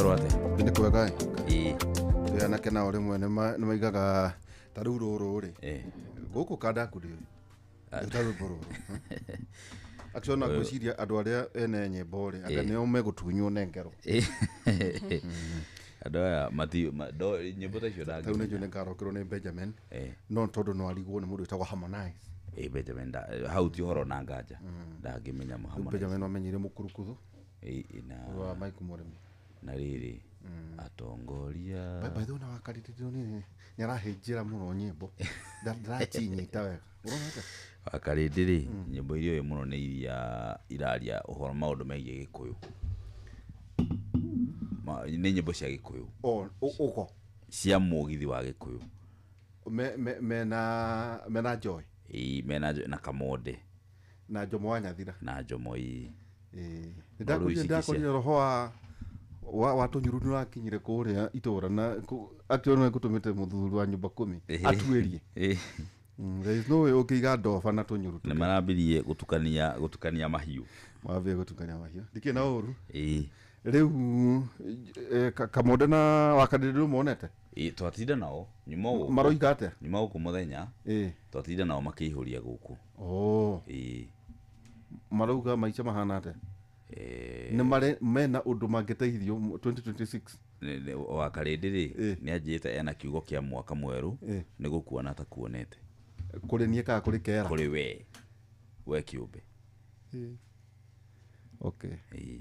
Kwerwo atĩa? Nĩ kwega ĩ. Ĩĩ. Twĩ anake nao rĩmwe nĩ maigaga ta rĩu rũrũ rĩ. Gũkũ kandaku ndĩũĩ. Ta rwĩmbo rũrũ. Actually ona ngwĩciria andũ arĩa ene nyĩmbo rĩ, anga nĩo megũtunywo nengerwo. Andũ aya mati nyĩmbo ta icio Ta rĩu nĩnjũĩ nĩngarokerwo nĩ Benjamin. No tondũ no arigwo nĩ mũndũ wĩtagwo Harmonize. Ĩĩ Benjamin hau ti ũhoro na nganja. Ndangĩmenya Harmonize. Benjamin wamenyire mũkurukuthu. Ĩĩ na wa Mike Mũrĩmi. Na rĩrĩ atongoria. By the way, na wakarĩrĩrio nĩ nĩ arahĩnjĩra mũno nyĩmbo. Ndaracinyita wega. Ũrona atĩa? Wakarĩndĩ rĩ, nyĩmbo iria oĩ mũno nĩ iria iraria ũhoro maũndũ megiĩ Gĩkũyũ. Nĩ nyĩmbo cia Gĩkũyũ. O, ũgo. Cia mũgithi wa Gĩkũyũ. Mena Joy. Ĩĩ, mena Joy na Kamonde. Na Jomo wa Nyathira. Na Jomo, ĩĩ. Ĩĩ. Nĩndakorire roho wa tũnyuru nĩ ũrakinyire kũrĩa itũra na actually nĩ ngũtũmĩte mũthuri wa nyũmba kũmi atuĩrie. There is no way ũngĩiga ndoba na tũnyuru. Nĩ marambirie gũtukania mahiũ. Marambirie gũtukania mahiũ. Ndikĩrĩ na ũru. Ĩĩ. Rĩu Kamonde na Wakarĩrĩ rĩu monete? Ĩĩ, twatinda nao. Nyuma gũkũ. Maroiga atĩa? Nyuma gũkũ mũthenya. Ĩĩ. Twatinda nao makĩihũria gũkũ. Oh. Ĩĩ. Marauga maica mahana atĩa? Nĩ marĩ mena ũndũ mangĩteithio 2026? Wakarĩndĩ rĩ, nĩ anjĩte ena kiugo kĩa mwaka mwerũ, nĩ gũkuona atakuonete. Kũrĩ niĩ kana kũrĩ Kera? Kũrĩ we. We kĩũmbe. Okay. Ĩĩ.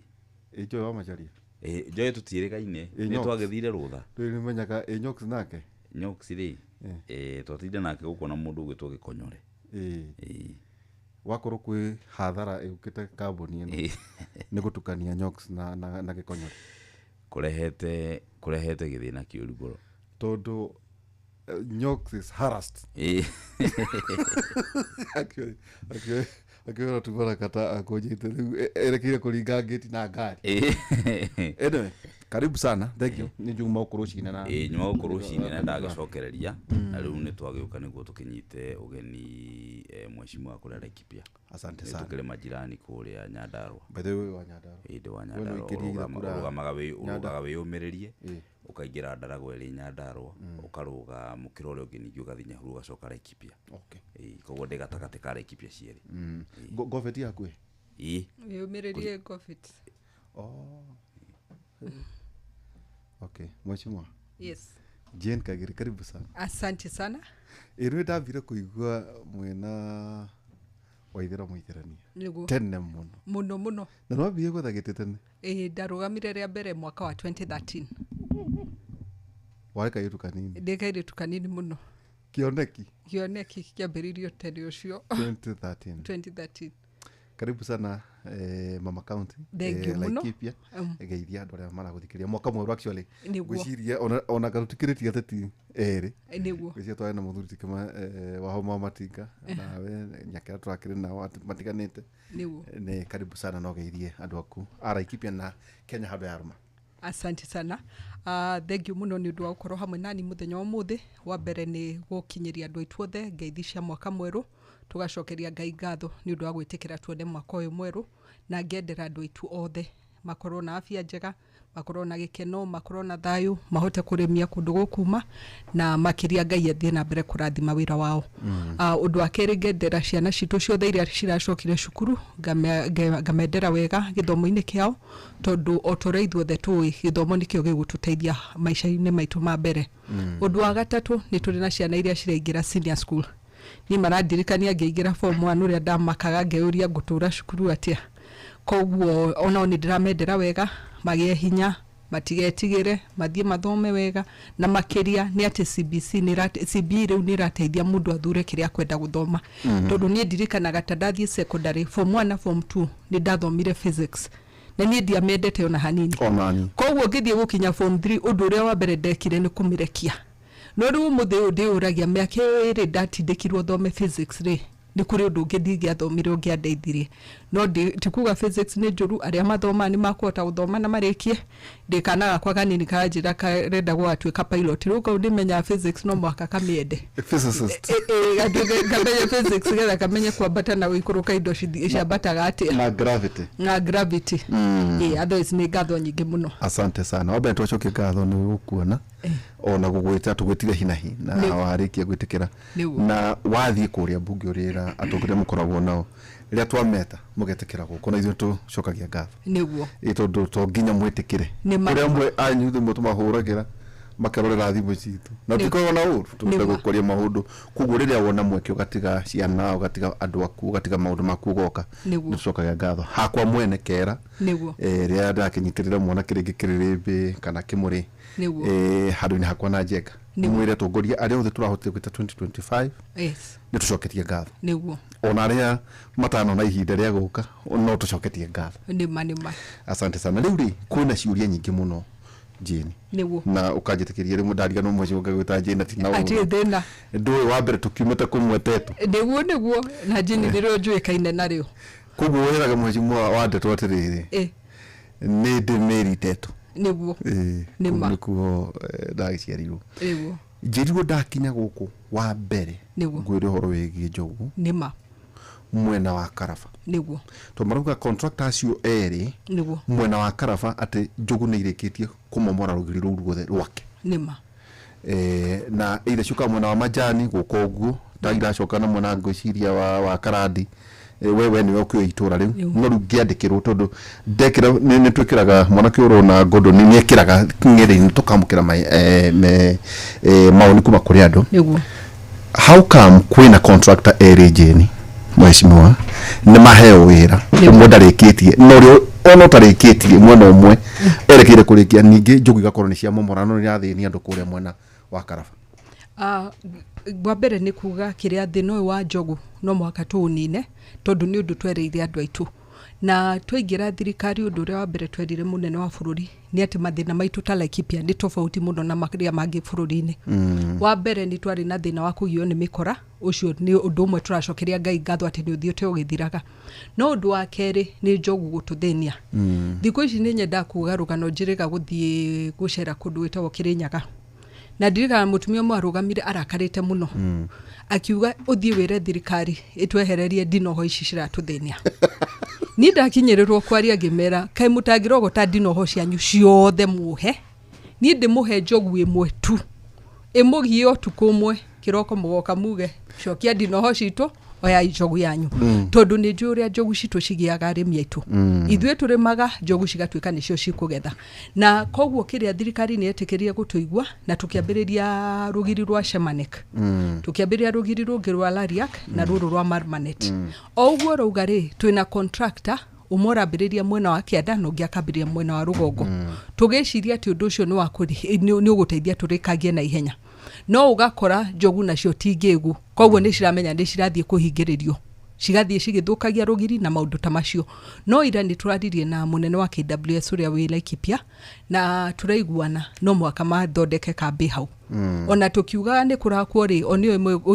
Ĩ Joy wa Macharia? Ĩ Joy tũtiĩrĩgaine. Ĩ Nĩ Nyox. twagĩthire rũtha. Rĩu nĩ menyaga ĩ Nyox nake? Nyox rĩ, twatinda nake gũkũ na mũndũ ũgwĩtwo Gĩkonyore. Ĩ. Wakorwo kwĩ hathara ĩũkĩte kambuni ĩno. Nĩ gũtukania Nyox na Gĩkonyore. Kũrehete gĩthĩna kĩũru ngoro. Tondũ Nyox is harassed. Actually, actually, akiona tu barakata akũnjĩte rĩu erekeire kũringa ngĩti na ngari. Anyway, karibu sana. Thank you. Nĩ njuma gũkũ rũcinĩ na Ĩĩ, nyuma gũkũ rũcinĩ na ndagĩcokereria. Na rĩu nĩ twagĩũka nĩguo tũkĩnyite ũgeni mheshimiwa kũrĩa Laikipia. Asante Nĩ sana. tũkĩrĩ majirani kũrĩa Nyandarua. By the way, wa Nyandarua. Ĩĩ, ndĩ wa We no Nyandarua. ũingĩrie kura Ũrũgamaga wĩyũmĩrĩrie. Ĩĩ. Ũkaingĩra Ndaragwa ĩrĩ Nyandarua, ũkarũga mũkĩra ũrĩa ũngĩ ningĩ ũgathiĩ Nyahururu ũgacoka Laikipia. Okay. Ĩĩ, koguo ndĩ gatagatĩ ka Laikipia cierĩ. Ngobeti yaku ĩ? Ĩĩ. Wĩyũmĩrĩrie Ngobeti. Oh. Okay, mheshimiwa. Yes. Jane Kagiri, karibu sana. Asante sana. Ĩĩ, nĩ ndambire kũigua mwĩna Waithera Mũithĩrania. Nĩguo. Tene mũno. Mũno mũno. Na nĩwambirie gwetha gĩtĩ tene? Ĩĩ, ndarũgamire rĩa mbere mwaka wa 2013. Warĩ kairĩtu kanini? Ndĩ kairĩtu kanini mũno. Kĩoneki? Kĩoneki kĩambĩrĩirio tene ũcio. 2013. 2013. Karibu sana Mama County. Thank you mũno. Laikipia. Geithia andũ arĩa maragũthikĩrĩria mwaka mwerũ actually. Nĩguo. Ngwĩciria ona karũtikĩrĩtie ateti erĩ. Nĩguo. Ngwĩciria twarĩ na mũthuri Tikima wa Homa wa Matinga nawe Nyakĩra tũrakĩrĩ nao matiganĩte. Nĩguo. Nĩ karibu sana no geithie andũ aku a Laikipia na Kenya handũ ya rũma. Asante sana. Thank you mũno nĩ ũndũ wa gũkorwo hamwe nani mũthenya wa ũmũthĩ. Wa mbere nĩ gũkinyĩria andũ aitũ othe ngeithi cia mwaka mwerũ, tũgacokeria Ngai ngatho nĩ ũndũ wa gwĩtĩkĩra tuone mwaka ũyũ mwerũ, na ngendera andũ aitũ othe makorwo na afya njega, makorwo na gĩkeno, makorwo na thayũ, mahote kũrĩmia kũndũ gũkuma, na makĩria Ngai athiĩ na mbere kũrathima wĩra wao. Ũndũ wa kerĩ ngendera ciana citũ ciothe iria ciracokire cukuru, ngamendera wega gĩthomo-inĩ kĩao, tondũ o ta ũrĩa ithuothe tũĩ gĩthomo nĩkĩo gĩgũtũteithia maica-inĩ maitũ ma mbere. Ũndũ wa gatatũ nĩ tũrĩ na ciana iria ciraingĩra senior school. Niĩ marandirikania ngĩingĩra form 1 ũrĩa ndamakaga ngeyũria ngũtũra cukuru atĩa. Koguo onao nĩ ndĩramendera wega, magĩe hinya, matigetigĩre, mathiĩ mathome wega, na makĩria nĩ atĩ CBC nĩ CBE rĩu nĩ ĩrateithia mũndũ athure kĩrĩa akwenda gũthoma. Tondũ niĩ ndirikanaga ta ndathiĩ secondary form 1 na form 2 nĩ ndathomire physics. Na niĩ ndiamendete ona hanini. Ona niĩ. Koguo ngĩthiĩ gũkinya form 3 ũndũ ũrĩa wa mbere ndekire nĩ kũmĩrekia. No rĩu ũmũthĩ ũyũ ndĩyũragia mĩaka ĩyo ĩrĩ ndatindĩkirwo thome physics rĩ, nĩ kũrĩ ũndũ ũngĩ ndingĩathomire ũngĩandeithirie. No ti kuga physics nĩ njũru, arĩa mathomaga nĩ makũhota gũthoma na marĩkie. Ndĩ kana gakwa kanini karanjĩra karenda gũgatuĩka pilot, rĩu kau ndĩmenyaga physics no mũhaka kamĩende. Physicist. Gatuĩke kamenye physics getha kamenye kwambata na gũikũrũka indo ciambataga atĩa. Na gravity. Na gravity. Otherwise nĩ ngatho nyingĩ mũno. Asante sana. Wambere twacokia ngatho nĩ gũkuona ona gũgwĩta, tũgwĩtire hinahi na warĩkia gwĩtĩkĩra. Na wathiĩ kũrĩa mbunge ũrĩra atongoria mũkoragwo nao rĩrĩa twameta mũgetĩkĩra gũkũ, na ithuĩ tũcokagia ngatho. Ĩ tondũ to nginya mwĩtĩkĩre. Kũrĩ amwe anyu thimũ tũmahũragĩra makerorera thimũ citũ na tũtikoragwo na ũru, tũrenda gũkũria maũndũ. Koguo rĩrĩa wona mweke ũgatiga ciana, ũgatiga andũ aku, ũgatiga maũndũ maku ũgoka, nĩ tũcokagia ngatho. Hakwa mwene kera, rĩrĩa ndakĩnyitĩrĩra mwana kĩrĩngĩ kĩrĩrĩmbĩ kana kĩmũrĩ, handũ-inĩ hakwa na njenga, mwĩre atongoria arĩa othe tũrahotire gwĩta 2025, nĩ tũcoketie ngatho. Ona arĩa matanona ihinda rĩa gũka, no tũcoketie ngatho. Nĩma nĩma. Asante sana. Rĩu rĩ, kwĩna ciũria nyingĩ mũno, Jane. Na ũkanjĩtĩkĩria rĩmwe ndariganwo mũciĩ ũngagwĩta Jane na tina Atirĩ ũru. Thĩna. Ndũĩ wa mbere tũkiumĩte kũmwetetwo. Nĩguo na Jane nĩrĩo njũĩkaine narĩo. Koguo wĩraga mheshimiwa wa ndeto atĩrĩrĩ, nĩ ndĩ Mary Teto. Nĩma. Kũu nĩkuo ndagĩciarirwo. Njĩrirwo ndakinya gũkũ wa mbere ngwĩre ũhoro wĩgiĩ njogu mwena wa Karaba, tondũ marauga contractor acio erĩ mwena wa Karaba atĩ njogu nĩ irĩkĩtie kũmomora rũgiri rũu ruothe rwake. Na either ciũkaga mwena wa Majani gũka ũguo ta iracoka na mwena ngwĩciria wa Karandi. We nĩwe ũkĩũĩ itũra rĩu. No rĩu ngĩandĩkĩrwo tondũ ndekĩra nĩ twĩkĩraga mwanake ũrona ngondo nĩ ekĩraga ng'enda-inĩ tũkamũkĩra mawoni kuma kũrĩ andũ. How come kwĩna contractor erĩ, Jane, mheshimiwa, nĩ maheo wĩra, ũmwe ndarĩkĩtie na ũrĩa ona ũtarĩkĩtie mwena ũmwe erekeire kũrĩkia, ningĩ njogu igakorwo nĩ cia momora no nĩ irathĩnia andũ kũrĩa mwena wa Karaba? Wa mbere nĩ kuga kĩrĩa thĩna ũyũ wa njogu no mũhaka tũũnine, tondũ nĩ ũndũ twereire andũ aitũ na twaingĩra thirikari. Ũndũ ũrĩa wa mbere twerire mũnene wa bũrũri nĩ atĩ mathĩna maitũ ta Laikipia nĩ tofauti mũno na marĩa mangĩ bũrũri-inĩ. Wa mbere nĩ twarĩ na thĩna wa kũgio nĩ mĩkora, ũcio nĩ ũndũ ũmwe tũracokeria Ngai ngatho atĩ nĩ ũthiĩte ũgĩthiraga. No ũndũ wa kerĩ nĩ njogu gũtũthĩnia. Thikũ ici nĩ nyendaga kuga rũgano njĩrĩga gũthiĩ gũcera kũndũ gwĩtagwo Kĩrĩnyaga, na ndirikana mũtumia ũmwe arũgamire arakarĩte mũno, akiuga ũthiĩ wĩre thirikari ĩtwehererie ndinoho ici ciratũthĩnia. Niĩ ndakinyĩrĩrwo kwaria ngĩmera, kaĩ mũtangĩrogota ndinoho cianyu ciothe muhe niĩ ndĩmũhe njogu ĩmwe tu ĩmũgie ũtukũ ũmwe, kĩroko mũgoka muge cokia ndinoho citũ, oyai njogu yanyu. Tondũ nĩ njũĩ ũrĩa njogu citũ cigĩaga arĩmi aitũ. Ithuĩ tũrĩmaga, njogu cigatuĩka nĩcio cikũgetha. Na koguo kĩrĩa thirikari nĩ yetĩkĩrire gũtũigua na tũkĩambĩrĩria rũgiri rwa Shemanek, tũkĩambĩrĩria rũgiri rũngĩ rwa Lariak na rũrũ rwa Marmanet. O ũguo rauga rĩ, twĩna contractor ũmwe ũrambĩrĩria mwena wa kĩanda na ũngĩ akambĩrĩria mwena wa rũgongo, tũgĩciria atĩ ũndũ ũcio nĩ ũgũteithia tũrĩkangie na ihenya. No ũgakora njogu nacio ti ngĩgu, koguo nĩ ciramenya nĩ cirathiĩ kũhingĩrĩrio, cigathiĩ cigĩthũkagia rũgiri na maũndũ ta macio. No ira nĩ tũraririe na mũnene wa KWS ũrĩa wĩ Laikipia na tũraiguana no mũhaka mathondeke kambĩ hau. Ona tũkiugaga nĩ kũrakwo rĩ, o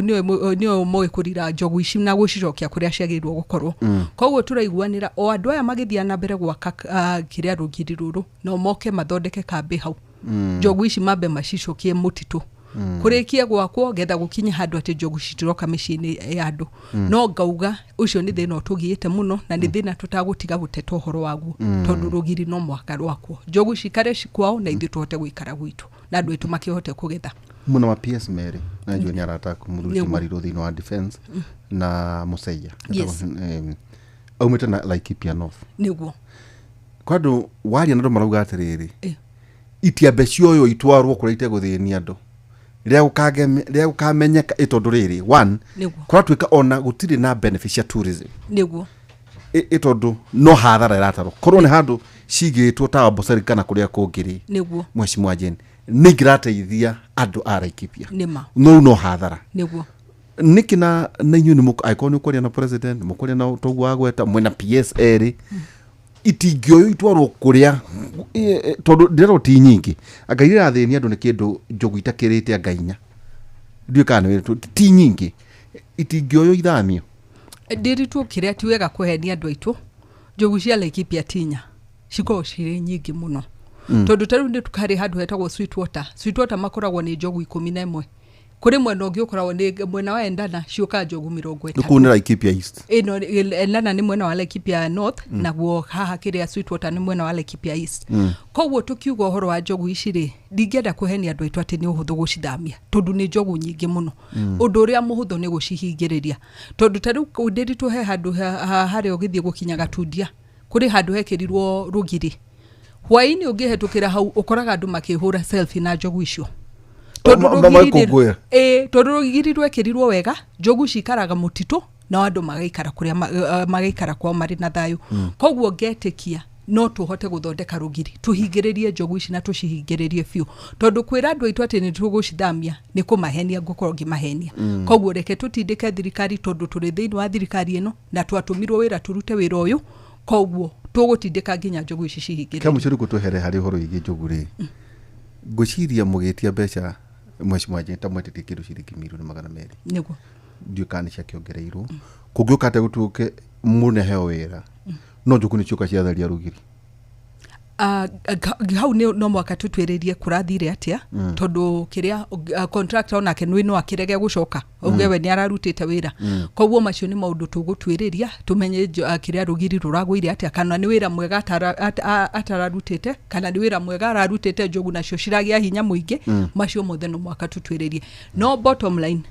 nĩo moĩ kũrira njogu ici na gũcicokia kũrĩa ciagĩrĩirwo gũkorwo. Koguo tũraiguanĩra o andũ aya magĩthiĩ na mbere gwaka kĩrĩa rũgiri rũrũ, no moke mathondeke kambĩ hau, njogu ici mambe macicokie mũtitũ, kũrĩkie gwakwo getha gũkinye handũ atĩ njogu citiroka mĩciĩ-inĩ ya andũ. No ngauga ũcio nĩ thĩna ũtũgiĩte mũno na nĩ thĩna tũtagũtiga gũteta ũhoro waguo, tondũ rũgiri no mũhaka rwakwo, njogu cikare kwao na ithuĩ tũhote gũikara gwitũ na andũ aitũ makĩhote kũgetha. Mwena wa PS Mary na njũĩ nĩ arata aku, mũthuri Mariro thĩinĩ wa defense na Museia. Aumĩte na Laikipia North. Kwa andũ waria na andũ marauga atĩrĩrĩ, itiambe cioywo itwarwo kũrĩa itegũthĩnia andũ rĩrĩa gũkamenyeka ĩ tondũ rĩrĩ one kũratuĩka ona gũtirĩ na benefit cia tourism, ĩ tondũ no hathara ĩratarwo korwo nĩ handũ cigĩtwo ta Amboseli kana kũrĩa kũngĩ rĩ, mheshimiwa Jane, nĩ ingĩrateithia andũ a Laikipia, no rĩu no hathara. Nĩkĩ na inyuĩ nĩ angĩkorwo nĩ ũkwaria na president, mũkwaria na toguo wagweta mwena PS erĩ, itingĩoywo itwarwo kũrĩa tondũ ndĩrerwo ti nyingĩ, anga iria irathĩnia andũ nĩ kĩndũ njogu itakĩrĩte anga inya, ndiũĩ kana nĩ wĩrĩtwo, ti nyingĩ, itingĩoywo ithamio? Ndĩritũ kĩrĩa ti wega kũhenia andũ aitũ. Njogu cia Laikipia tinya cikoragwo cirĩ nyingĩ mũno, tondũ ta rĩu nĩ harĩ handũ hetagwo Sweetwater. Sweetwater makoragwo nĩ njogu 11. Kũrĩ mwena ũngĩ ũkoragwo nĩ mwena wa Endana, ciũkaga njogu mĩrongo Nĩ ĩtatũ. Kũu nĩ Laikipia East? Ĩno Endana nĩ mwena wa Laikipia North, naguo haha kĩrĩa Sweetwater nĩ mwena wa Laikipia East. Koguo tũkiuga ũhoro wa njogu ici rĩ, ndingĩenda kũhenia andũ aitũ atĩ nĩ ũhũthũ gũcithamia, tondũ nĩ njogu nyingĩ mũno. Ũndũ ũrĩa mũhũthũ nĩ gũcihingĩrĩria, tondũ ta rĩu kũu Ndĩritũ he handũ harĩa ũgĩthiĩ gũkinya Gatundia, kũrĩ handũ hekĩrirwo rũgiri. Hwaĩ-inĩ ũngĩhetũkĩra hau, ũkoraga andũ makĩhũra selfie na njogu icio. Tondũ rũgiri Magĩkũngũĩra. Ĩĩ, tondũ rũgiri rwekĩrirwo wega, njogu cikaraga mũtitũ nao andũ magaikara kũrĩa magaikara kwao marĩ na thayũ. Koguo ngetĩkia no tũhote gũthondeka rũgiri tũhingĩrĩrie njogu ici na tũcihingĩrĩrie biũ, tondũ kwĩra andũ aitũ atĩ nĩ tũgũcithamia nĩ kũmahenia, ngũkorwo ngĩmahenia. Koguo reke tũtindĩke thirikari, tondũ tũrĩ thĩinĩ wa thirikari ĩno na twatũmirwo wĩra tũrute wĩra ũyũ, koguo tũgũtindĩka nginya njogu ici Kĩa cihingĩrĩrio. Mũico rĩu twehere harĩ ũhoro wĩgiĩ njogu rĩ, ngwĩciria mũgĩtia mbeca, mheshimiwa Njenta, mwetĩtie kĩndũ ciringi mirioni 200. Nĩguo. Ndiũĩ kana nĩ ciakĩongereirwo. Kũngĩũka atĩa gũtuĩke mũneheo wĩra no njogu nĩ cioka ciatharia rũgiri? Hau nĩ no mwaka tũtuĩrĩrie kũrathire atĩa, tondũ kĩrĩa contractor onake nĩ no akĩrege gũcoka auge we nĩ ararutĩte wĩra. Koguo macio nĩ maũndũ tũgũtuĩrĩria tũmenye kĩrĩa rũgiri rũragũire atĩa, kana nĩ wĩra mwega atararutĩte, kana nĩ wĩra mwega ararutĩte njogu nacio ciragĩa hinya mũingĩ. Macio mothe no mwaka tũtuĩrĩrie, no bottom line,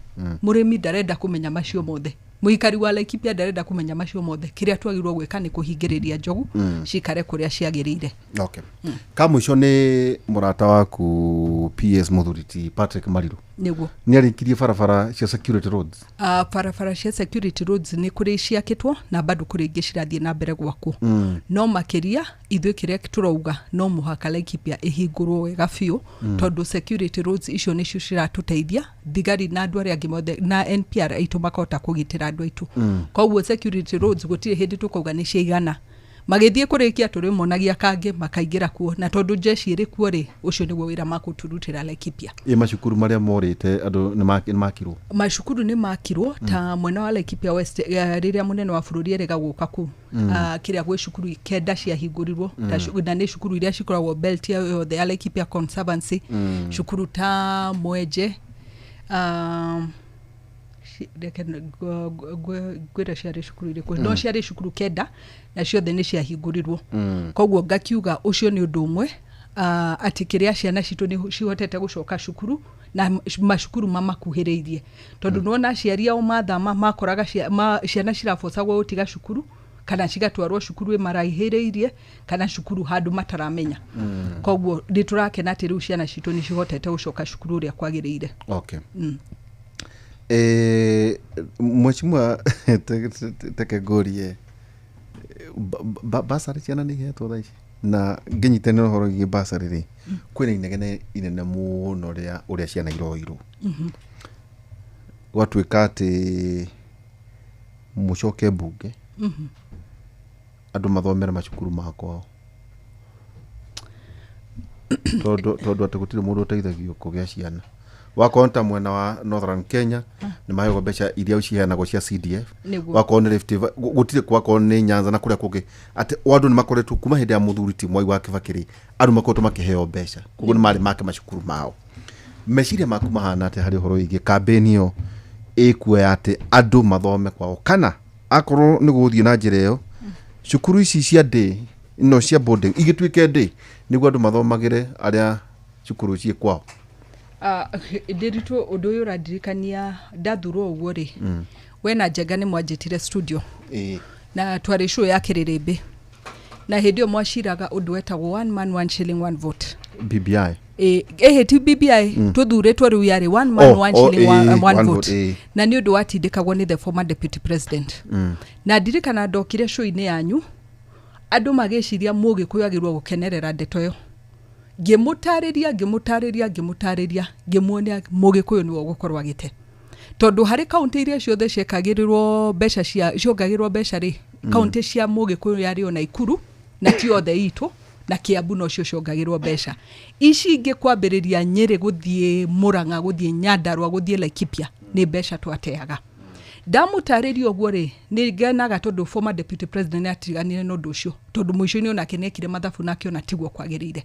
mũrĩmi ndarenda kũmenya macio mothe, mũikari wa Laikipia ndarenda kũmenya macio mothe. Kĩrĩa twagĩrĩirwo gwĩka nĩ kũhingĩrĩria njogu cikare kũrĩa ciagĩrĩire. Okay. Ka mũico nĩ mũrata waku PS mũthuri ti Patrick Mariru. Nĩguo. Nĩ arĩkirie barabara cia security roads? Barabara cia security roads nĩ kũrĩ ciakĩtwo na bado kũrĩ ingĩ cirathiĩ na mbere gwakwo. No makĩria ithuĩ kĩrĩa tũrauga, no mũhaka Laikipia ĩhingũrwo wega biũ, tondũ security roads icio nĩcio ciratũteithia thigari na andũ arĩa angĩ mothe na NPR aitũ makahota kũgitĩra andũ aitũ. Koguo security roads gũtirĩ hĩndĩ tũkauga nĩ ciaigana. Magĩthiĩ kũrĩkia tũrĩmonagia kangĩ makaingĩra kuo, na tondũ jeshi ĩrĩ kuo rĩ, ũcio nĩguo wĩra makũtũrutĩra Laikipia. Ĩ macukuru marĩa morĩte andũ nĩ makirwo? Macukuru nĩ makirwo ta mwena wa Laikipia West, rĩrĩa mũnene wa bũrũri erĩga gũka kũu, kĩrĩa gwĩ cukuru kenda ciahingũrirwo, na nĩ cukuru iria cikoragwo belt ĩyo yothe ya Laikipia Conservancy, cukuru ta Mwenje, reke ngwĩre ciarĩ cukuru irĩkũ, no ciarĩ cukuru kenda na ciothe nĩ ciahingũrirwo. Koguo ngakiuga ũcio nĩ ũndũ ũmwe, atĩ kĩrĩa ciana citũ nĩ cihotete gũcoka cukuru na macukuru mamakuhĩrĩirie, tondũ nĩwona aciari ao mathama makoraga ciana cirabocagwo gũtiga cukuru kana cigatwarwo cukuru ĩmaraihĩrĩirie kana cukuru handũ mataramenya. Koguo nĩ tũrakena atĩ rĩu ciana citũ nĩ cihotete gũcoka cukuru ũrĩa kwagĩrĩire. Okay. Mheshimiwa, teke ngũrie, basarĩ ciana nĩ ihetwo thaa ici? Na ngĩnyitanĩra ũhoro wĩgiĩ basarĩ rĩ, kwĩna inegene inene mũno rĩa ũrĩa ciana iroirwo, gwatuĩka atĩ mũcoke mbunge andũ mathomere macukuru ma kwao, tondũ atĩ gũtirĩ mũndũ ũteithagio kũgĩa ciana. Wakorwo nĩ ta mwena wa Northern Kenya nĩ maheagwo mbeca iria ciheanagwo cia CDF. Wakorwo nĩ Rift Valley, gũtirĩ, wakorwo nĩ Nyanza na kũrĩa kũngĩ, atĩ o andũ nĩ makoretwo kuma hĩndĩ ya mũthuri ti Mwai wa Kibaki rĩ, andũ makoretwo makĩheo mbeca, koguo nĩ marĩ make macukuru mao. Meciria maku mahana atĩ harĩ ũhoro wĩgiĩ kambĩni ĩyo ĩkuoya atĩ andũ mathome kwao, kana akorwo nĩ gũthiĩ na njĩra ĩyo, cukuru ici cia ndĩ no cia boarding igĩtuĩke ndĩ nĩguo andũ mathomagĩre arĩa cukuru ciĩ kwao? Ndĩritũ, ũndũ ũyũ ũrandirikania ndathurwo ũguo rĩ, we na Njenga nĩ mwanjĩtire studio na twarĩ show ya kĩrĩrĩmbĩ, na hĩndĩ ĩyo mwaciraga ũndũ wetagwo one man one shilling one vote. BBI. Ĩhĩ, ti BBI, tũthurĩtwo rĩu yarĩ one man one shilling one, one one vote. Vote. Na nĩ ũndũ watindĩkagwo nĩ the former deputy president. Na ndirikana ndokire show-inĩ yanyu, andũ magĩciria mũgĩkũyũ agĩrĩirwo gũkenerera ndeto ĩyo. Ngĩmũtarĩria, ngĩmũtarĩria, ngĩmũtarĩria, ngĩmuonia mũgĩkũyũ nĩwe ũgũkorwo agĩte, tondũ harĩ kaunti iria ciothe ciekagĩrĩrwo mbeca cia ciongagĩrĩrwo mbeca rĩ, kaunti cia mũgĩkũyũ yarĩ o Naikuru na ti othe itũ na Kiambu nocio ciongagĩrwo mbeca. Ici ingĩ kwambĩrĩria Nyĩrĩ gũthiĩ Mũrang'a gũthiĩ Nyandarũa gũthiĩ Laikipia nĩ mbeca twateaga. Ndamũtarĩria ũguo rĩ, nĩ ngenaga tondũ former deputy president nĩ atiganire na ũndũ ũcio, tondũ mũico-inĩ onake nĩ ekire mathabu na akĩona tiguo kwagĩrĩire.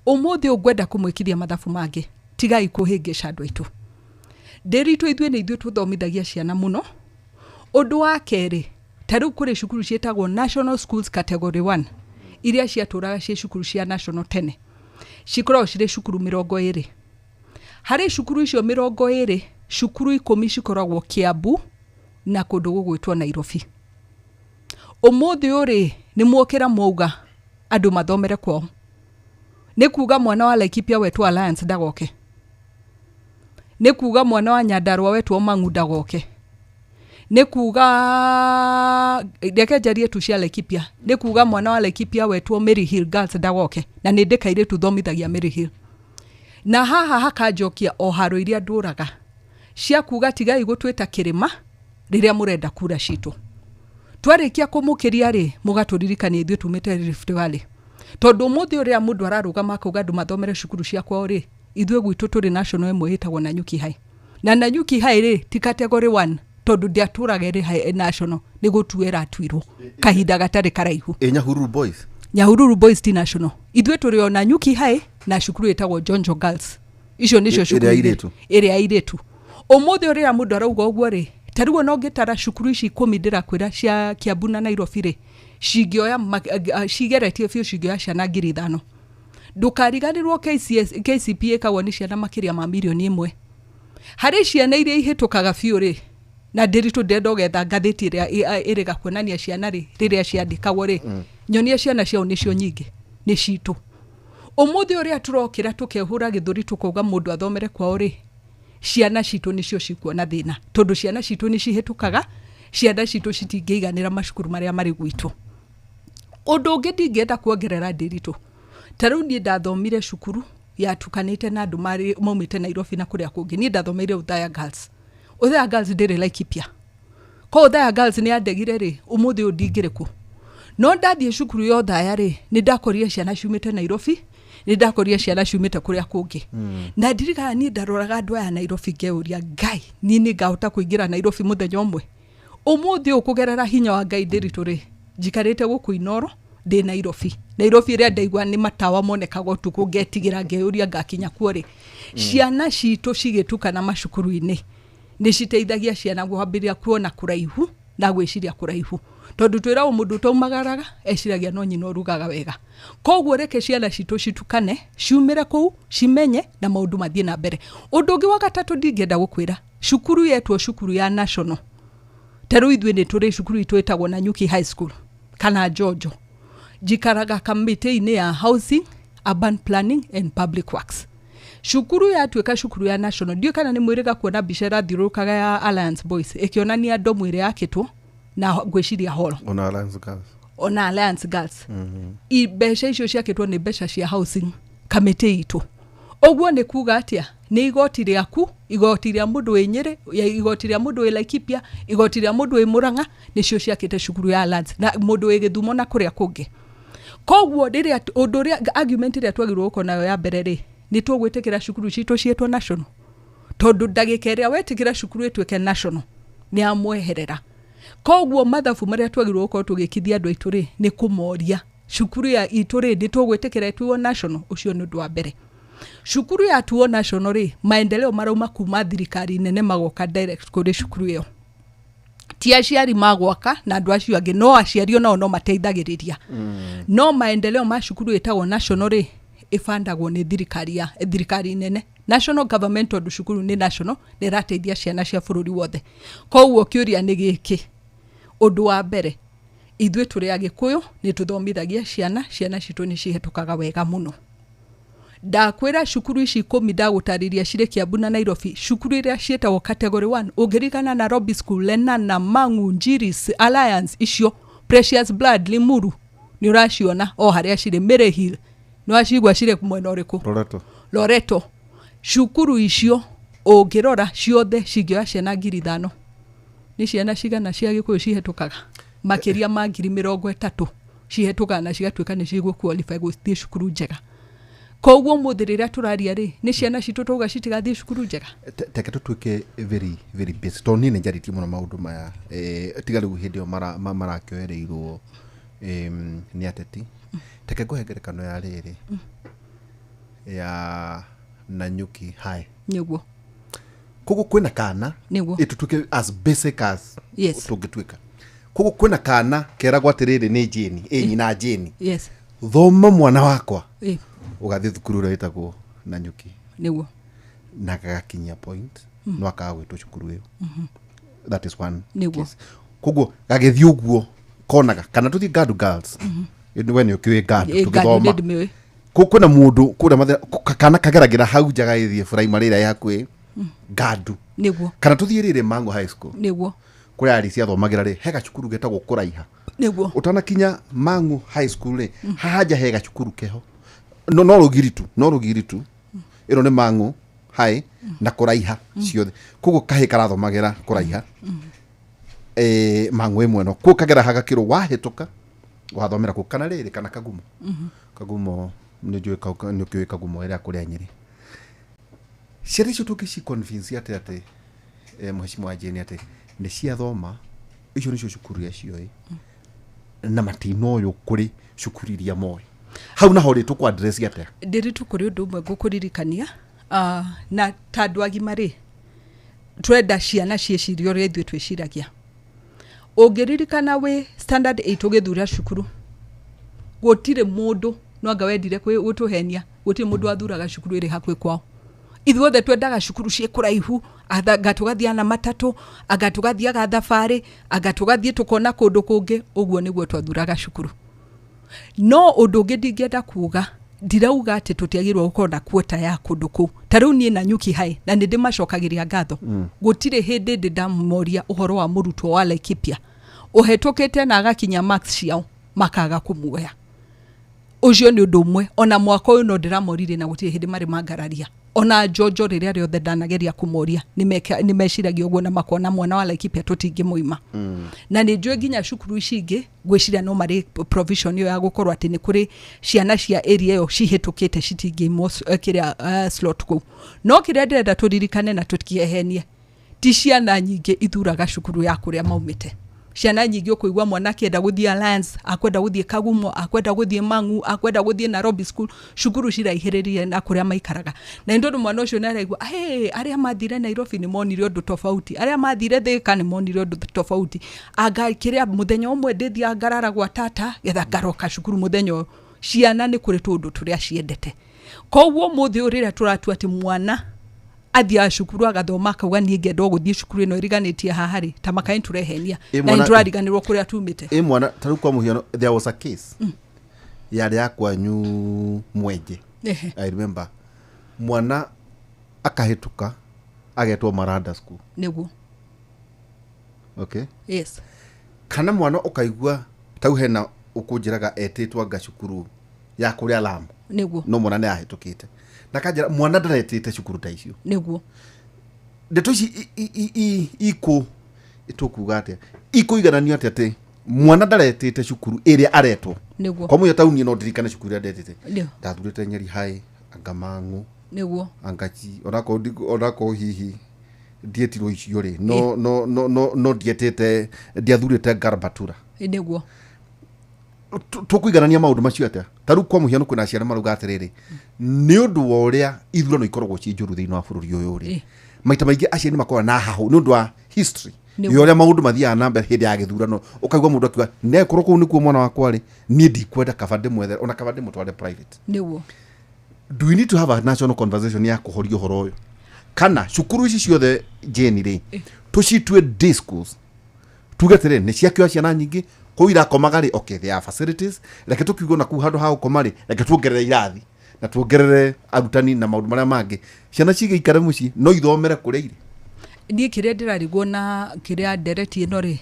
Ũmũthĩ ũyũ ngwenda kũmwĩkithia mathabu mangĩ, tigai kũhĩngĩca andũ aitũ. Ndĩritũ ithuĩ nĩ ithuĩ tũthomithagia ciana mũno. Ũndũ wa kerĩ, ta rĩu kũrĩ cukuru ciĩtagwo National Schools Category 1 iria ciatũraga ciĩ cukuru cia national tene, cikoragwo cirĩ cukuru 20. Harĩ cukuru icio 20, cukuru 10 cikoragwo Kiambu na kũndũ gũgwĩtwo Nairobi. Ũmũthĩ ũyũ rĩ, nĩ mwokĩra mwauga andũ mathomere kwao. Nĩ kuga mwana wa Laikipia wetwo Alliance ndagoke. Nĩ kuga mwana wa Nyandarua wetwo Mang'u ndagoke. Nĩ kuga reke njarie tu cia Laikipia. Nĩ kuga mwana wa Laikipia wetwo Mary Hill Girls ndagoke. Na nĩ ndĩ kairĩtu thomithagia Mary Hill. Na haha hakanjokia o haro iria ndũraga cia kuga tigai gũtwĩta kĩrĩma rĩrĩa mũrenda kura citũ. Twarĩkia kũmũkĩria rĩ, mũgatũririkania ithuĩ tumĩte Rift Valley. Tondũ ũmũthĩ ũrĩa mũndũ ararũgama akauga andũ mathomere cukuru cia kwao rĩ, ithuĩ gwitũ tũrĩ national ĩmwe ĩtagwo Nanyuki High. Na Nanyuki High rĩ, ti category 1 tondũ ndĩatũraga ĩrĩ national, nĩ gũtuo ĩratuirwo kahinda gatarĩ karaihu. Ĩ Nyahururu Boys? Nyahururu Boys ti national. Ithuĩ tũrĩ o Nanyuki High na cukuru ĩtagwo Jonjo Girls. Icio nĩcio cukuru ĩrĩa airĩtu. Ũmũthĩ ũrĩa mũndũ arauga ũguo rĩ, ta rĩu ona ũngĩtara cukuru ici 10 ndĩrakwĩra cia Kiambu na Nairobi rĩ, cingĩoya cigeretie biũ cingĩoya ciana 5,000. Ndũkariganĩrwo KCPE ĩkagwo nĩ ciana makĩria ma mirioni 1. Harĩ ciana iria ihĩtũkaga biũ rĩ, na ndĩritũ ndĩrenda ũgetha ngathĩti ĩrĩa ĩrĩga kuonania ciana rĩ, rĩrĩa ciandĩkagwo rĩ, nyonia ciana ciao nĩcio nyingĩ, nĩ citũ. Ũmũthĩ ũrĩa tũrokĩra tũkehũra gĩthũri tũkauga mũndũ athomere kwao rĩ, ciana citũ nĩcio cikuona thĩna, tondũ ciana citũ nĩ cihĩtũkaga, ciana citũ citingĩiganĩra macukuru marĩa marĩ gwitũ. Ũndũ ũngĩ ndingĩenda kuongerera ndĩritũ, ta rĩu niĩ ndathomire cukuru yatukanĩte na andũ maumĩte Nairobi na kũrĩa kũngĩ. Niĩ ndathomeire Othaya Girls. Othaya Girls ndĩrĩ Laikipia. Ko Othaya Girls nĩ yandegire rĩ, ũmũthĩ ũyũ ndingĩrĩ kũ. No ndathiĩ cukuru ya Othaya rĩ, nĩ ndakorire ciana ciumĩte Nairobi, nĩ ndakorire ciana ciumĩte kũrĩa kũngĩ. Na ndirikana niĩ ndaroraga andũ aya Nairobi ngeyũria, Ngai, niĩ nĩ ngahota kũingĩra Nairobi mũthenya ũmwe. Ũmũthĩ ũyũ kũgerera hinya wa Ngai ndĩritũ rĩ, njikarĩte gũkũ Inooro, ndĩ Nairobi. Nairobi ĩrĩa ndaigua nĩ matawa monekaga ũtukũ ngetigĩra ngeyũria ngakinya kuo rĩ. Ciana citũ cigĩtukana macukuru-inĩ nĩ citeithagia ciana kwambĩrĩria kuona kũraihu na gwĩciria kũraihu, tondũ twĩragwo mũndũ ũtaumagaraga eciragia no nyina ũrugaga wega. Koguo reke ciana citũ citukane, ciumĩre kũu, cimenye na maũndũ mathiĩ na mbere. Ũndũ ũngĩ wa gatatũ ndingĩenda gũkwĩra, cukuru yetwo cukuru ya national. Ta rĩu ithuĩ nĩ tũrĩ cukuru itũ ĩtagwo Nanyuki High School kana Njonjo. Njikaraga kamĩtĩ-inĩ ya Housing, Urban Planning and Public Works. Cukuru yatuĩka cukuru ya national, ndiũĩ kana nĩ mwĩrĩga kuona mbica ĩrathiũrũrũkaga ya Alliance Boys ĩkĩonania ndomu ĩrĩa yakĩtwo na ngwĩciria hall. Ona Alliance Girls. Ona Alliance Girls. Mbeca icio ciakĩtwo nĩ mbeca cia housing kamĩtĩ itũ. Ũguo nĩ kuga atĩa? Nĩ igoti rĩaku, igoti rĩa mũndũ wĩ Nyĩrĩ, igoti rĩa mũndũ wĩ Laikipia, igoti rĩa mũndũ wĩ Murang'a, nĩcio ciakĩte cukuru ya Alliance na mũndũ wĩ Gĩthumo na kũrĩa kũngĩ. Koguo rĩrĩa ũndũ ũrĩa argument ĩrĩa twagĩrĩirwo gũkorwo nayo ya mbere rĩ, nĩ tũgwĩtĩkĩra cukuru citũ ciĩtwo national, tondũ ndagĩka ĩrĩa wetĩkĩra cukuru ĩtuĩke national nĩ amweherera. Koguo mathabu marĩa twagĩrĩirwo gũkorwo tũgĩkithia andũ aitũ rĩ, nĩ kũmoria cukuru ya itũ rĩ, nĩ tũgwĩtĩkĩra ĩtuo national. Ũcio nĩ ũndũ wa mbere. Cukuru ya tuo national rĩ, maendeleo marauma kuma thirikari nene magoka direct kũrĩ cukuru ĩyo. Ti aciari magwaka na andũ acio angĩ, no aciari onao no mateithagĩrĩria. No maendeleo ma cukuru ĩtagwo national rĩ, ĩbandagwo nĩ thirikari ya thirikari nene, national government, tondũ cukuru nĩ national, nĩ ĩrateithia ciana cia bũrũri wothe. Koguo kĩũria nĩ gĩkĩ, ũndũ wa mbere, ithuĩ tũrĩ Agĩkũyũ nĩ tũthomithagia ciana, ciana citũ nĩ cihĩtũkaga wega mũno. Ndakwĩra cukuru ici 10 ndagũtarĩria cirĩ Kiambu na Nairobi, cukuru iria ciĩtagwo category 1, ũngĩringana Nairobi School, Lenana, Mang'u, Njiris, Alliance icio, Precious Blood, Limuru, nĩ ũraciona o harĩa cirĩ, Mary Hill, nĩ wacigua cirĩ mwena ũrĩkũ? Loreto. Loreto. Cukuru icio ũngĩrora ciothe cingĩoya ciana 5,000. Nĩ ciana cigana cia Gĩkũyũ cihĩtũkaga? Makĩria ma 30,000 cihĩtũkaga na cigatuĩka nĩ cigũ qualify gũthiĩ cukuru njega. Koguo mũthĩ rĩrĩa tũraria rĩ, nĩ ciana citũ twauga citigathiĩ cukuru njega. Teke tũtuĩke very very basic, tondũ niĩ nĩ njarĩtie mũno maũndũ maya, tiga rĩu hĩndĩ ĩyo marakĩoereirwo nĩ ateti. Teke ngũhe ngerekano ya rĩrĩ ya Nanyuki High. Nĩguo. Koguo kwĩna kana Nĩguo. ĩtũtuĩke as basic as Yes. tũngĩtuĩka. Koguo kwĩna kana keragwo atĩrĩrĩ, nĩ Jane, ĩ nyina Jane, Yes. Thoma mwana wakwa, Ĩ. ũgathiĩ thukuru ũrĩa wĩtagwo Nanyuki. Nĩguo. Na gagakinyia point no akaga gwĩtwo cukuru ĩyo. That is one Nĩguo. case. Koguo gagĩthiĩ ũguo konaga kana tũthiĩ Gandu Girls. We nĩ ũkĩũĩ Gandu? Ĩ, Gandu. Tũgĩthoma nĩ ndĩmĩũĩ. Kwĩna mũndũ kũrĩa kana kageragĩra hau nja gagĩthiĩ primary ĩrĩa ĩ hakuhĩ Gandu. Nĩguo. Kana tũthiĩ rĩrĩ Mango High School, Nĩguo. kũrĩa Alice athomagĩra rĩ, he gacukuru getagwo Kũraiha. Nĩguo. Ũtanakinya Mangu High School rĩ, haha nja he gacukuru keho, no rũgiri tu, no rũgiri tu. Ĩno nĩ Mangu High na Kũraiha ciothe. Koguo kahĩ karathomagĩra Kũraiha, Mangu ĩmwe, no koguo kagera hagakĩrwo wahĩtũka wathomera kũ kana rĩrĩ kana Kagumo. Kagumo nĩ njũĩ, nĩ ũkĩũĩ Kagumo ĩrĩa kũrĩa Nyĩrĩ. Ciana icio tũngĩci-convince atĩ mheshimiwa Jane, atĩ nĩ ciathoma icio nĩcio cukuru iria cioĩ na matinoywo kũrĩ cukuru iria moĩ hau naho rĩ, tũkũ address atĩa? Ndĩritũ kũrĩ ũndũ ũmwe ngũkũririkania, na ta andũ agima rĩ, twenda ciana ciĩcirie ũrĩa ithuĩ twĩciragia. Ũngĩririkana wĩ standard 8 ũgĩthura cukuru, gũtirĩ mũndũ, no anga wendire gũtũhenia, gũtirĩ mũndũ wathuraga cukuru ĩrĩ hakuhĩ kwao. Ithuothe twendaga cukuru ciĩ kũraihu, anga tũgathiaga na matatũ, anga tũgathiaga thabarĩ, anga tũgathiĩ tũkona kũndũ kũngĩ. Ũguo nĩguo twathuraga cukuru. No ũndũ ũngĩ ndingĩenda kuga, ndirauga atĩ tũtiagĩrĩirwo gũkorwo na kuota ya kũndũ kũu. Ta rĩu niĩ Nanyuki High, na nĩ ndĩmacokagĩria ngatho, gũtirĩ hĩndĩ ndĩ ndamoria ũhoro wa mũrutwo wa Laikipia ũhetũkĩte na agakinya marks ciao makaga kũmuoya. Ũcio nĩ ũndũ ũmwe. Ona mwaka ũyũ no ndĩramoririe na gũtirĩ hĩndĩ marĩ mangararia. Ona njonjo rĩrĩa rĩothe ndanageria kũmoria, nĩ meciragia ũguo na makona mwana wa Laikipia tũtingĩmũima. Na nĩ njũĩ nginya cukuru ici ingĩ ngwĩciria no marĩ provision ĩyo ya gũkorwo atĩ nĩ kũrĩ ciana cia area ĩyo cihĩtũkĩte citingĩimwo kĩrĩa slot kũu. No kĩrĩa ndĩrenda tũririkane na tũtikehenie, ti ciana nyingĩ ithuraga cukuru ya kũrĩa maumĩte. Ciana nyingĩ ũkũigua mwana akĩenda gũthiĩ Alliance, akwenda gũthiĩ Kagumo, akwenda gũthiĩ Mangu, akwenda gũthiĩ Nairobi School, cukuru ciraihĩrĩrie na kũrĩa maikaraga. Na nĩ tondũ mwana ũcio nĩ araigua, hey, arĩa mathire Nairobi nĩ monire ũndũ tofauti, arĩa mathire Thika nĩ monire ũndũ tofauti, anga kĩrĩa mũthenya ũmwe ndĩthiaga ngarara gwa tata getha ngaroka cukuru mũthenya ũyũ. Ciana nĩ kũrĩ tũũndũ tũrĩa ciendete. Koguo mũthĩ ũyũ rĩrĩa tũratua atĩ mwana athiaga cukuru agathoma akauga niĩ ngenda o gũthiĩ cukuru ĩno ĩriganĩtie haha rĩ, ta makai tũrehenia Ĩ, na nĩ tũrariganĩrwo kũrĩa tumĩte. Ĩ mwana ta rĩu kwa mũhiano, there was a case yarĩ ya kwanyu Mwenje. I remember mwana akahĩtũka agetwo Maranda School. Nĩguo. Okay. Yes. Kana mwana ũkaigua tau hena ũkũnjĩraga etĩtwo anga cukuru ya kũrĩa Lamu, Nĩguo. no mwana nĩ ahĩtũkĩte na kanjĩra mwana ndaretĩte cukuru ta icio. Nĩguo. Ndeto ici ikũ tũkuga atĩa, ikũigananio atĩa atĩ mwana ndaretĩte cukuru ĩrĩa aretwo? Nĩguo. Kwa mũhiano tauni no ndirikane cukuru ĩrĩa ndetĩte. Nĩguo. Ndathurĩte Nyeri High, anga Mang'u, Nĩguo. anga onakorwo hihi ndietirwo icio rĩ, no ndietĩte, ndiathurĩte Garbatura. Nĩguo. Tũkũiganania maũndũ macio atĩa? Ta rĩu kwa mũhiano kwĩna aciari marauga atĩrĩrĩ, nĩ ũndũ wa ũrĩa ithurano ikoragwo ciĩ njũru thĩinĩ wa bũrũri ũyũ rĩ, maita maingĩ aciari makoragwo na hahũ nĩ ũndũ wa history ya ũrĩa maũndũ mathiaga na mbere hĩndĩ ya gĩthurano. Ũkaigua mũndũ akiuga nekorwo kũu nĩkuo mwana wakwa rĩ, niĩ ndikwenda, kaba ndĩmwethere, ona kaba ndĩmũtware private. Nĩguo. Do we need to have a national conversation ya kũhoria ũhoro ũyũ, kana cukuru ici ciothe Jane rĩ, tũcitue day schools, tuge atĩrĩ nĩ ciakĩoya ciana nyingĩ kũu irakomaga rĩ? Okay, there are facilities, reke tũkiuge ona kũu handũ ha gũkoma rĩ, reke tuongerere irathi na tuongerere arutani na maũndũ marĩa mangĩ, ciana cigĩikare mũciĩ no ithomere kũrĩa irĩ. Niĩ kĩrĩa ndĩrarigwo na kĩrĩa ndereti ĩno rĩ,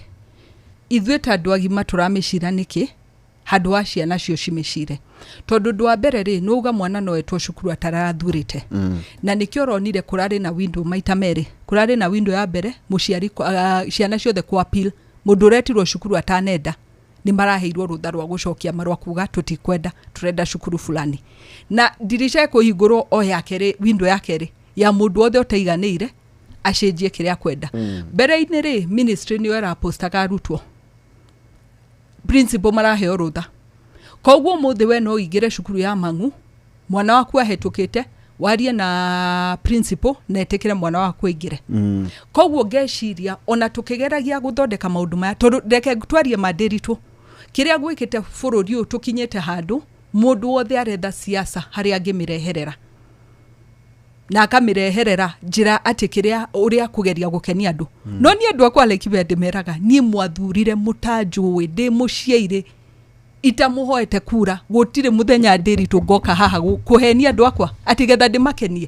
ithuĩ ta andũ agima tũramĩcira nĩkĩ handũ wa ciana cio cimĩcire? Tondũ ũndũ wa mbere rĩ, nĩ uga mwana no etwo cukuru atarathurĩte, na nĩkĩo ũronire kũrarĩ na window maita merĩ. Kũrarĩ na window ya mbere mũciari, ciana ciothe ku appeal, mũndũ ũretirwo cukuru atanenda Nĩ maraheirwo rũtha rwa gũcokia marũa kuga tũtikwenda, tũrenda cukuru fulani. Na ndirica ĩkũhingũrwo o ya kerĩ, window ya kerĩ ya mũndũ wothe ũtaiganĩire acenjie kĩrĩa akwenda. Mbere-inĩ rĩ, ministry nĩyo ĩrapostaga arutwo, principal maraheo rũtha. Koguo ũmũthĩ we no ũingĩre cukuru ya Mang'u, mwana waku ahĩtũkĩte, warie na principal na ĩtĩkĩre mwana waku aingĩre. Koguo ngeciria ona tũkĩgeragia gũthondeka maũndũ maya, tondũ reke twarie mandĩritũ kĩrĩa gwĩkĩte bũrũri ũyũ, tũkinyĩte handũ mũndũ wothe aretha siasa harĩa angĩmĩreherera na akamĩreherera njĩra atĩ kĩrĩa ũrĩa kũgeria gũkenia andũ. No niĩ andũ akwa Laikipia ndĩmeraga, niĩ mwathurire mũtanjũĩ, ndĩ mũciairĩ itamũhoete kura, gũtirĩ mũthenya ndĩritũ ngoka haha kũhenia andũ akwa atĩ getha ndĩmakenie.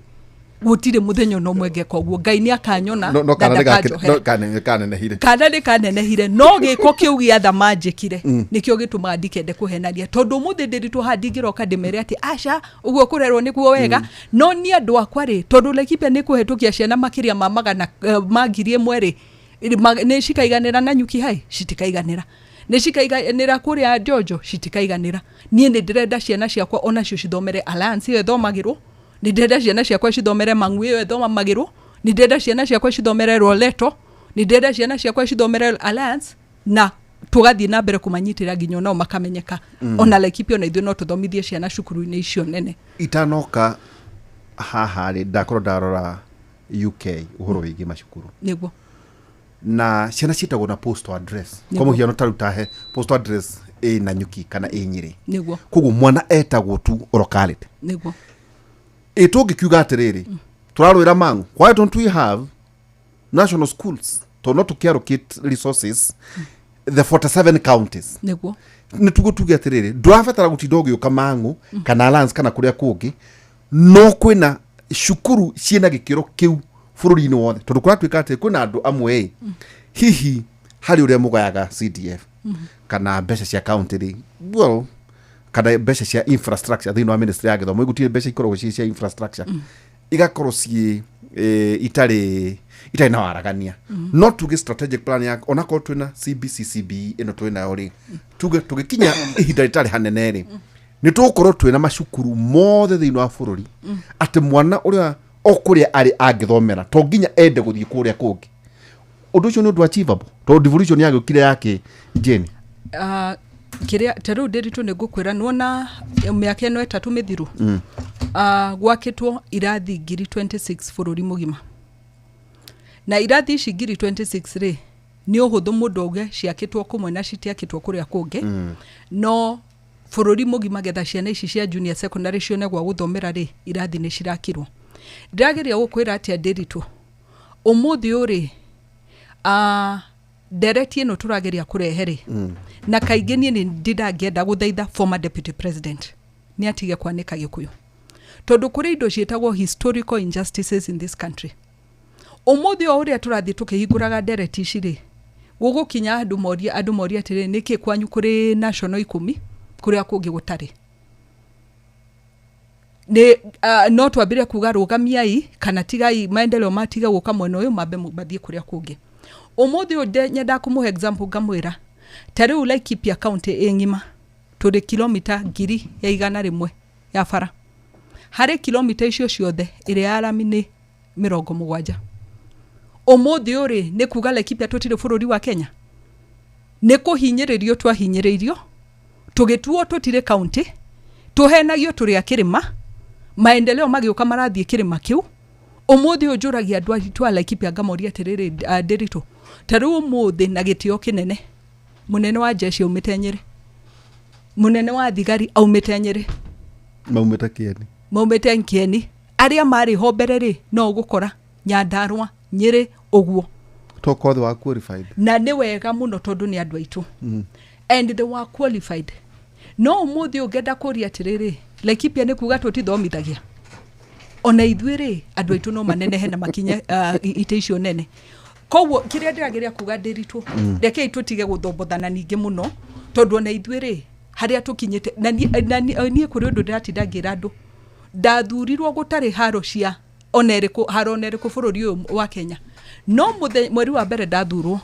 Gũtirĩ mũthenya ona ũmwe ngeka ũguo. Ngai nĩ akanyona no na kana ndakanjohera. Nĩ kanenehire. Kana nĩ kanenehire, no gĩko kĩu gĩa thama njĩkire nĩkĩo gĩtũmaga ndikende kũhenania, tondũ ũmũthĩ ndĩritũ haha ndingĩroka ndĩmere atĩ aca ũguo kũrerwo nĩguo wega. No niĩ andũ akwa rĩ, tondũ Laikipia nĩ kũhetũkia ciana makĩria ma magana ma 1,000 rĩ, nĩ cikaiganĩra na nyuki hai citikaiganĩra, nĩ cikaiganĩra kũrĩa Njonjo citikaiganĩra. Niĩ nĩ ndĩrenda ciana ciakwa onacio cithomere Alliance ĩyo ĩthomagĩrwo, nĩ ndĩrenda ciana ciakwa cithomere Mang'u ĩyo ĩthomagĩrwo, nĩ ndĩrenda ciana ciakwa cithomere Roleto, nĩ ndĩrenda ciana ciakwa cithomere Alliance, na tũgathiĩ na mbere kũmanyitĩra nginya onao makamenyeka. Ona Laikipia ona ithuĩ no tũthomithie ciana cukuru-inĩ icio nene. Itanoka haha rĩ, ndakorwo ndarora UK ũhoro wĩgiĩ macukuru. Nĩguo. Na ciana ciĩtagwo na postal address. Nĩguo. Kwa mũhiano ta rĩu tahe postal address ĩ Nanyuki kana ĩ Nyĩrĩ. Koguo mwana etagwo tu locality. Ĩ tũngĩkiuga atĩrĩrĩ, tũrarũĩra Mang'u, why don't we have national schools, tondũ no tũkĩallocate resources the 47 counties? Nĩ tugo tuge atĩrĩrĩ, ndũrabatara gũtinda ũgĩũka Mang'u kana Alliance kana kũrĩa kũngĩ, no kwĩna cukuru ciĩna gĩkĩro kĩu bũrũri-inĩ wothe, tondũ kũratuĩka atĩ kwĩna andũ amwe ĩ hihi harĩ ũrĩa mũgayaga CDF kana mbeca cia county rĩ, well, kana mbeca cia infrastructure thĩinĩ wa ministry ya gĩthomo, gũtirĩ mbeca ikoragwo ciĩ cia infrastructure, igakorwo ciĩ itarĩ na waragania. No tuge strategic plan ya onakorwo twĩna CBC CBE ĩno twĩnayo rĩ, tuge tũgĩkinya ihinda rĩtarĩ hanene rĩ, nĩ tũgũkorwo twĩna macukuru mothe thĩinĩ wa bũrũri, atĩ mwana ũrĩa o kũrĩa arĩ angĩthomera to nginya ende gũthiĩ kũrĩa kũngĩ. Ũndũ ũcio nĩ ũndũ achievable, tondũ devolution yagĩũkire yake Jane? Kĩrĩa ta rĩu ndĩritũ nĩ ngũkwĩra, nĩwona mĩaka ĩno 3 mĩthiru, gwakĩtwo irathi 26,000 bũrũri mũgima, na irathi ici 26,000 rĩ, nĩ ũhũthũ mũndũ auge ciakĩtwo kũmwe na citiakĩtwo kũrĩa kũngĩ. No bũrũri mũgima getha ciana ici cia junior secondary cione gwa gũthomera rĩ, irathi nĩ cirakirwo. Ndĩrageria gũkwĩra atĩa ndĩritũ, ũmũthĩ ũyũ rĩ, ndereti ĩno tũrageria kũrehe rĩ, na kaingĩ niĩ nĩ ndindangĩenda gũthaitha former deputy president nĩ atige kwanĩka Gĩkũyũ, tondũ kũrĩ indo ciĩtagwo historical injustices in this country. Ũmũthĩ o ũrĩa tũrathiĩ tũkĩhingũraga ndereti ici rĩ, gũgũkinya andũ morie atĩrĩ, nĩkĩ kwanyu kũrĩ national 10 kũrĩa kũngĩ gũtarĩ? Nĩ no twambire kuga rũgamiai kana tigai maendeleo matige gũka mwena ũyũ, mambe mathiĩ kũrĩa kũngĩ. Ũmũthĩ ũyũ nyendaga kũmũhe example, ngamwĩra ta rĩu Laikipia county ĩ ng'ima tũrĩ kilomita 1,100 ya bara. Harĩ kilomita icio ciothe, ĩrĩa ya rami nĩ 70. Ũmũthĩ ũyũ rĩ, nĩ kuga Laikipia tũtirĩ bũrũri wa Kenya? Nĩ kũhinyĩrĩrio twahinyĩrĩirio, tũgĩtuo tũtirĩ county, tũhenagio tũrĩ a kĩrĩma, maendeleo magĩũka marathiĩ kĩrĩma kĩu. Ũmũthĩ ũyũ njũragia andũ aitũ a Laikipia ngamoria atĩrĩrĩ, ndĩritũ ta rĩu ũmũthĩ na gĩtĩo kĩnene, mũnene wa jeshi aumĩte Nyĩrĩ, mũnene wa thigari aumĩte Nyĩrĩ. Maumĩte Kĩeni. Maumĩte Nkieni. Arĩa marĩ ho mbere rĩ, no ũgũkora Nyandarũa, Nyĩrĩ, ũguo. Toko othe wa qualified. Na nĩ wega mũno tondũ nĩ andũ aitũ and they were qualified. No ũmũthĩ ũngĩenda kũria atĩrĩrĩ, Laikipia nĩ kuga tũtithomithagia? Ona ithuĩ rĩ, andũ aitũ no manenehe na makinye itĩ icio nene. Koguo kĩrĩa ndĩrageria kuga ndĩritũ, rekei tũtige gũthombothana ningĩ mũno, tondũ ona ithuĩ rĩ, harĩa tũkinyĩte na niĩ kũrĩ ũndũ ndĩratinda ngĩra andũ. Ndathurirwo gũtarĩ haro cia ona ĩrĩkũ, haro ona ĩrĩkũ bũrũri ũyũ wa Kenya. No mweri wa mbere ndathurwo,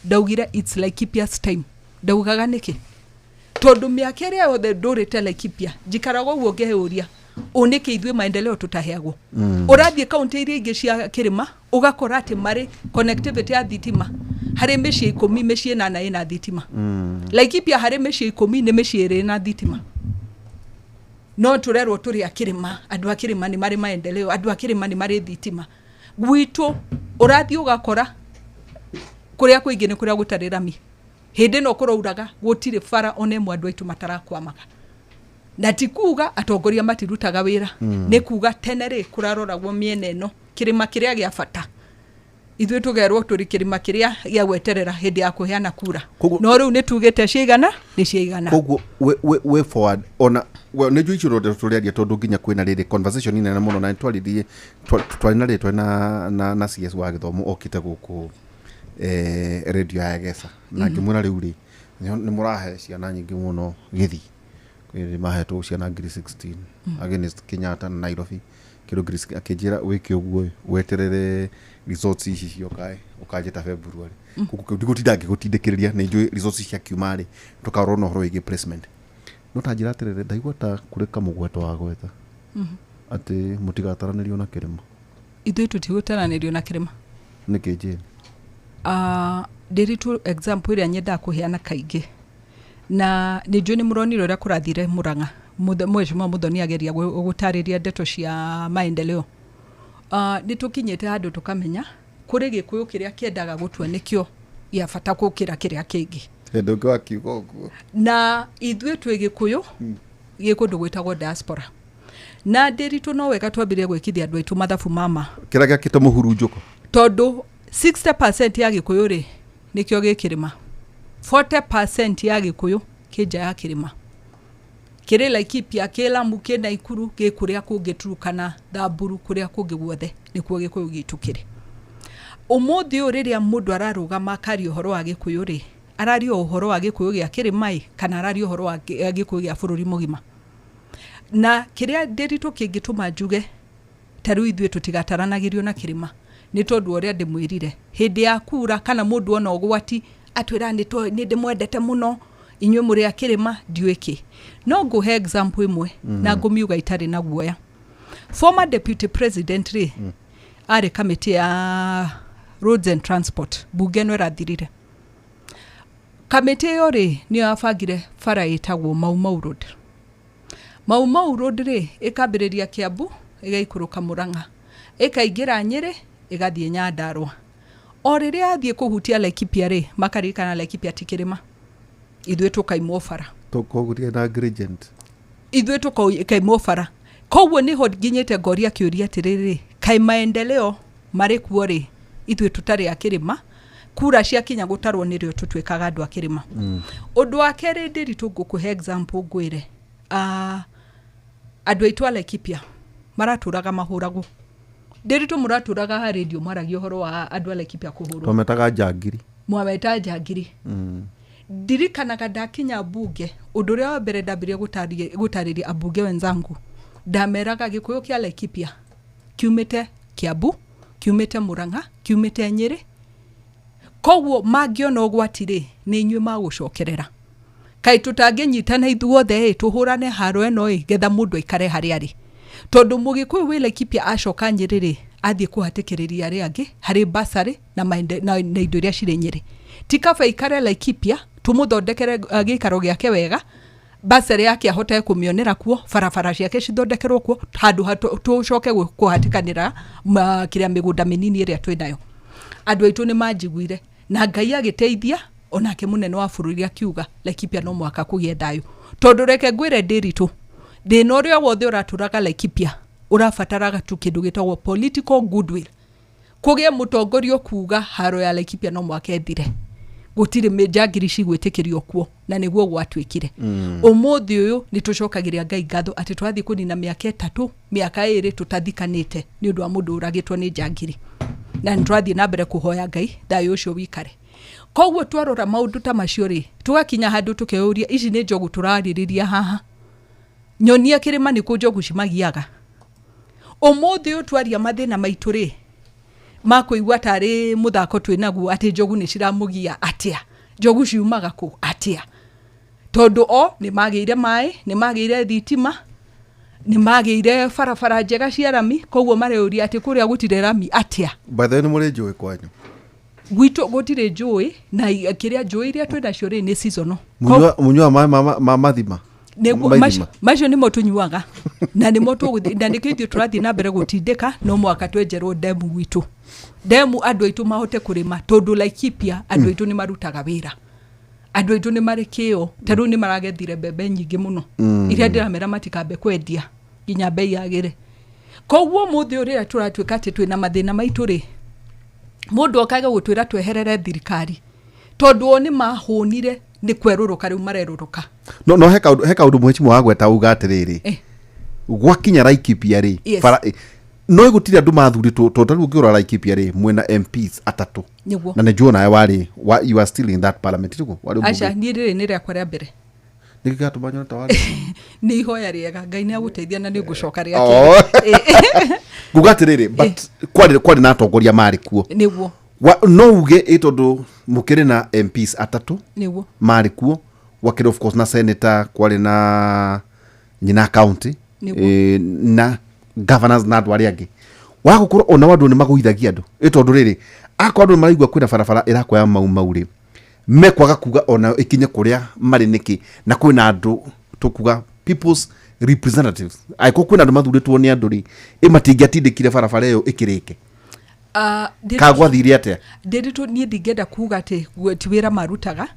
ndaugire it's Laikipia's time. Ndaugaga nĩkĩ? Tondũ mĩaka ĩrĩa yothe ndũrĩte Laikipia, njikaraga ũguo ngeyũria, ũ nĩkĩ ithuĩ maendeleo tũtaheagwo? Ũrathiĩ kaunti iria ingĩ cia kĩrĩma, ũgakora atĩ marĩ connectivity ya thitima, harĩ mĩciĩ 10, mĩciĩ 8 ĩna thitima. Laikipia harĩ mĩciĩ 10, nĩ mĩciĩ 2 ĩna thitima. No tũrerwo tũrĩ a kĩrĩma, andũ a kĩrĩma nĩ marĩ maendeleo, andũ a kĩrĩma nĩ marĩ thitima. Gwitũ ũrathiĩ ũgakora kũrĩa kũingĩ nĩ kũrĩa gũtarĩ rami. Hĩndĩ ĩno kũrauraga gũtirĩ bara ona ĩmwe andũ aitũ matarakwamaga. Na ti kuga atongoria matirutaga wĩra, nĩ kuga tene rĩ kũraroragwo mĩena ĩno, kĩrĩma kĩrĩa gĩa bata. Ithuĩ tũgerwo tũrĩ kĩrĩma kĩrĩa gĩa gweterera hĩndĩ ya kũheana kura. No rĩu nĩ tugĩte ciigana nĩ ciigana. Koguo way forward ona well, nĩ njũĩ icio tũrĩaria, tondũ nginya kwĩna rĩrĩ conversation nene mũno na twaririe twarĩ na rĩtwa na CS wa gĩthomo okĩte gũkũ radio ya Egesa, na ngĩmwĩra rĩu rĩ nĩ mũrahe ciana nyingĩ mũno gĩthii. Kwĩ mahetwo ciana ngiri 16 against Kenyatta na Nairobi kĩndũ ngiri. Akĩnjĩra wĩke ũguo, weterere results ici cioka, ũkanjĩta February. Koguo ndigũtinda ngĩgũtindĩkĩrĩria, nĩ njũĩ results cia kiuma rĩ tũkarora na ũhoro wĩgiĩ placement. No ta njĩra atĩrĩrĩ, ndaigua ta kũrĩ kamũgweto wagweta atĩ mũtigataranĩrio na kĩrĩma. Ithuĩ tũtigũtaranĩrio na kĩrĩma. Nĩkĩ njĩra? Ndĩritũ example ĩrĩa nyendaga kũheana kaingĩ, na nĩ njũĩ nĩ mũronire ũrĩa kũrathire Mũrang'a. Mheshimiwa Muthoni ageria gũtarĩria ndeto cia maendeleo. Nĩ tũkinyĩte handũ tũkamenya kũrĩ Gĩkũyũ kĩrĩa kĩendaga gũtua nĩkĩo gĩa bata gũkĩra kĩrĩa kĩngĩ. Hĩndĩ ũngĩ wakiuga ũguo. Na ithuĩ twĩ Gĩkũyũ gĩ kũndũ gwĩtagwo diaspora, na ndĩritũ no wega twambirie gwĩkithia andũ aitũ mathabu mama. Kĩrĩa gĩakĩte mũhurunjũko. Tondũ 60% ya Gĩkũyũ rĩ nĩkĩo gĩ kĩrĩma, 40% ya Gĩkũyũ kĩ nja ya kĩrĩma, kĩrĩ Laikipia, kĩ Lamu, kĩ Naikuru, gĩ kũrĩa kũngĩ, Turukana, Thamburu, kũrĩa kũngĩ guothe nĩkuo Gĩkũyũ gitũ kĩrĩ. Ũmũthĩ ũyũ rĩrĩa mũndũ ararũgama akaria ũhoro wa Gĩkũyũ rĩ, araria ũhoro wa Gĩkũyũ gĩa kĩrĩma ĩ, kana araria ũhoro wa Gĩkũyũ gĩa bũrũri mũgima? Na kĩrĩa ndĩritũ kĩngĩtũma njuge ta rĩu ithuĩ tũtigataranagĩrio na kĩrĩma nĩ tondũ ũrĩa ndĩmwĩrire, hĩndĩ ya kura kana mũndũ ona ũgwati atwĩra nĩ ndĩmwendete mũno inyuĩ mũrĩ a kĩrĩma, ndiũĩ kĩ. No ngũhe example ĩmwe na ngũmiuga itarĩ na guoya. Former deputy president rĩ, arĩ kamĩtĩ ya roads and transport bunge ĩno ĩrathirire. Kamĩtĩ ĩyo rĩ nĩyo yabangire bara ĩtagwo Mau Mau Road. Mau Mau Road rĩ ĩkambĩrĩria Kiambu, ĩgaikũrũka Murang'a, ĩkaingĩra Nyĩrĩ, ĩgathiĩ Nyandarũa. O rĩrĩa athiĩ kũhutia Laikipia rĩ, makaririkana Laikipia ti kĩrĩma, ithuĩ tũkaimwo bara. Tũkũguria na gradient. Ithuĩ tũkaimwo bara. Koguo nĩho nginyĩte ngoria kĩũria atĩrĩrĩ, kaĩ maendeleo marĩ kuo rĩ ithuĩ tũtarĩ a kĩrĩma? Kura ciakinya gũtarwo nĩrĩo tũtuĩkaga andũ a kĩrĩma. Ũndũ wa kerĩ ndĩritũ ngũkũhe example ngwĩre, andũ aitũ a Laikipia maratũraga mahũragwo. Ndĩritũ mũratũraga ha radio mwaragia ũhoro wa andũ a Laikipia kũhũrwo. Twametaga njangiri. Mwameta njangiri. Ndirikanaga ndakinya bunge, ũndũ ũrĩa wa mbere ndambirie gũtarĩria ambunge wenzangu, ndameraga Gĩkũyũ kĩa Laikipia kiumĩte Kiambu, kiumĩte Murang'a, kiumĩte Nyĩrĩ. Koguo mangĩona ũgwati rĩ, nĩ inyuĩ magũcokerera. Kaĩ tũtangĩnyitana ithuothe ĩ tũhũrane haro ĩno ĩ getha mũndũ aikare harĩa arĩ? Tondũ Mũgĩkũyũ wĩ Laikipia acoka Nyĩrĩ rĩ, athiĩ kũhatĩkĩrĩria arĩa angĩ harĩ basarĩ na indo iria cirĩ Nyĩrĩ. Ti kaba aikare Laikipia tũmũthondekere gĩikaro gĩake wega, basarĩ yake ahote kũmĩonera kuo, barabara ciake cithondekerwo kuo, handũ ha tũcoke kũhatĩkanĩra kĩrĩa mĩgũnda mĩnini ĩrĩa twĩ nayo. Andũ aitũ nĩ manjiguire na Ngai agĩteithia, onake mũnene wa bũrũri akiuga Laikipia no mũhaka kũgĩe thayũ. Tondũ reke ngwĩre ndĩritũ, thĩna ũrĩa wothe ũratũraga Laikipia ũrabataraga tu kĩndũ gĩtagwo political goodwill, kũgĩe mũtongoria ũkuga haro ya Laikipia no mũhaka ĩthire, gũtirĩ njangiri cigwĩtĩkĩrio kuo. Na nĩguo gwatuĩkire. Ũmũthĩ ũyũ nĩ tũcokagĩria Ngai ngatho atĩ twathiĩ kũnina mĩaka 3, mĩaka 2 tũtathikanĩte nĩ ũndũ wa mũndũ ũragĩtwo nĩ njangiri, na nĩ tũrathiĩ na mbere kũhoya Ngai thayũ ũcio wikare. Koguo twarora maũndũ ta macio rĩ, tũgakinya handũ tũkeyũria, ici nĩ njogu tũrarĩrĩria haha? Nyonia kĩrĩma nĩ kũ njogu cimagiaga. Ũmũthĩ ũyũ twaria mathĩna maitũ rĩ, makũigua tarĩ mũthako twĩ naguo atĩ njogu nĩ ciramũgia. Atĩa? Njogu ciumaga kũ? Atĩa? Tondũ o nĩ magĩire maĩ, nĩ magĩire thitima, nĩ magĩire barabara njega cia rami, koguo mareuria atĩ kũrĩa gũtirĩ rami atĩa. By the way, nĩ mũrĩ njũĩ kwanyu? Gwitũ gũtirĩ njũĩ, na kĩrĩa njũĩ iria twĩ nacio rĩ nĩ seasonal. Mũnyuaga maĩ ma mathima? Macio nĩmo tũnyuaga na nĩmo tũgũthiĩ, na nĩkĩo ithuĩ tũrathiĩ na mbere gũtindĩka, no mũhaka twenjerwo ndemu gwitũ, ndemu andũ aitũ mahote kũrĩma, tondũ Laikipia andũ aitũ nĩ marutaga wĩra, andũ aitũ nĩ marĩ kĩo, ta rĩu nĩ maragethire mbembe nyingĩ mũno iria ndĩramera matikambe kwendia nginya mbei yagĩre. Koguo mũthĩ ũrĩa tũratuĩka atĩ twĩna mathĩna maitũ rĩ, mũndũ okage gũtwĩra tweherere thirikari, tondũ o nĩ mahũnire nĩ kwerũrũka rĩu marerũrũka. No he kaũndũ mheshimiwa wagweta uga atĩrĩrĩ, gwakinya Laikipia rĩ, bara no gũtirĩ andũ mathurĩtwo, tondũ rĩu ũngĩrora Laikipia rĩ, mwena MPs atatũ na nĩ njũĩ nawe warĩ, you are still in that parliament tiguo? Aca, niĩ rĩrĩ nĩ rĩakwa rĩa mbere. Nĩkĩ gĩatũma nyone ta warĩ? Nĩ ihoya rĩega, Ngai nĩ agũteithia na nĩ ngũcoka rĩa kerĩ. Nguga atĩrĩrĩ, but kwarĩ na atongoria marĩ kuo. Nĩguo. No uge ĩ tondũ mũkĩrĩ na MPs atatũ nĩguo marĩ kuo, wakĩrĩ of course na senator, kwarĩ na nyina county na governors na andũ arĩa angĩ. Wagũkorwo ona andũ nĩ magũithagia andũ ĩ tondũ rĩrĩ, akorwo andũ maraigua kwĩna barabara ĩrakwaya mau mau rĩ, mekwaga kuga ona ĩkinye kũrĩa marĩ nĩkĩ, na kwĩna andũ tũkuga people's representatives, angĩkorwo kwĩna andũ mathurĩtwo nĩ andũ rĩ, ĩ matingĩatindĩkire barabara ĩyo ĩkĩrĩke. Ka gwathire atĩa? Ndĩritũ niĩ ndingĩenda kuga atĩ ti wĩra marutaga,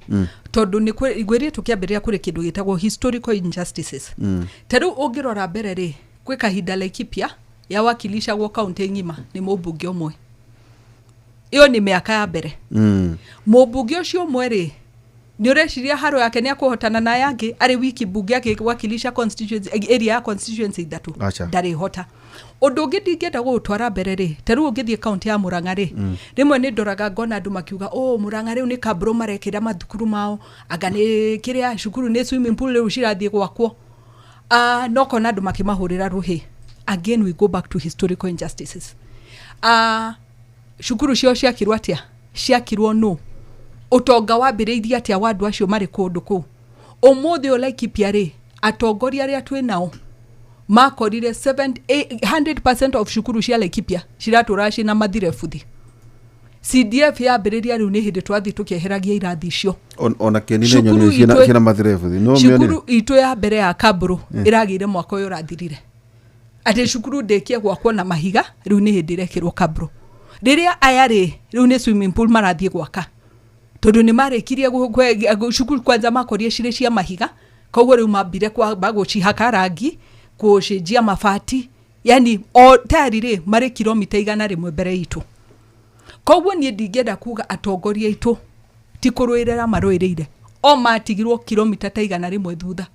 tondũ nĩ ngwĩrire tũkĩambĩrĩria kũrĩ kĩndũ gĩtagwo historical injustices. Ta rĩu ũngĩrora mbere rĩ, gwĩ kahinda Laikipia yawakilishagwo kaunti ng'ima nĩ mũmbunge ũmwe. Ĩyo nĩ mĩaka ya mbere. Mũmbunge ũcio ũmwe rĩ, nĩ ũreciria haro yake nĩ akũhotana na aya angĩ arĩ wiki mbunge akĩwakilisha constituency area ya constituency ithatũ, ndarĩhota. Ũndũ ũngĩ ndingĩenda gũgũtwara mbere rĩ, ta rĩu ũngĩthiĩ kaunti ya Murang'a rĩ, rĩmwe nĩ ndoraga ngona andũ makiuga oh, Murang'a rĩu nĩ kabro marekĩra mathukuru mao, anga nĩ kĩrĩa cukuru nĩ swimming pool rĩu cirathiĩ gwakwo. No kona andũ makĩmahũrĩra rũhĩ. Again we go back to historical injustices. Cukuru ciao ciakirwo atĩa? Ciakirwo nũ? Ũtonga wambĩrĩirie atĩa wa andũ acio marĩ kũndũ kũu? Ũmũthĩ ũyũ Laikipia rĩ, atongoria arĩa twĩ nao makorire 100% of cukuru cia Laikipia ciratũraga ciĩna mathirebuthi. CDF yambĩrĩria rĩu nĩ hĩndĩ twathiĩ tũkĩeheragia irathi icio. Ona kĩeni nĩ nyonire ciĩna mathirebuthi. Cukuru itũ ya mbere ya Kaburu ĩragĩire mwaka ũyũ ũrathirire. Atĩ cukuru ndĩkie gwakwo na mahiga, rĩu nĩ hĩndĩ ĩrekĩrwo kabro. Rĩrĩa aya rĩ, rĩu nĩ swimming pool marathiĩ gwaka. Tondũ nĩ marĩkirie cukuru kwanza makorire cirĩ cia mahiga, koguo rĩu mambire gũcihaka rangi, gũcenjia mabati, yani o tayari rĩ marĩ kilomita 100 mbere itũ. Koguo niĩ ndingĩenda kuga atongoria aitũ ti kũrũĩrĩra marũĩrĩire, o matigirwo kilomita ta 100 thutha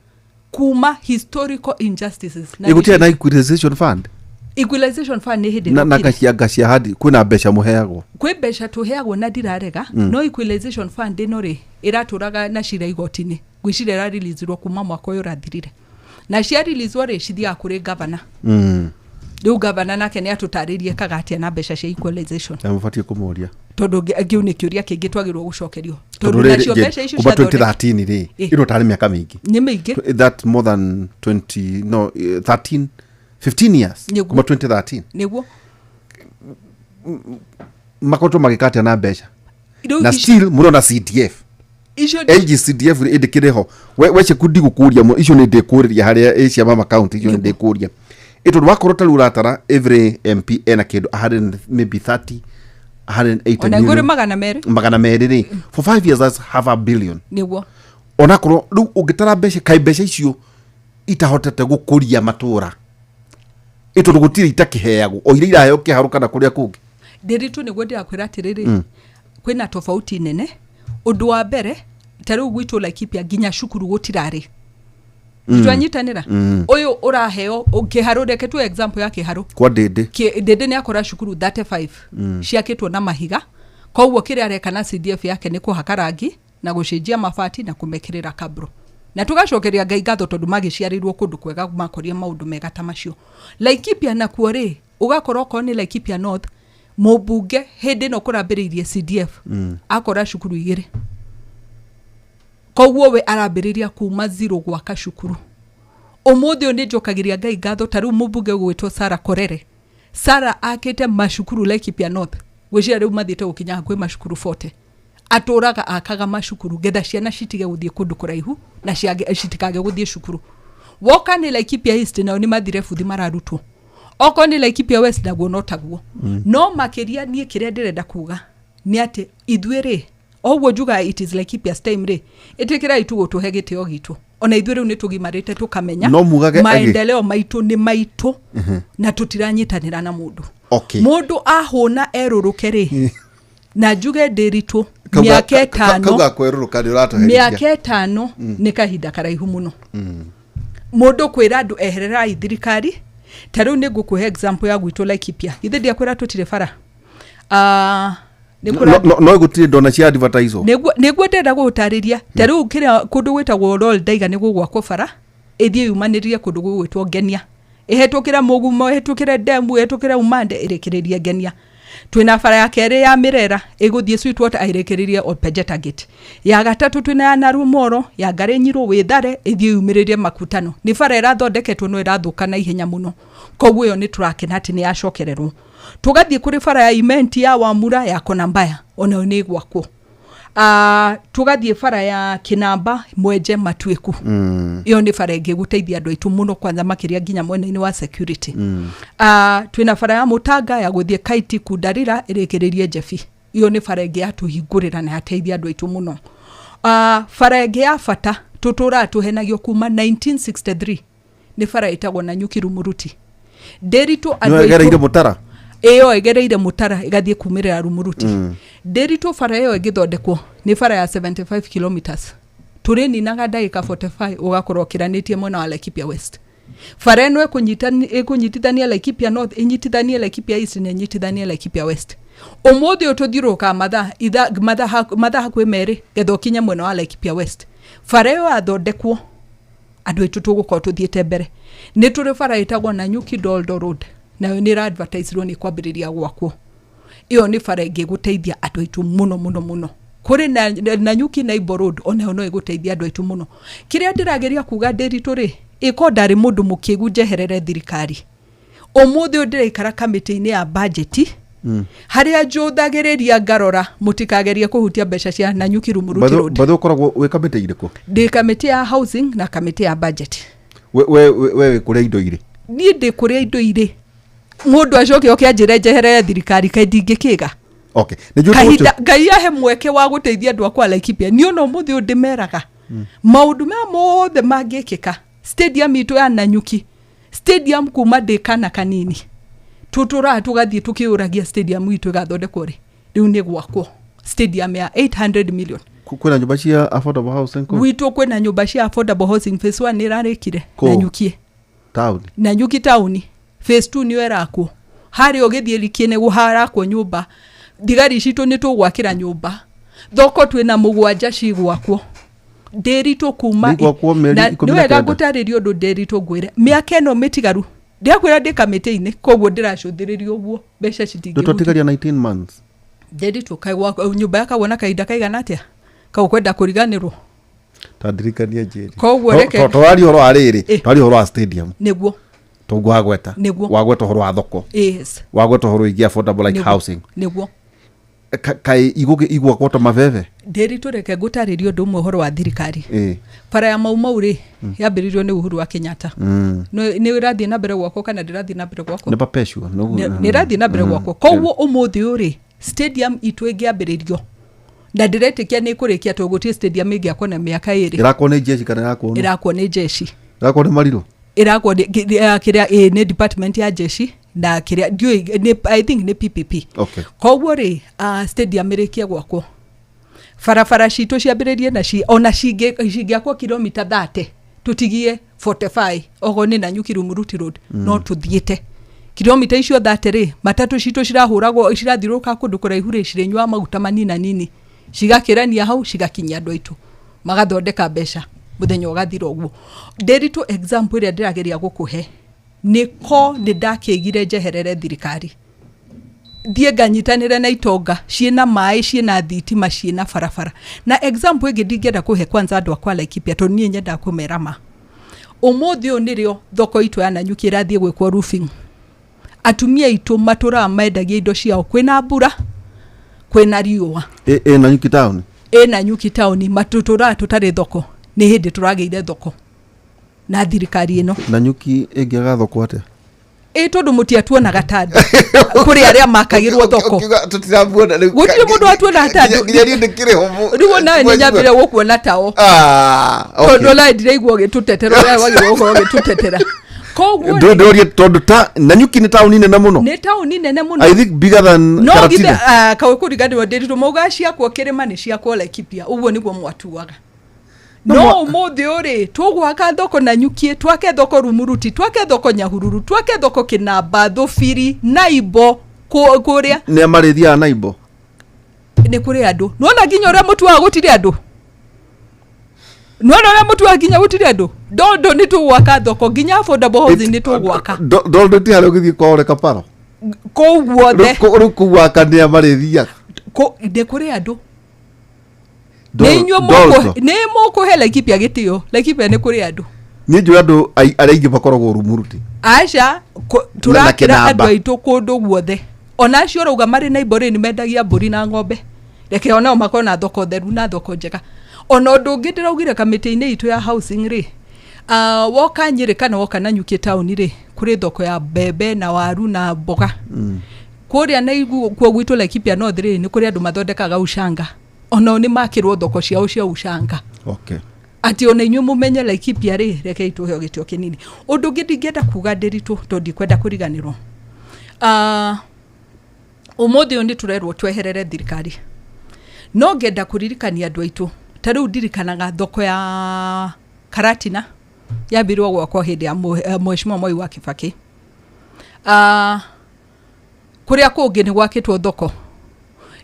kuma historical injustices. Gũtirĩ na equalization fund? Equalization fund nĩ hĩndĩ na ngacia hadi kwĩna mbeca mũheagwo? Kwĩ mbeca tũheagwo na ndirarega, no equalization fund ĩno rĩ ĩratũraga na cira igoti-inĩ, ngwĩciria ĩrareleasirwo kuma mwaka ũyũ ũrathirire, na cia releaswo rĩ cithiaga kũrĩ governor. Rĩu governor nake nĩ atũtarĩrie kaga atĩa na mbeca cia equalization. Na mũbatiĩ kũmũria, tondũ kĩu nĩ kĩũria kĩngĩ twagĩrĩirwo gũcokerio, tondũ nacio mbeca icio kuma 2013 rĩ ĩno tarĩ mĩaka mĩingĩ, nĩ mĩingĩ, that more than 20 no 13 15 years kuma 2013 nĩguo makoretwo magĩka atĩa na mbeca, na still mũrona CDF NGCDF ĩndĩkĩrĩ ho. We ceku ndigũkũria icio nĩ ndĩkũrĩria harĩa cia mama county, icio nĩ ndĩkũria ĩ tondũ wakorwo ta rĩu ũratara every MP ena kĩndũ 100 maybe 30 180 million, ona 200 rĩ, for 5 years that's half a billion nĩguo. Onakorwo rĩu ũngĩtara mbeca, kaĩ mbeca icio itahotete gũkũria matũra ĩ tondũ gũtirĩ itakĩheagwo, o iria iraheo kĩharũ kana kũrĩa kũngĩ. Ndĩritũ nĩguo ndĩrakwĩra atĩrĩrĩ, kwĩna tofauti nene. Ũndũ wa mbere ta rĩu gwitũ Laikipia nginya cukuru gũtirarĩ. Twanyitanĩra ũyũ ũraheo kĩharũ, reke tu example ya kĩharũ kwa Ndĩndĩ. Ndĩndĩ nĩ akora cukuru 35 ciakĩtwo na mahiga, koguo kĩrĩa areka na CDF yake nĩ kũhaka rangi na gũcenjia mabati na kũmekĩrĩra kabro. Na tũgacokeria Ngai ngatho tondũ magĩciarĩirwo kũndũ kwega, makorie maũndũ mega ta macio. Laikipia nakuo rĩ, ũgakorwo okorwo nĩ Laikipia North, mũmbunge hĩndĩ ĩno kũrambĩrĩirie CDF akora cukuru igĩrĩ. Koguo we arambĩrĩria kuma zero gwaka cukuru. Ũmũthĩ ũyũ nĩ njokagĩria Ngai ngatho, ta rĩu mũmbunge ũgwĩtwo Sarah Korere. Sarah akĩte macukuru Laikipia North, gwĩciria rĩu mathiĩte gũkinya hakuhĩ macukuru 40. Atũraga akaga macukuru getha ciana citige gũthiĩ kũndũ kũraihu na citikage gũthiĩ cukuru. Woka nĩ Laikipia East, nao nĩ mathire buthi mararutwo. Okorwo nĩ Laikipia West naguo no taguo. No makĩria niĩ kĩrĩa ndĩrenda kuga nĩ atĩ ithuĩ rĩ, oguo njugaga it is Laikipia's time rĩ, ĩtĩkĩrai tu gũtũhe gĩtĩo gitũ. Ona ithuĩ rĩu nĩ tũgimarĩte tũkamenya No mugage maendeleo maitũ nĩ maitũ na tũtiranyitanĩra na mũndũ. Okay. Mũndũ ahũna erũrũke rĩ, na njuge ndĩritũ mĩaka ĩtano, kauga kwerũrũka nĩ ũratũherithia. mĩaka ĩtano nĩ kahinda karaihu mũno mũndũ kwĩra andũ ehererai thirikari. Ta rĩu nĩ ngũkũhe example ya gwitũ Laikipia, githĩ ndiakwĩra tũtirĩ bara? Ah, nĩ No gũtirĩ ndona cia advertise. Nĩguo ndĩrenda gũgũtarĩria. Ta rĩu kĩrĩa kũndũ gwĩtagwo Roll Ndaiga nĩ gũgwakwo bara ĩthiĩ yumanĩrĩrie kũndũ gũgwĩtwo Ngenia, ĩhetũkĩre Mũgumo, ĩhetũkĩre Ndemu, ĩhetũkĩre Umande, ĩrĩkĩrĩrie Ngenia. Twĩna bara ya kerĩ ya Mĩrera ĩgũthiĩ Sweetwater ĩrĩkĩrĩrie Olpejeta Gate. Ya gatatũ twĩna ya Narumoro ya Ngarĩnyirũ Wĩthare ĩthiĩ yumĩrĩrie Makutano. Nĩ bara ĩrathondeketwo no ĩrathũka na ihenya mũno, koguo ĩyo nĩ tũrakena atĩ nĩ yacokererwo. Tũgathiĩ kũrĩ bara ya Imenti ya Wamura ya Konambaya, onayo nĩ ĩgwakwo. Tũgathiĩ bara ya Kinamba Mwenje Matuĩku, ĩyo nĩ bara ĩngĩ gũteithia andũ aitũ mũno, kwanza makĩria nginya mwena-inĩ wa security. Twĩna bara ya Mũtanga ya gũthiĩ Kaiti Kundarira ĩrĩkĩrĩrie Njebi, ĩyo nĩ bara ĩngĩ yatũhingũrĩra na yateithia andũ aitũ mũno. Bara ĩngĩ ya bata tũtũraga tũhenagio kuma 1963 nĩ bara ĩtagwo Nanyuki Rumuruti. Ndĩritũ andũ Nĩ ĩgereire aitũ mũtara. Ĩyo ĩgereire mũtara ĩgathiĩ kumĩrĩra Rumuruti. Ndĩritũ bara ĩyo ĩngĩthondekwo nĩ bara ya 75 kilometers, tũrĩninaga ndagĩka 45 ũgakorwo ũkĩranĩtie mwena wa Laikipia West. Bara ĩno ĩkũnyitithania Laikipia North, ĩnyitithanie Laikipia East na ĩnyitithanie Laikipia West. Ũmũthĩ ũyũ tũthiũrũrũkaga mathaa hakuhĩ merĩ getha ũkinye mwena wa Laikipia West. Bara ĩyo yathondekwo andũ aitũ tũgũkorwo tũthiĩte mbere. Nĩ tũrĩ bara ĩtagwo Nanyuki Doldo Road, nayo nĩ ĩra-advertisirwo nĩ kwambĩrĩria gwakwo. Ĩyo nĩ bara ĩngĩ gũteithia andũ aitũ mũno mũno mũno. Kũrĩ na Nanyuki Naibo Road, onayo no ĩgũteithia andũ aitũ mũno. Kĩrĩa ndĩrageria kuga ndĩritũ rĩ, ĩko ndarĩ mũndũ mũkĩgu njeherere thirikari. Ũmũthĩ ũyũ ndĩraikara kamĩtĩ-inĩ ya bajeti, harĩa njũthagĩrĩria ngarora mũtikagerie kũhutia mbeca cia Nanyuki Rumuruti Road. Bathe ũkoragwo wĩ kamĩtĩ irĩkũ? Ndĩ kamĩtĩ ya housing na kamĩtĩ ya budget. We wĩ kũrĩa indo irĩ. Niĩ ndĩ kũrĩa indo irĩ, mũndũ acoke oke anjĩre njeherere thirikari, kaĩ ndingĩkĩga? Okay, nĩ njũĩ. Kahinda Ngai ahe mweke wa gũteithia andũ akwa Laikipia. Niĩ ona ũmũthĩ ũyũ ndĩmeraga maũndũ maya mothe mangĩkĩka, stadium itũ ya Nanyuki stadium, kuma ndĩ kana kanini tũtũraga tũgathiĩ tũkĩũragia stadium itũ ĩgathondekwo rĩ, rĩu nĩ gwakwo stadium ya 800 million. Kwĩna nyũmba cia affordable housing kũu? Gwitũ kwĩna nyũmba cia affordable housing, phase 1 nĩ ĩrarĩkire. Kũũ? Nanyukie. Taũni? Nanyuki taũni, phase 2 nĩyo ĩrakwo harĩa ũgĩthiĩ Likie nĩguo harakwo nyũmba. Thigari citũ nĩ tũgwakĩra nyũmba, thoko twĩna mũgwanja cigwakwo ndĩritũ kuma Nĩ igwakwo mĩeri na ikũmi nĩ na wega kenda. ngũtarĩria ũndũ ndĩritũ ngwĩre mĩaka ĩno mĩtigaru ndiakwĩra ndĩ kamĩtĩ-inĩ, koguo ndĩracũthĩrĩria ũguo mbeca citingĩhutia. Twatigaria 19 months. Ndĩritũ kaĩ nyũmba yakagwo na kahinda kaigana atĩa kau kwenda kũriganĩrwo? Ta ndirikanie njĩri. Koguo reke- Twaria ũhoro wa rĩrĩ, twaria ũhoro wa stadium. Nĩguo. Toguo wagweta. Nĩguo. Wagweta ũhoro wa thoko. Yes. Wagweta ũhoro wĩgiĩ affordable like Nĩguo. housing. Nĩguo. Kaĩ igwakwo ta mabebe? Ndĩritũ reke ngũtarĩrie ũndũ ũmwe ũhoro wa thirikari. Ĩ. Bara ya Mau Mau rĩ, yambĩrĩirio nĩ Uhuru wa Kenyatta. Nĩ ĩrathiĩ na mbere gwakwo kana ndĩrathiĩ na mbere gwakwo? Nĩ perpetual. Nĩ ĩrathiĩ na mbere gwakwo, koguo ũmũthĩ ũyũ rĩ, stadium itũ ĩngĩambĩrĩrio na ndĩretĩkia nĩ ĩkũrĩkia tondũ gũtirĩ stadium ĩngĩakwo na mĩaka 2. Ĩrakwo nĩ jeshi kana ĩrakwo nũ? Ĩrakwo nĩ jeshi. Ĩrakwo nĩ marirũ? Ĩrakwo kĩrĩa nĩ department ya jeshi na kĩrĩa ndiũĩ nĩ, I think nĩ PPP. Okay. Koguo rĩ, stadium ĩrĩkie gwakwo, barabara citũ ciambĩrĩrie na ona cingĩakwo kilomita 30 tũtigie 45, ogo nĩ Nanyuki Rumuruti Road, no tũthiĩte kilomita icio 30 rĩ, matatũ citũ cirahũragwo cirathiũrũrũka kũndũ kũraihu rĩ, cirĩnyuaga maguta manina nini, cigakĩrania hau cigakinyia andũ aitũ magathondeka mbeca mũthenya ũgathira ũguo. Ndĩritũ example ĩrĩa ndĩrageria gũkũhe nĩ ko nĩ ndakĩgire njeherere thirikari. Thiĩ nganyitanĩre na itonga ciĩna maĩ, ciĩna thitima, ciĩna barabara. Na example ĩngĩ ndingĩenda kũhe kwanza andũ akwa Laikipia, tondũ niĩ nyendaga kũmera ma. Ũmũthĩ ũyũ nĩrĩo thoko itũ ya Nanyuki ĩrathiĩ gwĩkwo roofing. Atumia aitũ matũraga mendagia indo ciao kwĩna mbura, kwĩna riũa. Ĩ Nanyuki town? Ĩ Nanyuki town, matũtũraga tũtarĩ thoko. Nĩ hĩndĩ tũragĩire thoko na thirikari ĩno. Nanyuki ĩngĩaga thoko atĩa? Ĩ tondũ mũtiatuonaga ta andũ. Kũrĩ arĩa makagĩrwo thoko. Tũtiramuona rĩu. Gũtirĩ mũndũ watuonaga ta andũ. Nginya niĩ ndĩkĩrĩ ho. Rĩu onawe nĩ nyambire gũkuona tao. Okay. Tondũ onawe ndiraigua ũgĩtũtetera ũrĩa wagĩrĩirwo gũkorwo ũgĩtũtetera. Koguo rĩ, Ndĩroria tondũ ta Nanyuki nĩ taũni nene mũno. Nĩ taũni nene mũno. I think bigger than No githe Karatina. kawe kũriganĩrwo ndĩritũ maugaga ciakwo kĩrĩma nĩ ciakwo Laikipia, ũguo nĩguo mwatuaga. No No ũmũthĩ ũrĩ tũgwaka thoko Nanyuki, twake thoko Rumuruti, twake thoko Nyahururu, twake thoko Kĩnamba, Thũbiri, Naimbo, kũrĩa Nĩ a marĩthiaga Naimbo? Nĩ kũrĩ andũ. Nĩwona nginya ũrĩa mũtuaga gũtirĩ andũ? Nĩwona ũrĩa mũtuaga nginya gũtirĩ andũ? Ndondo nĩ tũgwaka thoko, nginya affordable housing nĩ tũgwaka. Ndondo ti harĩa ũgĩthiĩ kwa Ole Kaparo? Kũu guothe. Rĩu kũu gwaka nĩ a marĩthiaga? Nĩ kũrĩ andũ. Nĩ inyuĩ nĩ mũkũhe Laikipia gĩtĩo. Laikipia nĩ kũrĩ andũ. Niĩ njũĩ andũ arĩa aingĩ makoragwo Rumuruti. Aca, tũrakĩra Kĩnamba. andũ aitũ kũndũ guothe. Ona acio ũrauga marĩ na imbori nĩ mendagia mbũri na ng'ombe. Reke onao makorwo na thoko theru na thoko njega. Ona ũndũ ũngĩ ndĩraugire kamĩtĩ-inĩ itũ ya housing rĩ, woka Nyĩrĩ kana woka Nanyuki town rĩ, kũrĩ thoko ya mbembe na waru na mboga. Kũrĩa na kuo gwitũ Laikipia North rĩ, nĩ kũrĩ andũ mathondekaga ucanga. Onao nĩ makĩrwo thoko ciao cia ucanga. Okay. Atĩ ona inyuĩ mũmenye Laikipia rĩ, rekei tũheo gĩtĩo kĩnini. Ũndũ ũngĩ ndingĩenda kuga ndĩritũ tondũ ndikwenda kũriganĩrwo. Ũmũthĩ ũyũ nĩ tũrerwo tweherere thirikari. No ngenda kũririkania andũ aitũ. Ta rĩu ndirikanaga thoko ya Karatina yambirwo gwakwo hĩndĩ ya Mheshimiwa Mwai wa Kibaki. Kũrĩa kũngĩ nĩ gwakĩtwo thoko.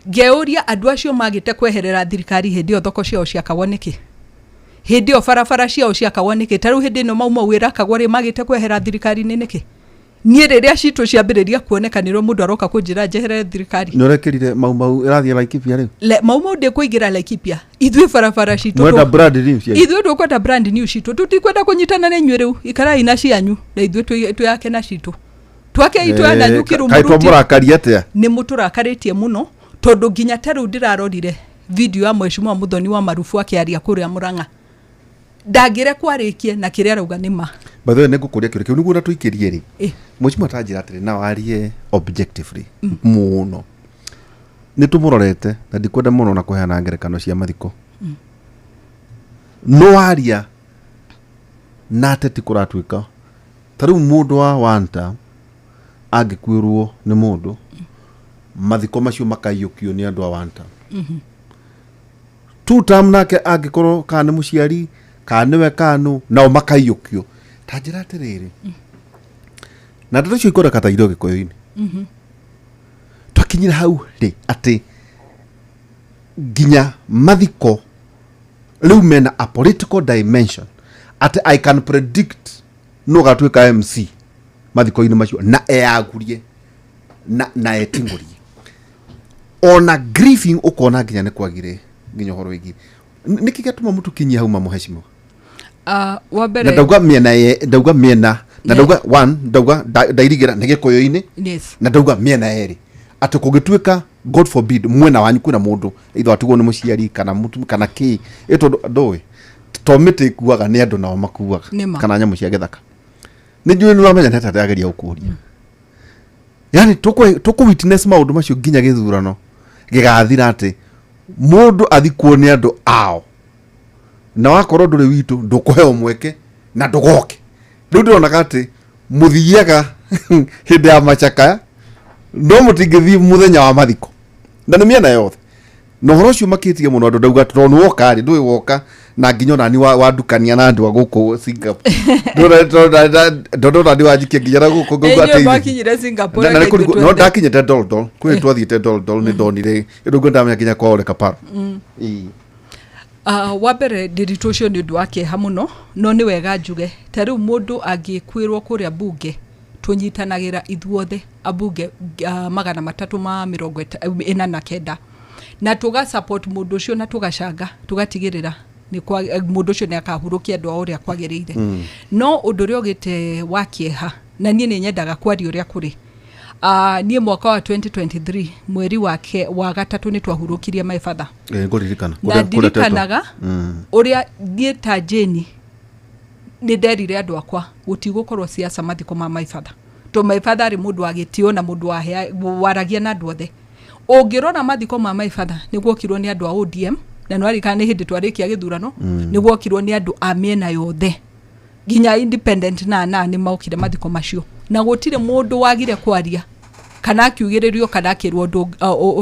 Ngeyũria andũ acio magĩte kweherera thirikari hĩndĩ ĩyo thoko ciao ciakagwo nĩkĩ? Hĩndĩ ĩyo barabara ciao ciakagwo nĩkĩ? Ta rĩu hĩndĩ ĩno Mau Mau ĩrakagwo rĩ, magĩte kwehera thirikari-inĩ nĩkĩ? Niĩ rĩrĩa citũ ciambĩrĩria kuoneka nĩrĩo mũndũ aroka kũnjĩra njeherere thirikari. Nĩ ũrekĩrire Mau Mau ĩrathiĩ Laikipia rĩu? Mau Mau ndĩkũingĩra Laikipia. Ithuĩ barabara citũ Mwenda brand new cianyu? Ithuĩ tũkwenda brand new citũ. Tũtikwenda kũnyitana na inyuĩ rĩu. Ikarai na cianyu na ithuĩ twĩyake na citũ. Twake itũ ya Nanyuki Kaĩ Rumuruti. twamũrakaria atĩa? Nĩ mũtũrakarĩtie mũno tondũ nginya ta rĩu ndĩrarorire video ya Mheshimiwa Muthoni wa Marufu akĩaria kũrĩa Murang'a. Ndangĩrekwo arĩkie na kĩrĩa arauga nĩ ma. By the way, nĩngũkũria kĩũria kĩu nĩguo na tũikĩrie rĩ. Mheshimiwa ta njĩra atĩrĩ, na warie objectively mũno. Nĩ tũmũrorete na ndikwenda mũno na kũheana ngerekano cia mathiko. No waria na ateti kũratuĩka ta rĩu mũndũ wa Wanta angĩkuĩrwo nĩ mũndũ, mathiko macio makaiyũkio nĩ andũ a Wanta. Two term nake angĩkorwo kana nĩ mũciari kana nĩwe kana nũ, nao makaiyũkio. Ta njĩra atĩrĩrĩ, na ndeto icio ikoneka ta irĩ o Gĩkũyũ-inĩ. Twakinyire hau rĩ atĩ nginya mathiko rĩu mena a political dimension, atĩ I can predict no gatuĩka MC mathiko-inĩ macio na eyagurie na etingũrie. Ona grieving ũkona nginya nĩ kwagire nginya ũhoro wĩgiĩ. Nĩkĩ gĩatũma mũtũkinyie hau mamũhecimo? Wa mbere Na ndauga mĩena ye, ndauga mĩena, na ndauga one, ndauga ndairigĩra nĩ Gĩkũyũ-inĩ. Yes. Na ndauga mĩena yerĩ. Atĩ kũngĩtuĩka, God forbid, mwena wanyu kwĩna mũndũ, either atigwo nĩ mũciari kana mũtumia kana kĩ, ĩ tondũ ndũĩ, to mĩtĩ ĩkuaga nĩ andũ nao makuaga, Nĩ ma. kana nyamũ cia gĩthaka. Nĩ njũĩ nĩ ũramenya nĩ atĩa ndĩrageria gũkũria. Yaani tũkũ witness maũndũ macio nginya gĩthurano gĩgathira atĩ mũndũ athikwo nĩ andũ ao, na wakorwo ndũrĩ witũ ndũkũheo mweke na ndũgoke. Rĩu ndĩronaga atĩ mũthiaga hĩndĩ ya macakaya no mũtingĩthiĩ mũthenya wa mathiko, na nĩ mĩena yothe. Na ũhoro ũcio makĩtie mũno andũ, ndauga atĩ tondũ nĩ woka rĩ, ndũĩ woka na nginya ona ni wandukania na andũ a gũkũ Singapore. Ndona ona ni wanjikia nginya na gũkũ ngauga Inyuĩ atĩ mwakinyire Singapore Na nĩ reke kũrigwo, ithuĩ no twende. ndakinyĩte Doldol, kwĩ twathiĩte Doldol nĩ ndonire, rĩu ndamenya nginya kwa Ole Kaparo. Wa mbere ndĩritũ ũcio nĩ ũndũ wa kĩeha mũno, no nĩ wega njuge ta rĩu mũndũ angĩkuĩrwo kũrĩa bunge Tũnyitanagĩra ithuothe ambunge 349 na tũga support mũndũ ũcio na tũgacanga tũgatigĩrĩra nĩ mũndũ ũcio nĩ akahurũkia andũ ao ũrĩa kwagĩrĩire. No ũndũ ũrĩa ũgĩte wa kĩeha, na niĩ nĩ nyendaga kwaria ũrĩa kũrĩ, niĩ mwaka wa 2023 mweri wake wa gatatũ nĩ twahurũkirie my father. Ngũririkana. Na ndirikanaga ũrĩa niĩ ta Jane nĩ nderire andũ akwa gũtigũkorwo siasa mathiko ma my father, to my father arĩ mũndũ wa gĩtĩo na mũndũ waragia na andũ othe. Ũngĩrora mathiko ma my father nĩ guokirwo nĩ andũ a ODM, na nĩ warikana nĩ hĩndĩ twarĩkia gĩthurano, nĩ guokirwo nĩ andũ a mĩena yothe nginya independent na nĩ maokire mathiko macio, na gũtirĩ mũndũ wagire kwaria kana akiugĩrĩrio kana akĩrwo ũndũ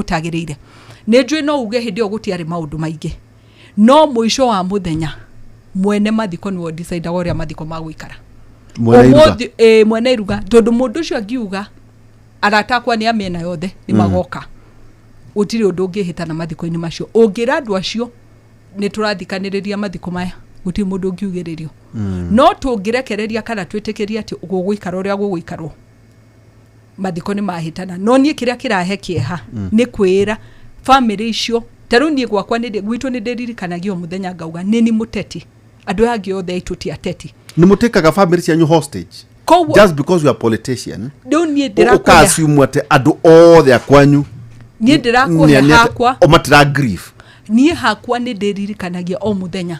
ũtagĩrĩire. Nĩ njũĩ no uge hĩndĩ ĩyo gũtiarĩ maũndũ maingĩ, no mũico wa mũthenya mwene mathiko nĩwe ũdecidaga ũrĩa mathiko magũikara. Mwene iruga, tondũ mũndũ ũcio angiuga arata akwa nĩ a mĩena yothe nĩ magoka, gũtirĩ ũndũ ũngĩhĩtana mathiko-inĩ macio. Ũngĩra andũ acio nĩ tũrathikanĩrĩria mathiko maya, gũtirĩ mũndũ ũngiugĩrĩrio. No tũngĩrekereria kana twĩtĩkĩrie atĩ gũgũikara ũrĩa gũgũikarwo, mathiko nĩ mahĩtana. No niĩ kĩrĩa kĩrahe kĩeha nĩ kwĩra bamĩrĩ icio, ta rĩu niĩ gwakwa gwitũ nĩ ndĩririkanagia o mũthenya ngauga nĩ ni mũteti, andũ aya angĩ othe aitũ ti ateti. Nĩ mũtĩkaga bamĩrĩ cianyu hostage just because you are politician? Rĩu niĩ ndĩrakũhe ũka-assume atĩ andũ othe akwanyu niĩ ndĩrakũhe hakwa o matira grief. Niĩ hakwa nĩ ndĩririkanagia o mũthenya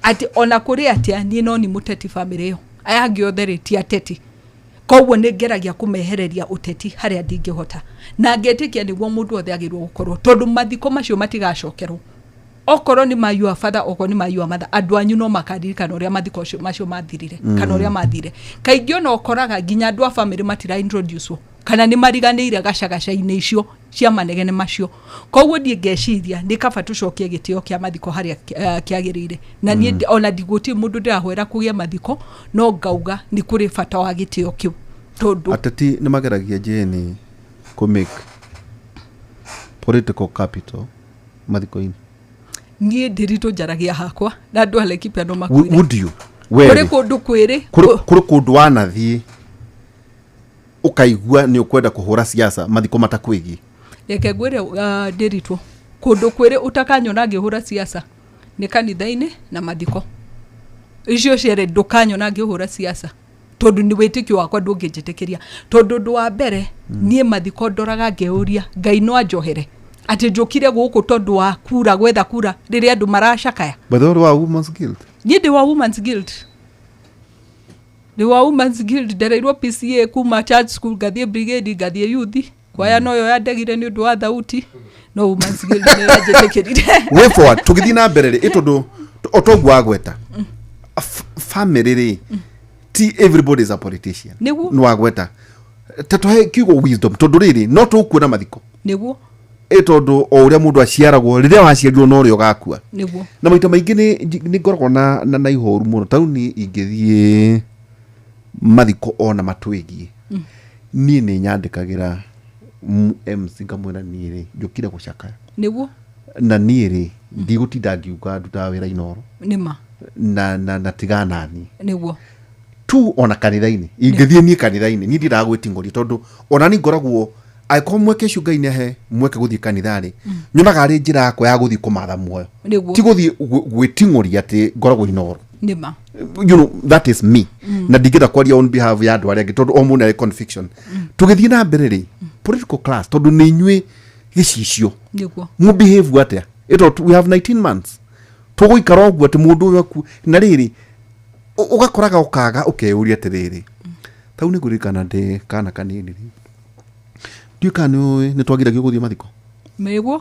atĩ ona kũrĩ atĩa niĩ no nĩ mũteti bamĩrĩ ĩyo, aya angĩ othe rĩ ti ateti. Koguo nĩ ngeragia kũmehereria ũteti harĩa ndingĩhota, na ngetĩkia nĩguo mũndũ othe agĩrĩirwo gũkorwo, tondũ mathiko macio matigacokerwo. Okorwo nĩ ma your father, okorwo nĩ ma your mother, andũ anyu no makaririkana ũrĩa mathiko macio mathirire kana ũrĩa mathire. Kaingĩ ona ũkoraga nginya andũ a bamĩrĩ matira introduce kana nĩ mariganĩire gacagaca-inĩ icio cia manegene macio. Koguo niĩ ngeciria nĩ kaba tũcokie gĩtĩo kĩa mathiko harĩa kĩagĩrĩire. Na niĩ ona ndigũtirĩ mũndũ ndĩrahoera kũgĩa mathiko, no ngauga nĩ kũrĩ bata wa gĩtĩo kĩu, tondũ ateti nĩ mageragia Jane kũ make political capital mathiko-inĩ. Niĩ ndĩritũ njaragia hakwa na andũ a Laikipia no makwĩre. Would you? Kũrĩ kũndũ kwĩrĩ, kũrĩ kũndũ wanathiĩ ũkaigua nĩ ũkwenda kũhũra siasa mathiko matakwĩgiĩ? Reke ngwĩre, ndĩritũ kũndũ kwĩrĩ ũtakanyona ngĩhũra siasa nĩ kanitha-inĩ na mathiko. Icio cierĩ ndũkanyona ngĩhũra siasa, tondũ nĩ wĩtĩkio wakwa ndũngĩnjĩtĩkĩria. Tondũ ũndũ wa mbere niĩ mathiko ndoraga ngeyũria Ngai no anjohere atĩ njũkire gũkũ tondũ wa kura, gwetha kura rĩrĩa andũ maracakaya. By the way, wa Women's Guild? Niĩ ndĩ wa Women's Guild. Ndĩ wa Women's Guild, ndereirwo PCA kuma church school, ngathiĩ brigade, ngathiĩ youth. Kwaya noyo yandegire nĩ ũndũ wa thauti, no Women's Guild nĩ yanjĩtĩkĩrire. Way forward, tũgĩthiĩ na mbere rĩ, tondũ o toguo wagweta family rĩ, ti everybody is a politician. Nĩguo. Nĩ wagweta ta tũhe kiugo wisdom, tondũ rĩrĩ no tũkuona mathiko. Nĩguo. Tondũ o ũrĩa mũndũ aciaragwo, rĩrĩa waciarirwo no ũrĩa ũgakua. Nĩguo. Na maita maingĩ nĩ ngoragwo na ihoru mũno. Ta rĩu niĩ ingĩthiĩ mathiko ona matwĩgiĩ, niĩ nĩ nyandĩkagĩra MC ngamwĩra niĩ rĩ njũkire gũcakaya. Nĩguo. Na niĩ rĩ ndigũtinda ngiuga ndutaga wĩra Inooro. Nĩma. Na tiganani. Nĩguo. Tu ona kanitha-inĩ ingĩthiĩ niĩ kanitha-inĩ niĩ ndiendaga gwĩting'oria, tondũ ona niĩ ngoragwo angĩkorwo mweke ũcio Ngai nĩahe mweke gũthiĩ kanitha-rĩ, nyonaga arĩ njĩra yakwa ya gũthiĩ kũmatha muoyo. Nĩguo. Ti gũthiĩ gwĩting'oria atĩ ngoragwo Inooro. Nĩma. You know, that is me. Na ndingĩenda kwaria on behalf ya andũ arĩa angĩ, tondũ o mũndũ arĩ conviction. Tũgĩthiĩ na mbere rĩ, political class, tondũ nĩ inyuĩ gĩcicio. Nĩguo. Mũ behave atĩa? Ĩto we have 19 months. Tũgũikara ũguo atĩ mũndũ ũyũ aku na rĩrĩ ũgakoraga ũkaga ũkeyũria atĩrĩrĩ, tau nĩ ngũririkana ndĩ kana kanini rĩ, ndiũĩ kana nĩũĩ nĩ twagiragio gũthiĩ mathiko. Nĩguo.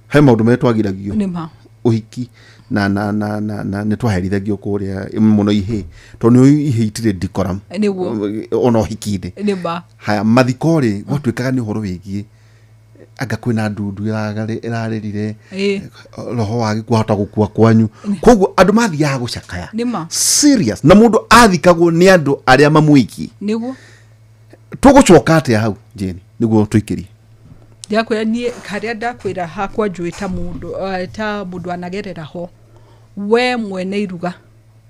He maũndũ marĩa twagiragio. Nĩma. Ũhiki na na na na na nĩ twaherithagio kũrĩa mũno ihĩ, tondũ nĩ ihĩ itirĩ decorum. Nĩguo. Ona ũhiki-inĩ. Nĩma. Haya mathiko rĩ, gwatuĩkaga nĩ ũhoro wĩgiĩ anga kwĩna ndundu ĩrarĩrire, roho wa gĩkuũ ahota gũkua kwanyu. Koguo andũ mathiaga gũcakaya. Nĩma. Serious. Na mũndũ athikagwo nĩ andũ arĩa mamwĩgiĩ. Nĩguo. Tũgũcoka atĩa hau, Jane, nĩguo tũikĩrie? Ndakwĩra niĩ harĩa ndakwĩra hakwa njũĩ ta mũndũ, ta mũndũ anagerera ho, we mwene iruga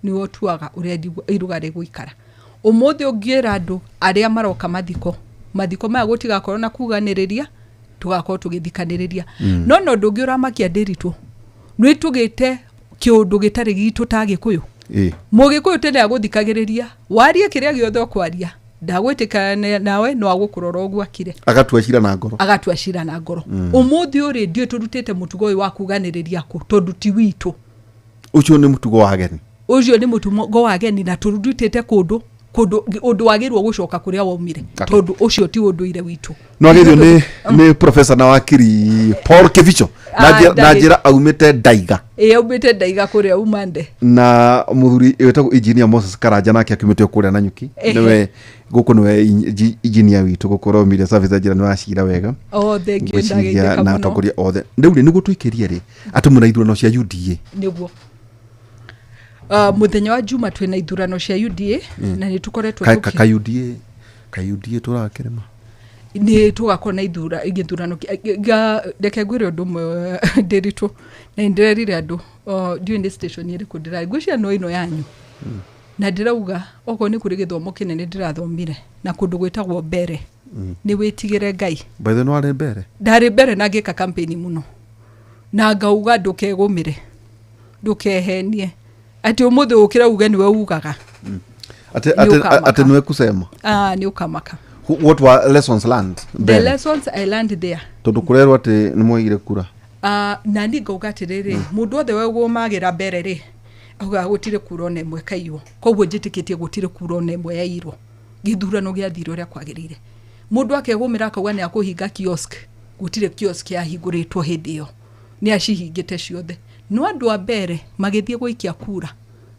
nĩwe ũtuaga ũrĩa iruga rĩgũikara. Ũmũthĩ ũngĩra andũ arĩa maroka mathiko, mathiko maya gũtigakorwo na kuganĩrĩria, tũgakorwo tũgĩthikanĩrĩria. No na ũndũ ũngĩ ũramakia Ndĩritũ, nĩ tũgĩte kĩũndũ gĩtarĩ gitũ ta Gĩkũyũ. Mũgĩkũyũ tene agũthikagĩrĩria, warie kĩrĩa gĩothe ũkwaria, ndagwĩtĩkana nawe, no agũkũrora ũguo akire. Agatua cira na ngoro. Agatua cira na ngoro. Ũmũthĩ ũrĩ ndiũĩ tũrutĩte mũtugo ũyũ wa kuganĩrĩria kũ, tondũ ti witũ. Ũcio nĩ mũtugo wa ageni. Ũcio nĩ mũtugo wa ageni, na tũrutĩte kũndũ kũndũ ũndũ wagĩrĩirwo gũcoka kũrĩa waumire, tondũ ũcio ti ũndũire witũ. No agethio nĩ professor na wakiri Paul Kibicho na njĩra aumĩte Ndaiga. Ĩ, aumĩte Ndaiga kũrĩa umande. Na mũthuri wĩtagwo engineer Moses Karanja nake akiumĩte kũrĩa Nanyuki. Nĩwe gũkũ, nĩwe engineer witũ gũkũ Royal Media Service, njĩra nĩ wacira wega. Oh, thank you, ndageithĩka na mũno. Atongoria othe rĩu rĩ nĩguo tũikĩrie rĩ atĩ mwĩna ithurano cia UDA. Nĩguo. Mũthenya wa Juma twĩna ithurano cia UDA na nĩ tũkoretwo ka UDA, ka UDA tũrakĩrĩma. Nĩ tũgakorwo na gĩthurano. Reke ngwĩre ũndũ ũmwe, Ndĩritũ, na nĩ ndĩrerire andũ, ndiũĩ nĩ station ĩrĩkũ ndĩrarĩ, ngwĩciria no ĩno yanyu, na ndĩrauga okorwo nĩ kũrĩ gĩthomo kĩnene ndĩrathomire na kũndũ gwĩtagwo mbere, nĩ wĩtigĩre Ngai. By the way, warĩ mbere. Ndarĩ mbere na ngĩka campaign mũno, na ngauga ndũkegũmĩre, ndũkehenie atĩ ũmũthĩ ũkĩra uge nĩwe ugaga. Atĩ Nĩ ũkamaka. Atĩ nĩwe kusema. Ah, nĩ ũkamaka. What were lessons learned The mbere? lessons I learned there, Tondũ kũrerwo atĩ nĩ mwaigire kura. Na ni ngauga atĩrĩrĩ, mũndũ wothe wegũmagĩra mbere rĩ, augaga gũtirĩ kura ona ĩmwe kaiywo. Koguo njĩtĩkĩtie gũtirĩ kura ona ĩmwe yairwo. Gĩthurano gĩathire ũrĩa kwagĩrĩire. Mũndũ akegũmĩra akauga nĩ akũhinga kiosk, gũtirĩ kiosk yahingũrĩtwo hĩndĩ ĩyo, nĩ acihingĩte ciothe. No andũ a mbere magĩthiĩ gũikia kura,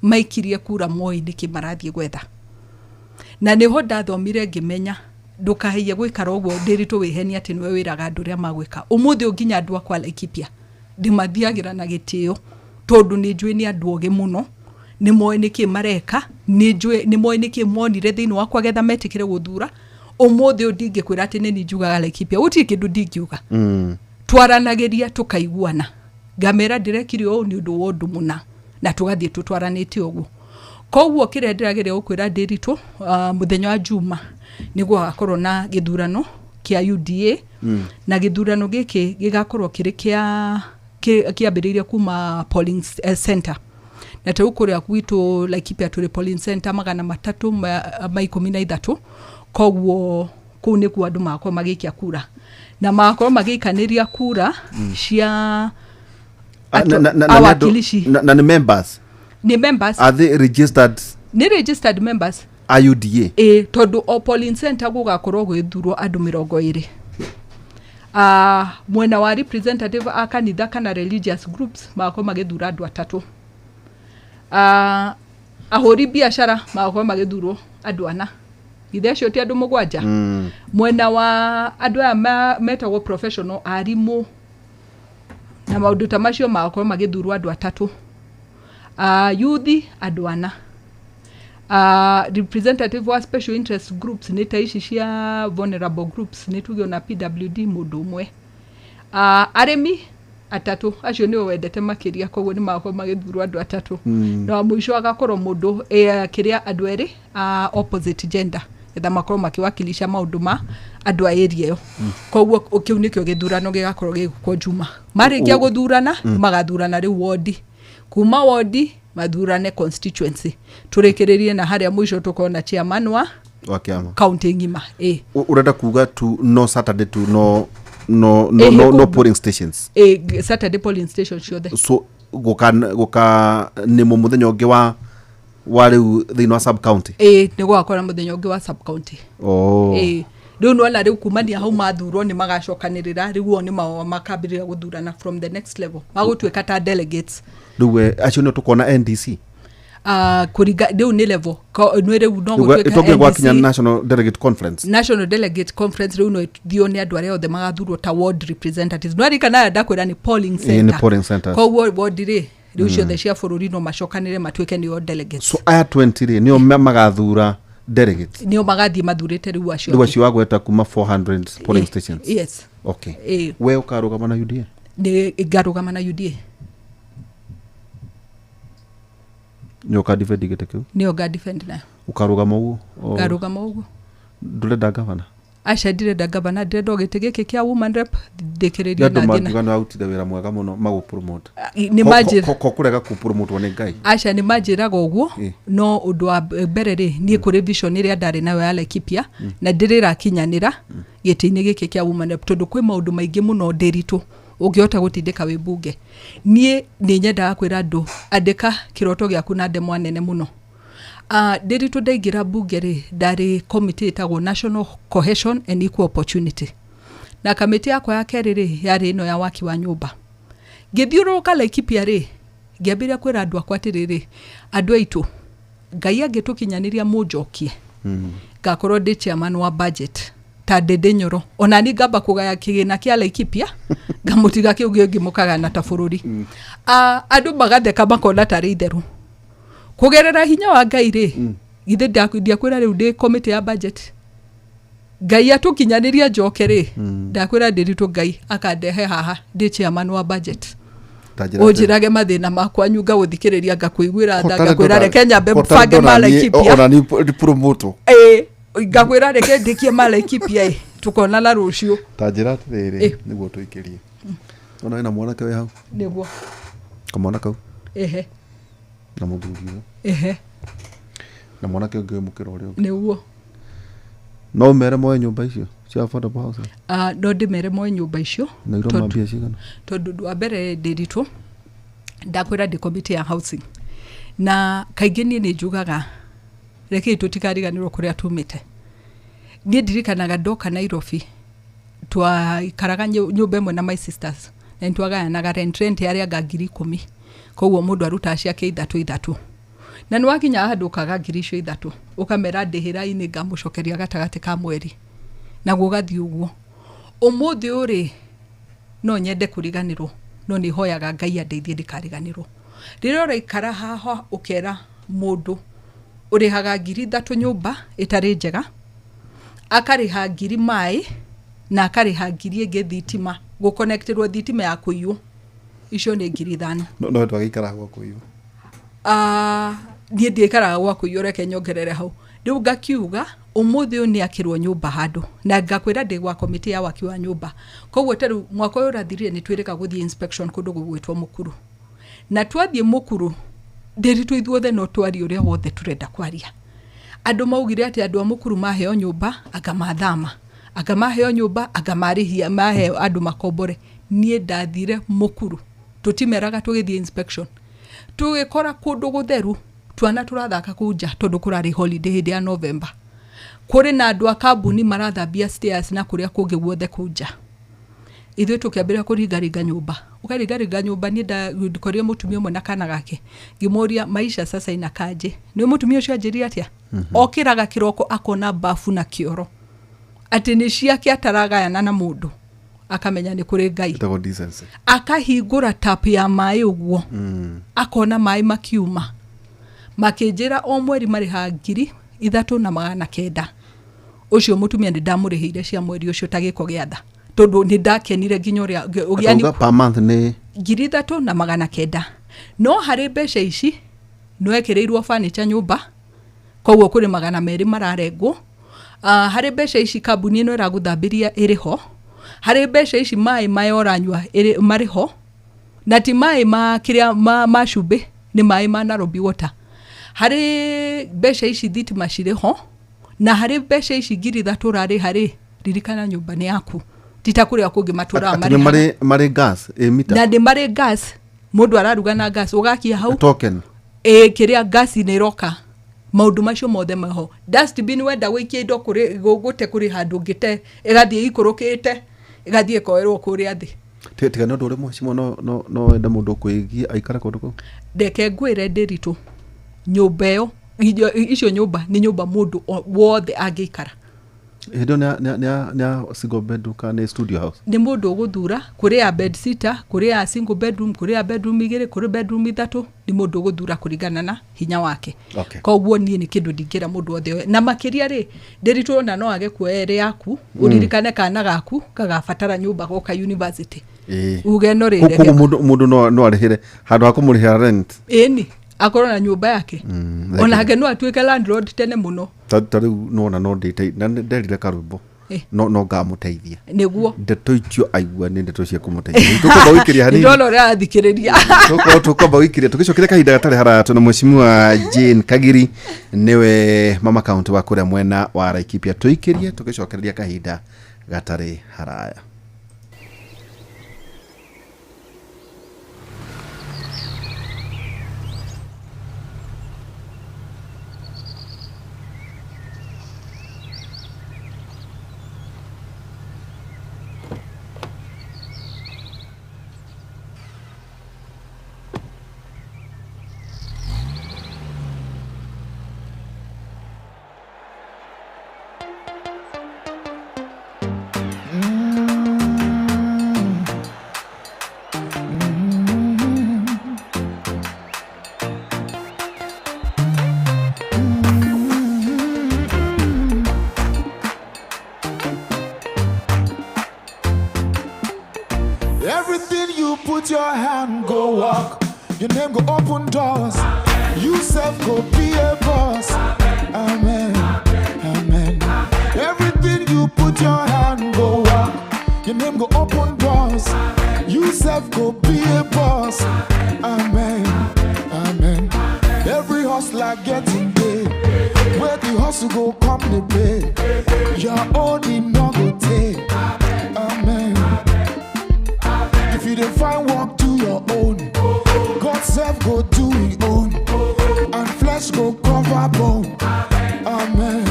maikirie kura moĩ nĩkĩ marathiĩ gwetha. Na nĩho ndathomire ngĩmenya ndũkahaiye gwĩkara ũguo, Ndĩritũ, wĩhenie atĩ nĩwe wĩraga andũ ũrĩa magwĩka. Ũmũthĩ ũyũ nginya andũ akwa Laikipia ndĩmathiagĩra na gĩtĩo, tondũ nĩ njũĩ nĩ andũ ogĩ mũno, nĩ moĩ nĩkĩ mareka, nĩ njũĩ nĩ moĩ nĩkĩ monire thĩinĩ wakwa getha metĩkĩre gũthura. Ũmũthĩ ũyũ ndingĩkwĩra atĩ nĩ niĩ njugaga Laikipia, gũtirĩ kĩndũ ndingiuga. Twaranagĩria tũkaiguana, ngamera ndĩrekire ũũ nĩ ũndũ wa ũndũ mũna, na tũgathiĩ tũtwaranĩte ũguo. Koguo kĩrĩa ndĩrageria gũkwĩra, Ndĩritũ, mũthenya wa Juma nĩguo gagakorwo na gĩthurano kĩa UDA, na gĩthurano gĩkĩ gĩgakorwo kĩrĩ kĩa kĩambĩrĩirie kuma polling center. Na ta rĩu kũrĩa gwitũ Laikipia tũrĩ polling center 313, koguo kũu nĩkuo andũ magakorwo magĩikia kura na magakorwo magĩikanĩria kura cia awakilishi. Na nĩ members? Nĩ members. Are they registered? Nĩ registered members. A UDA? Ĩ, tondũ o polling center gũgakorwo gwĩthurwo andũ 20. Mwena wa representative a kanitha kana religious groups magakorwo magĩthura andũ atatũ. Ahũri biacara magakorwo magĩthurwo andũ ana. Githĩ acio ti andũ 7? Mwena wa andũ aya metagwo professional, arimũ na maũndũ ta macio, magakorwo magĩthurwo andũ atatũ. Youth andũ ana. Representative wa special interest groups, nĩ ta ici cia vulnerable groups, nĩ tuge ona PWD, mũndũ ũmwe. Arĩmi atatũ, acio nĩo wendete makĩria, koguo nĩ magakorwo magĩthurwo andũ atatũ. Na wa mũico agakorwo mũndũ kĩrĩa andũ erĩ opposite gender, getha makorwo makĩwakilisha maũndũ ma andũ a area ĩyo. Koguo kĩu nĩkĩo gĩthurano gĩgakorwo gĩgĩkwo Juma. Marĩkia gũthurana, magathurana rĩu wondi, kuma wondi mathurane constituency, tũrĩkĩrĩrie na harĩa mũico tũkorwo na chairman wa wa kĩama county ng'ima, ĩ. Ũrenda kuga tu no Saturday tu no no polling stations? Ĩ, Saturday polling station ciothe. So guka nĩmo mũthenya ũngĩ wa rĩu thĩinĩ wa sub county? Ĩ, nĩ gũgakorwo na mũthenya ũngĩ wa sub county. Oh. Ĩ, rĩu nĩwona rĩu kumania hau mathurwo nĩ magacokanĩrĩra, rĩu o nĩ makambĩrĩria gũthurana from the next level, magũtuĩka ta delegates. Rĩu we acio nĩo tũkona NDC? Kũringa rĩu nĩ level. Nĩ rĩu no gũtuĩka Ĩtongire gwakinya NDC. National Delegate Conference. National Delegate Conference rĩu no ĩthio nĩ andũ arĩa othe magathurwo ta ward representatives. No arikana aya ndakwĩra nĩ polling Ĩ, center. nĩ polling centers. Koguo ward rĩ, rĩu ciothe cia bũrũri no macokanĩre matuĩke nĩo delegates. So aya 20 rĩ, nĩo magathura delegates? Nĩo magathiĩ mathurĩte rĩu acio Rĩu angĩ. acio wagweta kuma 400 polling stations? Yes. Okay. Ĩ. We ũkarũgama na UDA? Nĩ ngarũgama na UDA. Nĩ ũka defend gĩtĩ kĩu? Nĩo nga defend nayo. Ũkarũgama ũguo? Ngarũgama ũguo. Ndũrenda gavana? Aca, ndirenda gavana, ndĩrenda o gĩtĩ gĩkĩ kĩa woman rep ndĩkĩrĩrie Nĩ na andũ thiĩ na mangiuga nĩ warutire wĩra mwega mũno magũpromote. Nĩ manjĩra Ko kũrega kũpromotwo nĩ Ngai. Aca, nĩ manjĩraga ũguo. No ũndũ wa mbere rĩ, niĩ kũrĩ vision ĩrĩa ndarĩ nayo ya Laikipia na ndĩrĩrakinyanĩra gĩtĩ-inĩ gĩkĩ kĩa woman rep, tondũ kwĩ maũndũ maingĩ mũno ndĩritũ ũngĩhota gũtindĩka wĩ mbunge. Niĩ nĩ nyendaga kwĩra andũ, andĩka kĩroto gĩaku na ndemwa nene mũno. Ndĩritũ ndaingĩra mbunge rĩ, ndarĩ committee ĩtagwo National Cohesion and Equal Opportunity, na kamĩtĩ yakwa ya kerĩ rĩ, yarĩ ĩno ya waki wa nyũmba. Ngĩthiũrũrũka Laikipia rĩ, ngĩambĩrĩria kwĩra andũ akwa atĩrĩrĩ, andũ aitũ, Ngai angĩtũkinyanĩria mũnjokie, ngakorwo ndĩ chairman wa budget ta Ndĩndĩ Nyoro, ona ni ngamba kũgaya kĩgĩna kĩa Laikipia, ngamũtiga kĩu gĩngĩ mũkagana ta bũrũri. Andũ magatheka makona tarĩ itherũ. Kũgerera hinya wa Ngai rĩ, githĩ ndiakwĩra rĩu ndĩ committee ya budget? Ngai atũkinyanĩria njoke rĩ, ndakwĩra ndĩritũ, Ngai akandehe haha ndĩ chairman wa budget. Ta njĩra atĩ- Ũnjĩrage mathĩna makwa nyu, ngagũthikĩrĩria, ngakũiguĩra Ko tha, tarĩ ngakwĩra ndona- reke nyambe ko tarĩ bange ndona ma niĩ- Laikipia. Ona ni promotwo. Ĩĩ, ngakwĩra reke ndĩkie ma Laikipia, ĩ tũkonana rũciũ. Ta njĩra atĩrĩrĩ, nĩguo tũikĩrie, ona wĩna mwanake wĩ hau? Nĩguo. Kamwana kau Ehe. na mũthuri ũyũ na mwanake ũngĩ wĩ mũkĩra ũrĩa ũngĩ. Nĩguo. No ũmere moe nyũmba icio cia affordable housing? Ah, no ndĩmere moe nyũmba icio. Na iroma mbia cigana? Tondũ ũndũ wa mbere ndĩritũ, ndakwĩra ndĩ committee ya housing, na kaingĩ niĩ nĩ njugaga rekei tũtikariganĩrwo kũrĩa tumĩte. Niĩ ndirikanaga ndoka Nairobi, twaikaraga nyũmba ĩmwe na my sisters, na nĩtwagayanaga rent. Rent yarĩ anga 10,000, koguo mũndũ arutaga ciake ithatũ ithatũ, na nĩ wakinya handũ ũkaga ngiri icio ithatũ, ũkamera ndĩhĩrai, nĩ ngamũcokeria gatagatĩ ka mweri, naguo ũgathiĩ ũguo. Ũmũthĩ ũrĩ no nyende kũriganĩrwo, no nĩ hoyaga Ngai andeithie ndikariganĩrwo. Rĩrĩa ũraikara haha ũkera mũndũ ũrĩhaga 3,000 nyũmba ĩtarĩ njega, akarĩha ngiri maĩ na akarĩha ngiri ĩngĩ thitima, gũconnectĩrwo thitima ya kũiywo, icio nĩ 5,000. No twagĩikara gwa kũiywo. Ah, niĩ ndiĩkaraga gwa kũiywo, reke nyongerere hau. Rĩu ngakiuga ũmũthĩ ũyũ nĩ akĩrwo nyũmba handũ, na ngakwĩra ndĩ gwa komĩtĩ ya waki wa nyũmba, koguo ta rĩu mwaka ũyũ ũrathirire nĩ twĩrĩga gũthiĩ inspection kũndũ gũgwĩtwo Mũkuru, na twathiĩ Mũkuru, ndĩritũ ithuothe no twarie ũrĩa wothe tũrenda kwaria. Andũ maugire atĩ andũ a Mũkuru maheo nyũmba anga mathama, anga maheo nyũmba anga marĩhia maheo andũ makombore. Niĩ ndathire Mũkuru, tũtimeraga, tũgĩthiĩ inspection, tũgĩkora kũndũ gũtheru, twana tũrathaka kũu nja tondũ kũrarĩ holiday hĩndĩ ya November. Kũrĩ na andũ a kambuni marathambia stairs na kũrĩa kũngĩ guothe kũu nja. Ithuĩ tũkĩambĩrĩria kũringaringa nyũmba, ũkaringaringa nyũmba. Niĩ ndakorire mũtumia ũmwe na kana gake, ngĩmũria, "Maisha sasa inakaje?" Nĩ mũtumia ũcio anjĩrire atĩa? Okĩraga kĩroko akona bafu na kĩoro atĩ nĩ ciake ataragayana na mũndũ, akamenya nĩ kũrĩ Ngai. Ĩtagwo decency. Akahingũra tap ya maĩ ũguo, akona maĩ makiuma. Makĩnjĩra o mweri marĩhaga 3,900. Ũcio mũtumia nĩ ndamũrĩhĩire cia mweri ũcio ta gĩko gĩa tha, tondũ nĩ ndakenire nginya ũrĩa Ũgĩa per month nĩ 3,900. No harĩ mbeca ici no ekĩrĩirwo furniture nyũmba, koguo kũrĩ 200 mararengwo. Harĩ mbeca ici kambuni ĩno ĩragũthambĩria ĩrĩ ho, harĩ mbeca ici maĩ maya ũranyua marĩ ho, na ti maĩ ma kĩrĩa ma cumbĩ, nĩ maĩ ma Nairobi Water. Harĩ mbeca ici thitima cirĩ ho, na harĩ mbeca ici 3,000 ũrarĩha rĩ, ririkana nyũmba nĩ yaku, ti ta kũrĩa kũngĩ matũraga Atĩ nĩ marĩhaga. marĩ gas ĩ mita? Na nĩ marĩ gas, mũndũ araruga na gas ũgakia hau. Token. Ĩ, kĩrĩa ngasi nĩ ĩroka, maũndũ macio mothe meho. Dustbin, wenda gũikia indo kũrĩ gũte kũrĩ handũ ũngĩte, ĩgathiĩ ikũrũkĩte, ĩgathiĩ ĩkoerwo kũrĩa thĩ. Tiga nĩ ũndũ ũrĩ mheshimiwa, no wende mũndũ ũkwĩgiĩ aikare kũndũ kũu? Ndeke ngwĩre ndĩritũ, nyũmba ĩyo icio nyũmba nĩ nyũmba mũndũ wothe angĩikara. Hĩndĩ ĩyo nĩ ya single bedroom kana nĩ studio house? Nĩ mũndũ ũgũthura, kũrĩ ya bed sitter, kũrĩ ya single bedroom, kũrĩ ya bedroom igĩrĩ, kũrĩ bedroom ithatũ. Nĩ mũndũ ũgũthura kũringana na hinya wake. Koguo niĩ nĩ kĩndũ ndingĩra mũndũ wothe oe. Na makĩria rĩ, ndĩritũ ona no age kuoya ĩrĩ yaku, ũririkane kana gaku gagabatara nyũmba goka university. Uge no rĩ Koguo mũndũ no arĩhĩre handũ ha kũmũrĩhĩra rent. Ĩni. Akorwo na nyũmba yake. Onake no atuĩke landlord tene mũno. Ta rĩu nona no ndĩte na nderire karwĩmbo no ngamũteithia. Nĩguo. Ndeto icio aigua nĩ ndeto cia kũmũteithia. Tũkwamba gũikĩria hanini. Ndona ũrĩa arathikĩrĩria. Tũkwamba gũikĩria tũgĩcokere kahinda gatarĩ haraya tuna Mheshimiwa Jane Kagiri nĩwe mama county wa kũrĩa mwena wa Laikipia. Tũikĩrie tũgĩcokereria kahinda gatarĩ haraya. Put your hand, go walk. Your name go open doors. You self go be a boss. Amen, amen. Everything you put your hand, go walk. Your name go open doors. You self go be a boss. Amen, amen. Every hustler getting paid. Where the hustle go come the pay. Your own in no go take. Amen. If you dey find work, do your own. God self go do his own, and flesh go cover bone. Amen,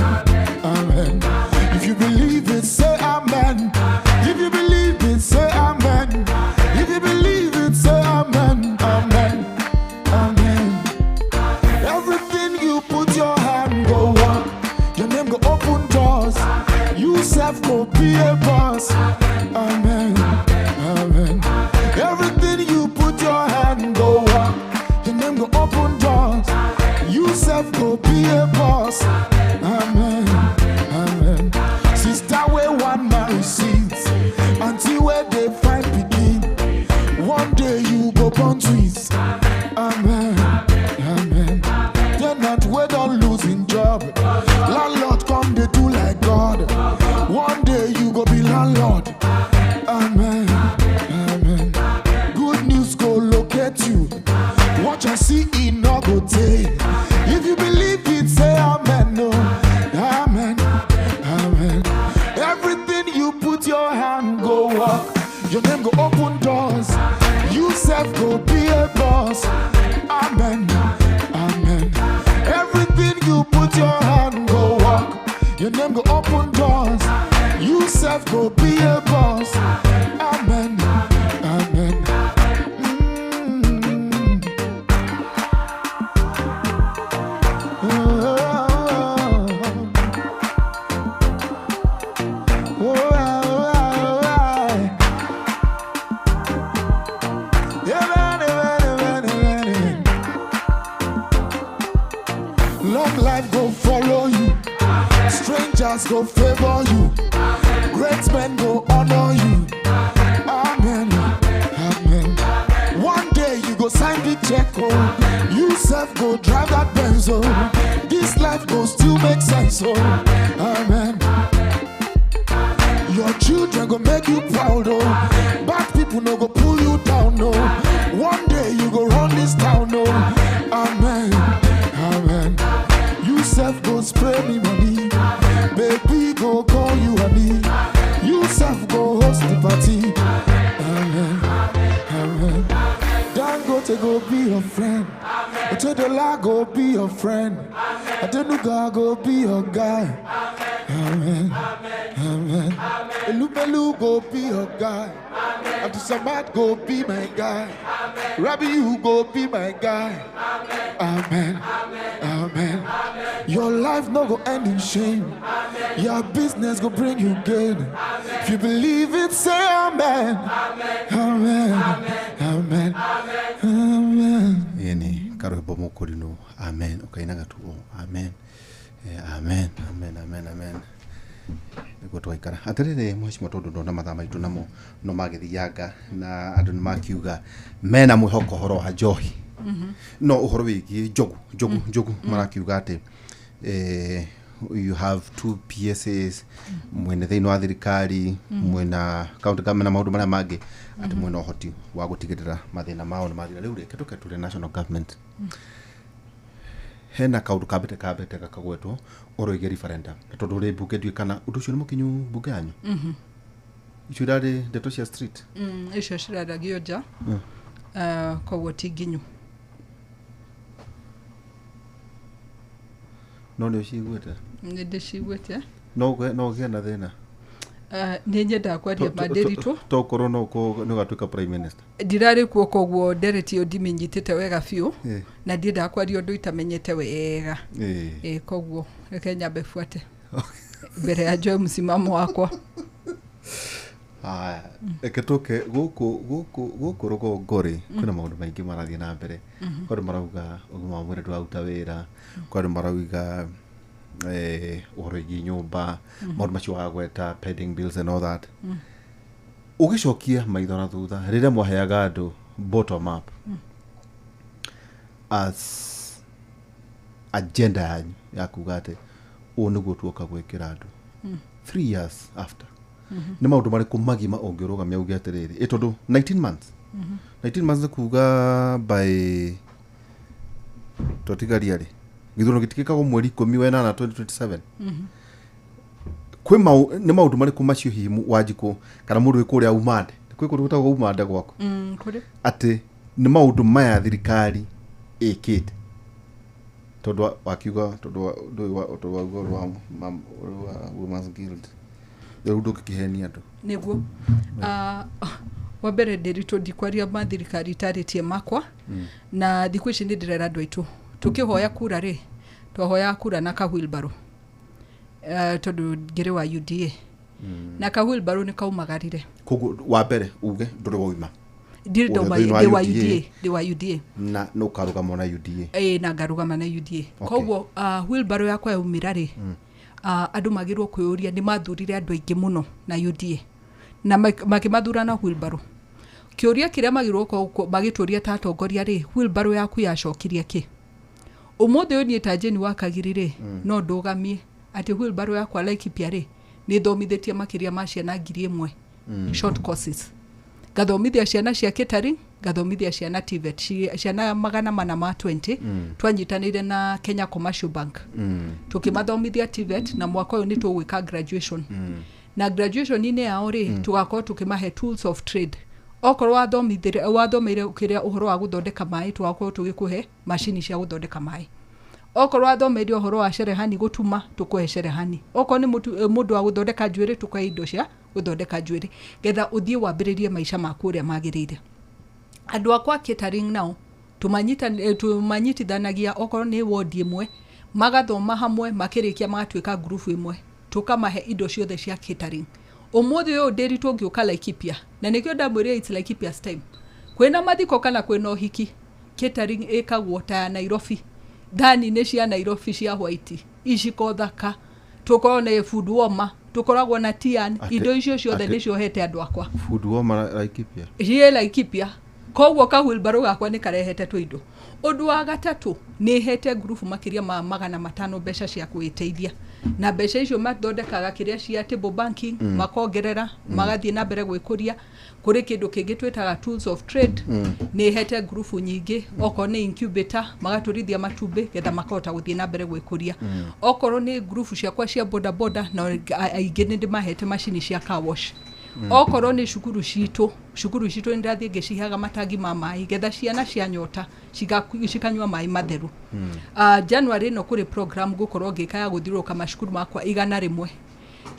amen. If you believe it, say amen. If you believe it, say amen. If you believe it, say amen, amen, amen. Everything you put your hand go walk. Your name go open doors. You self go be a boss. Amen. Amen. Everything you put your hand go walk. Your name go open doors. You self go be a boss. Amen. Amen. Sister where one marry seeds, until where they find begin. One day you go born twins. Amen. Amen. Tenant where don't losing job. Landlord come they do like God. One day you go be landlord. Amen. Amen. Good news go locate you. Watch and see it no go take. If you believe it, say amen. No. Amen. Amen. Everything you put your hand go walk. Your name go open doors. You self go be a boss. Amen. Amen. Everything you put your hand go walk. Your name go open doors. You self go be a boss. Amen. Amen. Mm. Oh, oh, oh, oh. Long life go follow you. Strangers go favor you. Great men go honor you. Amen. Amen. One day you go sign the check, oh. You self go drive that Benz, oh. This life go still make sense, oh. Amen. Your children go make you proud, oh. Bad people no go pull you down, no. One day you go run this town, oh. Amen. Amen. You self go spray me money. Baby go call you honey. You self go host the party. Amen. Amen. Dangote go be your friend. Otedola go be your friend. Adenuga go be your guy. Amen. Amen. Elumelu go be your guy. Abdulsamad go be my guy. Rabbi, you go be my guy. Amen. Amen. Your life no go end in shame. Your business go bring you gain. If you believe it, say amen. Amen. Amen. Amen. Yeni karwĩmbo mũkũrinũ amen ũkainaga tu o amen. Amen amen amen amen nĩguo twaikara atĩrĩrĩ mheshimiwa tondũ ndona mathaa maitũ namo no magĩthianga na andũ nĩ makiuga mena mwĩhoko ũhoro wa njohi. No ũhoro wĩgiĩ njogu njogu njogu marakiuga atĩ you have two PSAs mwene thĩinĩ wa thirikari, mwena county government na maũndũ marĩa mangĩ, atĩ mwena ũhoti wa gũtigĩrĩra mathĩna mao nĩ mathira. Rĩu reke tũke tũrĩ national government, hena kaũndũ kambĩte gakagwetwo ũhoro wĩgiĩ referendum, na tondũ ũrĩ mbunge, ndiũĩ kana ũndũ ũcio nĩ mũkinyu mbunge yanyu. Icio irarĩ ndeto cia street. Icio ciraragio nja. Koguo ti nginyu. No nĩ ũciguĩte? Nĩ ndĩciguĩte. No ũgĩe na thĩna. Nĩ nyendaga kwaria mandĩritũ. To ũkorwo no ũkorwo nĩ ũgatuĩka prime minister. Ndirarĩ kuo, koguo ndereti ĩyo ndimĩnyitĩte wega biũ. Na ndiendaga kwaria ũndũ itamenyete wega. Koguo reke nyambe buate mbere ya njoe msimamo wakwa. Haya, reke tũke gũkũ rũgongo rĩ, kwĩna maũndũ maingĩ marathiĩ na mbere. Kwĩ andũ marauga ũgima wa mwĩrĩ ndũraruta wĩra, kwĩ andũ marauga ũhoro wĩgiĩ nyũmba, maũndũ macio wagweta, pending bills and all that. Ũgĩcokia maitho na thutha, rĩrĩa mwaheaga andũ bottom up as agenda yanyu ya kuga atĩ ũũ nĩguo tuoka gwĩkĩra andũ, 3 years after, nĩ maũndũ marĩkũ magima ũngĩrũgamia uge atĩrĩrĩ, ĩ tondũ 19 months, 19 months nĩ kuga by twatigaria rĩ, gĩthurano gĩtikĩkagwo mweri 18 2027. Kwĩ nĩ maũndũ marĩkũ macio hihi Wanjikũ kana mũndũ wĩ kũrĩa umande, kwĩ kũndũ gwĩtagwo umande gwaku? Kũrĩ. Atĩ nĩ maũndũ maya thirikari ĩkĩte, tondũ wakiuga tondũ ndũĩ tondũ wauga ũhoro wa ũhoro wa Women's Guild, rĩu ndũngĩkĩhenia andũ. Nĩguo. Wa mbere, ndĩritũ, ndikwaria ma thirikari itarĩtie makwa. Na thikũ ici nĩ ndĩrera andũ aitũ, tũkĩhoya kura rĩ, twahoyaga kura na ka wheelbarrow, tondũ ngĩrĩ wa UDA, na ka wheelbarrow nĩ kaumagarire. Koguo wa mbere uge ndũrĩ wauma. Ndirĩ Ũrĩa ndauma. thĩinĩ wa Ndĩ wa UDA. UDA, ndĩ wa UDA. Na nĩ ũkarũgama na UDA? Ĩĩ, na ngarũgama na UDA. Koguo wheelbarrow yakwa yaumĩra rĩ, andũ magĩrwo kwĩyũria nĩ mathurire andũ aingĩ mũno na UDA na makĩmathura na wheelbarrow. Kĩũria kĩrĩa magĩrwo magĩtũria ta atongoria rĩ, wheelbarrow yaku yacokirie kĩ? Ũmũthĩ ũyũ niĩ ta Jane wa Kagiri rĩ, no ndũgamie atĩ wheelbarrow yakwa Laikipia rĩ, nĩ thomithĩtie makĩria ma ciana 1,000 short courses, ngathomithia ciana cia catering, ngathomithia ciana TVET, ciana 420. Twanyitanĩire na Kenya Commercial Bank, tũkĩmathomithia TVET, na mwaka ũyũ nĩ tũgwĩka graduation, na graduation-inĩ yao rĩ, tũgakorwo tũkĩmahe tools of trade. Okorwo wathomeire kĩrĩa ũhoro wa gũthondeka maĩ, tũgakorwo tũgĩkũhe macini cia gũthondeka maĩ. Okorwo wathomeire ũhoro wa cherehani gũtuma, tũkũhe cherehani. Okorwo nĩ mũndũ wa gũthondeka njuĩrĩ, tũkũhe indo cia gũthondeka njuĩrĩ, getha ũthiĩ wambĩrĩrie maica maku ũrĩa magĩrĩire. Andũ akwa catering nao tũmanyitithanagia, okorwo nĩ wodi ĩmwe, magathoma hamwe, makĩrĩkia magatuĩka ngurubu ĩmwe, tũkamahe indo ciothe cia catering. Ũmũthĩ ũyũ ndĩritũ ũngĩũka Laikipia, na nĩkĩo ndamwĩrire it's Laikipia's time, kwĩna mathiko kana kwĩna ũhiki, catering ĩkagwo ta ya Nairobi, thani-inĩ cia Nairobi cia white, iciko thaka, tũkorwo na food warmer, tũkoragwo na tian. Indo icio ciothe nĩcio hete andũ akwa. Food warmer Laikipia? Ciĩ Laikipia. Koguo ka wheelbarrow gakwa nĩ karehete tũindo. Ũndũ wa gatatũ, nĩ hete ngurubu makĩria ma 500 mbeca cia kwĩteithia, na mbeca icio mathondekaga kĩrĩa cia table banking, makongerera, magathiĩ na mbere gwĩkũria. Kũrĩ kĩndũ kĩngĩ twĩtaga tools of trade. Nĩ hete ngurubu nyingĩ, okorwo nĩ incubator, magatũrithia matumbĩ getha makahota gũthiĩ na mbere gwĩkũria. Okorwo nĩ ngurubu ciakwa cia boda boda, na aingĩ nĩ ndĩmahete macini cia car wash. Okorwo nĩ cukuru citũ, cukuru citũ nĩ ndathiĩ ngĩciheaga matangi ma maĩ getha ciana cia nyota cikanyua maĩ matheru. January ĩno kũrĩ program ngũkorwo ngĩka ya gũthiũrũrũka macukuru makwa 100.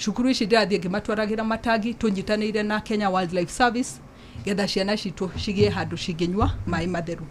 Cukuru ici ndĩrathiĩ ngĩmatwaragĩra matangi, tũnyitanĩire na Kenya Wildlife Service, getha ciana citũ cigĩe handũ cingĩnyua maĩ matheru.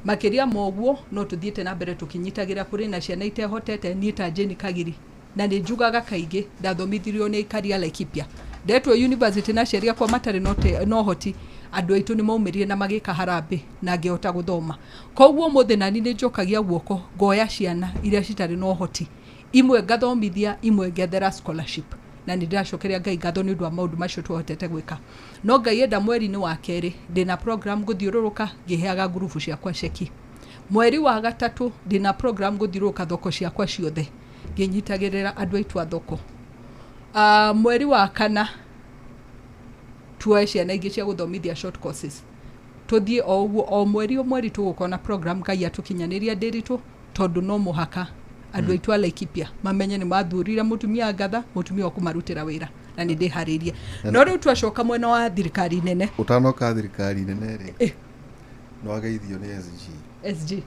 Makĩria ma ũguo, no tũthiĩte na mbere tũkĩnyitagĩra kũrĩ na ciana itehotete. Niĩ ta Jane Kagiri, na nĩ njugaga kaingĩ, ndathomithirio nĩ Ikaria Laikipia, ndetwo university na aciari akwa matarĩ na ũhoti, andũ aitũ nĩ maumĩrire na magĩka harambĩ na ngĩhota gũthoma. Koguo ũmũthĩ nani nĩ njokagia guoko, ngoya ciana iria citarĩ na ũhoti, imwe ngathomithia, imwe ngethera scholarship, na nĩ ndĩracokeria Ngai ngatho nĩ ũndũ wa maũndũ macio twahotete gwĩka. No Ngai enda, mweri-inĩ wa kerĩ ndĩna program gũthiũrũrũka ngĩheaga ngurubu ciakwa ceki. Mweri wa gatatũ ndĩna program gũthiũrũrũka thoko ciakwa ciothe ngĩnyitagĩrĩra andũ aitũ a thoko. Mweri wa kana tuoe ciana ingĩ cia gũthomithia short courses, tũthiĩ o ũguo o mweri o mweri tũgũkorwo na program. Ngai atũkinyanĩria ndĩritũ, tondũ no mũhaka andũ aitũ a Laikipia mamenye nĩ mathurire mũtumia ngatha, mũtumia wa kũmarutĩra wĩra, na nĩ ndĩharĩirie. No rĩu twacoka mwena wa thirikari nene. Ũtanoka thirikari nene rĩ, Eh. nĩ wageithio nĩ SG SG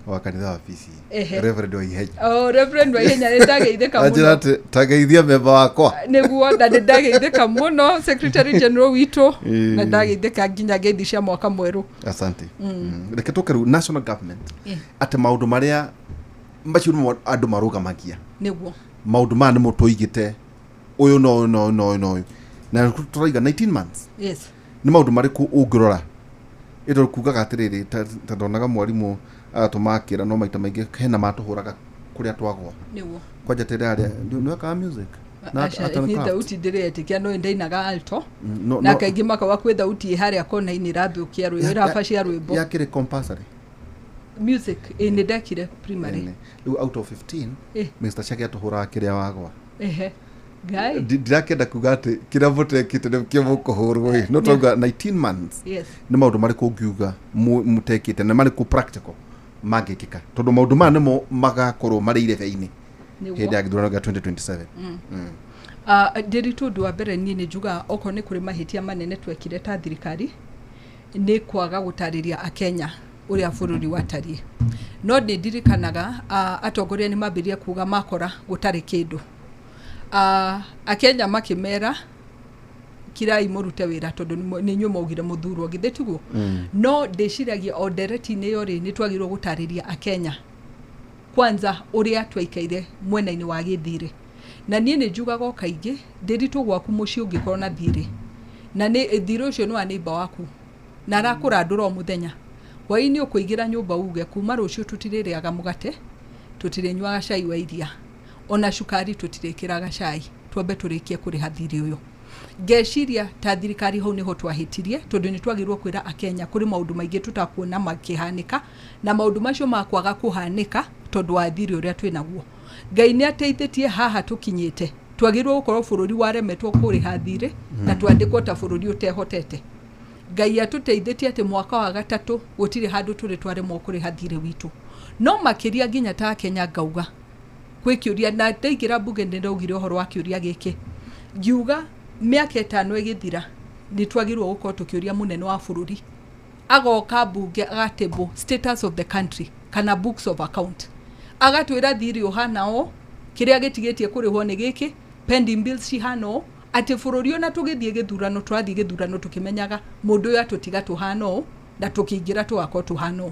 wa kanitha wa PC, Ehe. Reverend Waihenya. Oh, Reverend Waihenya, nĩ ndageithĩka Anjĩra mũno. atĩ tageithia memba wakwa. Nĩguo, na nĩ ndageithĩka mũno secretary general witũ, Ĩĩ. na ndageithĩka nginya ngeithi cia mwaka mwerũ. Asante. Reke tũke rĩu national government, Eh. atĩ maũndũ marĩa macio nĩmo andũ marũgamagia. Maũndũ maya nĩmo tũigĩte, ũyũ no ũyũ no ũyũ no ũyũ no ũyũ, na tũraiga 19 months. Nĩ maũndũ marĩkũ ũngĩrora ĩto kugaga atĩrĩrĩ, ta ndonaga mwarimũ agatũma akĩra, no maita maingĩ hena matũhũraga kũrĩa twagwa. Kwanja tĩrĩa nĩwekaga music na Aca, art and niĩ craft. thauti ndĩretĩkia no ndainaga alto. No, Na no, kaingĩ makawa kwĩ thauti ĩ harĩa kona-inĩ ĩrathũkia rwĩmbo, ĩrabacia rwĩmbo. Yakĩrĩ compulsory. Music, ĩ, nĩ ndekire primary. Ene. Rĩu out of 15, Mr. Chege atũhũraga kĩrĩa wagwa. Ehe, ngai. Ndirakĩenda kuga atĩ kĩrĩa mũtekĩte nĩkĩo mũkũhũrwo ĩ, no twauga 19 months, nĩ maũndũ marĩkũ ũngiuga mũtekĩte na marĩkũ practical mangĩkĩka, tondũ maũndũ maya nĩmo magakorwo marĩ irebe-inĩ hĩndĩ ya gĩthurano gĩa 2027? Ndĩritũ, ũndũ wa mbere niĩ nĩ njugaga okorwo nĩ kũrĩ mahĩtia manene twekire ta thirikari nĩ kwaga gũtarĩria akenya ũrĩa bũrũri watariĩ. No nĩ ndirikanaga atongoria nĩ mambĩrĩria kuga makora gũtarĩ kĩndũ, akenya makĩmera kirai mũrute wĩra tondũ nĩ inyuĩ mwaugire mũthurwo, githĩ tiguo? No ndĩciragia o ndereti-inĩ ĩyo rĩ, nĩ twagĩrĩirwo gũtarĩria akenya kwanza ũrĩa twaikaire mwena-inĩ wa gĩthirĩ. Na niĩ nĩ njugaga o kaingĩ, ndĩritũ, gwaku mũciĩ ũngĩkorwo na thirĩ, na nĩ thirĩ ũcio nĩ wa neighbor waku na arakũrandũra o mũthenya hwaĩ-inĩ, ũkũingĩra nyũmba uge kuma rũciũ tũtirĩrĩaga mũgate, tũtirĩnyuaga cai wa iria, ona cukari tũtirĩkĩraga cai, twambe tũrĩkie kũrĩha thirĩ ũyũ. Ngeciria ta thirikari hau nĩho twahĩtirie, tondũ nĩ twagĩrĩirwo kwĩra akenya kũrĩ maũndũ maingĩ tũtakuona makĩhanĩka, na maũndũ macio makwaga kũhanĩka tondũ wa thirĩ ũrĩa twĩ naguo. Ngai nĩ ateithĩtie haha tũkinyĩte, twagĩrĩirwo gũkorwo bũrũri waremetwo kũrĩha thirĩ na twandĩkwo ta bũrũri ũtehotete. Ngai atũteithĩtie atĩ mwaka wa gatatũ gũtirĩ handũ tũrĩ twaremwo kũrĩha thirĩ witũ. No makĩria nginya ta akenya ngauga gwĩ kĩũria, na ndaingĩra mbunge nĩ ndaugire ũhoro wa kĩũria gĩkĩ, ngiuga mĩaka 5 ĩgĩthira nĩ twagĩrĩirwo gũkorwo tũkĩũria mũnene wa bũrũri agoka mbunge agatable status of the country kana books of account, agatwĩra thirĩ ũhana ũũ, kĩrĩa gĩtigĩtie kũrĩhwo nĩ gĩkĩ, pending bills cihana ũũ, atĩ bũrũri ona tũgĩthiĩ gĩthurano tũrathiĩ gĩthurano tũkĩmenyaga mũndũ ũyũ atũtiga tũhana ũũ na tũkĩingĩra tũgakorwo tũhana ũũ.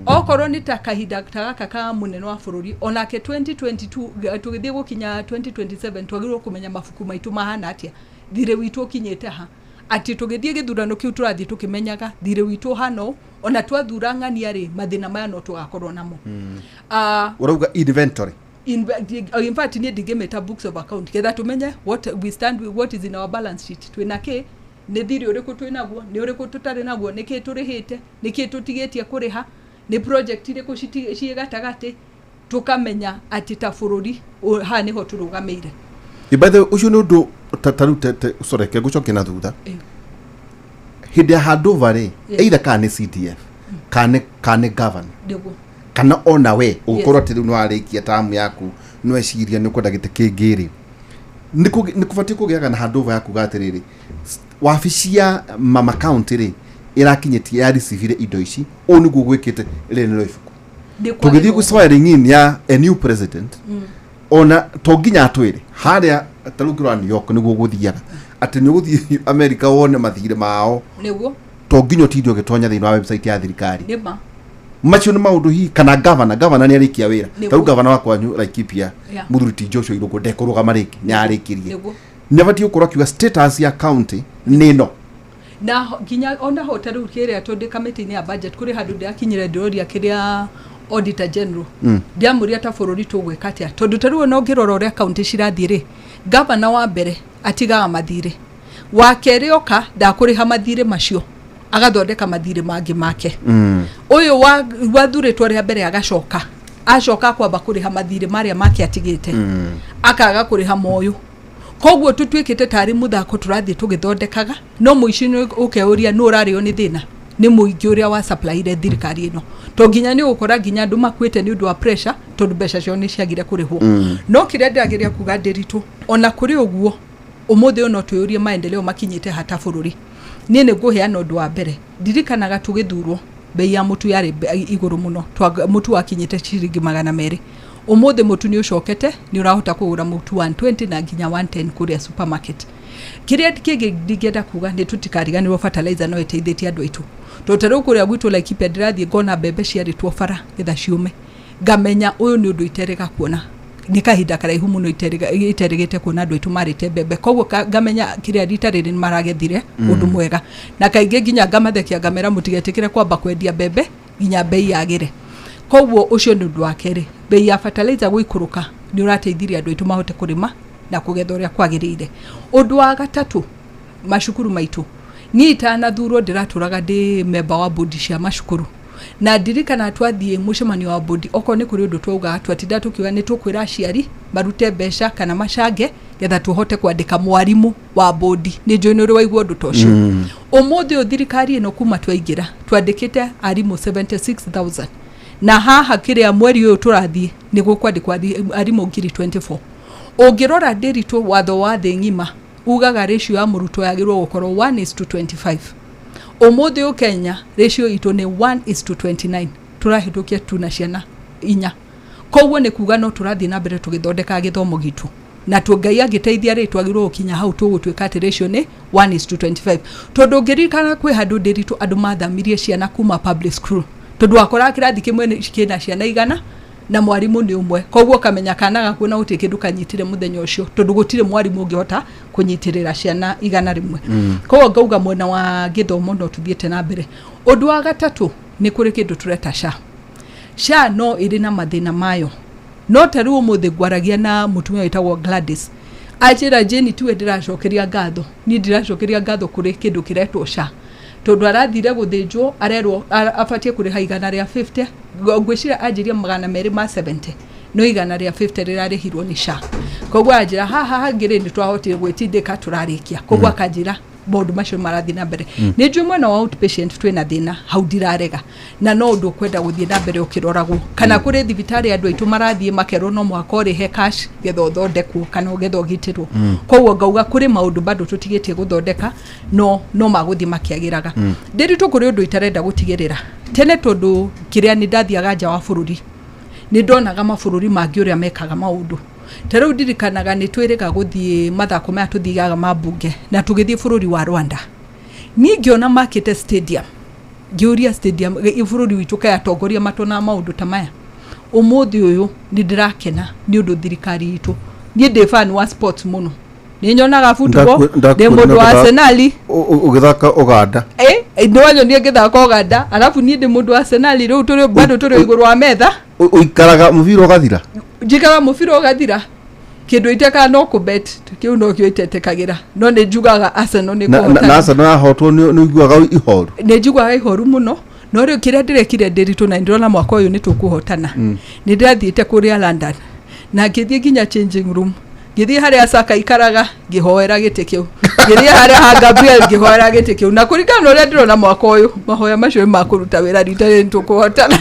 Okorwo nĩ ta kahinda ta gaka ka mũnene wa bũrũri onake 2022 tũgĩthiĩ gũkinya 2027, twagĩrĩirwo kũmenya mabuku maitũ mahana atĩa, thirĩ witũ ũkinyĩte ha, atĩ tũgĩthiĩ gĩthurano kĩu tũrathiĩ tũkĩmenyaga thirĩ witũ ũhana ũũ, ona twathura ng'ania rĩ, mathĩna maya no tũgakorwo namo. Ũrauga inventory. In fact niĩ ndingĩmĩta books of account, ketha tũmenye what we stand with, what is in our balance sheet, twĩna kĩ, nĩ thirĩ ũrĩkũ twĩ naguo, nĩ ũrĩkũ tũtarĩ naguo, nĩ kĩ tũrĩhĩte, nĩ kĩ tũtigĩtie kũrĩha, nĩ project irĩkũ ciĩ gatagatĩ, tũkamenya atĩ ta bũrũri haha nĩho tũrũgamĩire. By the way, ũcio nĩ ũndũ ta rĩu sorry, reke ngũcokie na thutha. Hĩndĩ ya handover rĩ, either kana nĩ CDF kana nĩ governor kana ona we ũgũkorwo atĩ rĩu nĩ warĩkia tamu yaku, nĩ weciria nĩ ũkwenda gĩtĩ kĩngĩ rĩ, nĩ kũbatiĩ kũgĩaga na handover ya kuga atĩrĩrĩ, wabici ya mama county rĩ, ĩrakinyĩtie ya receive indo ici, ũũ nĩguo gwĩkĩte, rĩrĩ nĩrĩo ibuku. Nĩ Tũgĩthiĩ kwagĩrĩirwo. Gũ swearing in ya a new president, ona to nginya atwĩre harĩa ta rĩu ngĩrora New York nĩguo gũthiaga, atĩ nĩ ũgũthiĩ America wone mathirĩ mao. To nginya ũtinde ũgĩtonya thĩinĩ wa website ya thirikari. Nĩ ma. Macio nĩ maũndũ hihi kana governor nĩ arĩkia wĩra. Ta rĩu governor wa kwanyu Laikipia, mũthuri ti Joshua Irũngũ, ndekũrũgama rĩngĩ, nĩ arĩkirie. Nĩ abatiĩ gũkorwo akiuga status ya county nĩ ĩno. Na nginya ona ho ta rĩu kĩrĩa tondũ kamĩtĩ-inĩ ya budget kũrĩ handũ ndĩrakinyire ndĩroria kĩrĩa auditor general, ndiamũria ta bũrũri tũgwĩka atĩa, tondũ ta rĩu ona ũngĩrora ũrĩa kaunti cirathiĩ rĩ, gavana wa mbere atigaga mathirĩ, wa kerĩ oka ndakũrĩha mathirĩ macio, Agathondeka mathirĩ mangĩ make. Ũyũ wathurĩtwo rĩa mbere agacoka acoka kwamba kũrĩha mathirĩ marĩa make atigĩte, akaga kũrĩha moyũ. Koguo tũtuĩkĩte tarĩ mũthako tũrathiĩ tũgĩthondekaga, no mũici nĩ ũkeuria nũ ũrarĩo nĩ thĩna, nĩ mũingĩ ũrĩa wa supplyire thirikari ĩno, to nginya nĩ ũgũkora nginya andũ makuĩte nĩ ũndũ wa pressure, tondũ mbeca ciao nĩ ciagire kũrĩhwo. No kĩrĩa ndĩrageria kuga, Ndĩritũ, ona kũrĩ ũguo, ũmũthĩ ũyũ no twĩyũrie maendeleo makinyĩte hata bũrũri. Niĩ nĩ ngũheana ũndũ wa mbere. Ndirikanaga tũgĩthurwo, bei ya mũtu yarĩ igũrũ mũno. Mũtu wakinyĩte ciringi 200. Ũmũthĩ mũtu nĩ ũcokete, nĩ ũrahota kũgũra mũtu 120 na nginya 110 kũrĩa supermarket. Kĩrĩa kĩngĩ ndingĩenda kuga nĩ tũtikariganĩrwo fertilizer no ĩteithĩtie andũ aitũ, tondũ ta rĩu kũrĩa gwitũ Laikipia ndĩrathiĩ ngona mbembe ciarĩtwo bara getha ciũme, ngamenya ũyũ nĩ ũndũ iterĩga kuona nĩ kahinda karaihu mũno iterĩgĩte kuona andũ aitũ marĩte mbembe. Koguo ngamenya kĩrĩa rita rĩrĩ nĩ maragethire ũndũ mwega, na kaingĩ nginya ngamathekia ngamera mũtigetĩkĩre kwamba kwendia mbembe nginya mbei yagĩre. Koguo ũcio nĩ ũndũ wa kerĩ. Bei ya fertilizer gũikũrũka nĩ ũrateithirie andũ aitũ mahote kũrĩma na kũgetha ũrĩa kwagĩrĩire. Ũndũ wa gatatũ, macukuru maitũ. Niĩ itanathurwo ndĩratũraga ndĩ memba wa bodi cia macukuru, na ndirikana twathiĩ mũcemanio wa bodi, okorwo nĩ kũrĩ ũndũ twaugaga, twatinda tũkiuga nĩ tũkwĩra aciari marute mbeca kana macange getha tũhote kwandĩka mwarimũ wa bodi. Nĩ njũĩ nĩ ũrĩ waigua ũndũ ta ũcio. Ũmũthĩ ũyũ thirikari ĩno kuma twaingĩra twandĩkĩte arimũ 76,000, na haha kĩrĩa mweri ũyũ tũrathiĩ nĩ gũkwandĩkwo arimũ ngiri 24. Ũngĩrora, Ndĩritũ, watho wa thĩ ng'ima ugaga ratio ya mũrutwo yagĩrĩirwo gũkorwo 1 is to 25. Ũmũthĩ ũyũ Kenya ratio itũ nĩ 1 is to 29, tũrahĩtũkia tu na ciana inya. Koguo nĩ kuga no tũrathiĩ na mbere tũgĩthondeka gĩthomo gitũ, na tu Ngai angĩteithia rĩ, twagĩrĩirwo gũkinya hau tũgũtuĩka atĩ ratio nĩ 1 is to 25, tondũ ũngĩririkana kwĩ handũ, Ndĩritũ, andũ mathamirie ciana kuma public school, tondũ wakoraga kĩrathi kĩmwe kĩna ciana 100 na mwarimũ nĩ ũmwe. Koguo ũkamenya kana gaku na gũtirĩ kĩndũ kanyitire mũthenya ũcio, tondũ gũtirĩ mwarimũ ũngĩhota kũnyitĩrĩra ciana 100. Koguo ngauga mwena wa gĩthomo no tũthiĩte na mbere. Ũndũ wa gatatũ, nĩ kũrĩ kĩndũ tũreta SHA. SHA no ĩrĩ na mathĩna mayo, no ta rĩu ũmũthĩ ngwaragia na mũtumia wĩtagwo Gladys, anjĩra, "Jane, tiwe ndĩracokeria ngatho, niĩ ndĩracokeria ngatho kũrĩ kĩndũ kĩretwo SHA," tondũ arathire gũthĩnjwo arerwo abatiĩ kũrĩha 150. Ngwĩciria anjĩria 270, no 150 rĩrarĩhirwo nĩ SHA. Koguo anjĩra haha hangĩ rĩ, nĩ twahotire gwĩtindĩka tũrarĩkia. Koguo akanjĩra maũndũ macio marathiĩ na mbere. Nĩ njũĩ mwena wa outpatient twĩna thĩna hau, ndirarega, na no ũndũ ũkwenda gũthiĩ na mbere ũkĩroragwo, kana kũrĩ thibitarĩ andũ aitũ marathiĩ makerwo no mũhaka ũrĩhe cash getha ũthondekwo kana getha ũgitĩrwo. Koguo ngauga kũrĩ maũndũ bado tũtigĩtie gũthondeka, no magũthiĩ makĩagĩraga. Ndĩritũ, kũrĩ ũndũ itarenda gũtigĩrĩra tene, tondũ kĩrĩa nĩ ndathiaga nja wa bũrũri, nĩ ndonaga mabũrũri mangĩ ũrĩa mekaga maũndũ. Ta rĩu ndirikanaga nĩ twĩrĩga gũthiĩ mathako maya tũthiaga ma mbunge, na tũgĩthiĩ bũrũri wa Rwanda. Niĩ ngĩona makĩte stadium, ngĩũria, stadium bũrũri witũ kaĩ atongoria matonaga maũndũ ta maya? Ũmũthĩ ũyũ nĩ ndĩrakena nĩ ũndũ thirikari itũ, niĩ ndĩ fan wa sports mũno, nĩ nyonaga football, ndĩ mũndũ wa Arsenal. Ũgĩthaka Ũganda. Nĩ wanyonie ngĩthaka Ũganda, arabu niĩ ndĩ mũndũ wa Arsenal. Rĩu tũrĩ bado tũrĩ igũrũ wa metha. Ũikaraga mũbira ũgathira. Njikara mũbira ũgathira, kĩndũ itekaga no kũbet, kĩu no kĩo itetekagĩra, no nĩ njugaga Arsenal nĩ Na kũhotana. Arsenal yahotwo nĩ ũiguaga ihoru. Nĩ njiguaga ihoru mũno, no rĩu kĩrĩa ndĩrekire, Ndĩritũ, na ndĩrona mwaka ũyũ nĩ tũkũhotana, nĩ ndĩrathiĩte kũrĩa London na ngĩthiĩ nginya changing room, ngĩthiĩ harĩa Saka ikaraga, ngĩhoera gĩtĩ kĩu, ngĩthiĩ harĩa ha Gabriel, ngĩhoera gĩtĩ kĩu, na kũringana na ũrĩa ndĩrona mwaka ũyũ, mahoya macio nĩ makũruta wĩra, rita rĩrĩ nĩ tũkũhotana.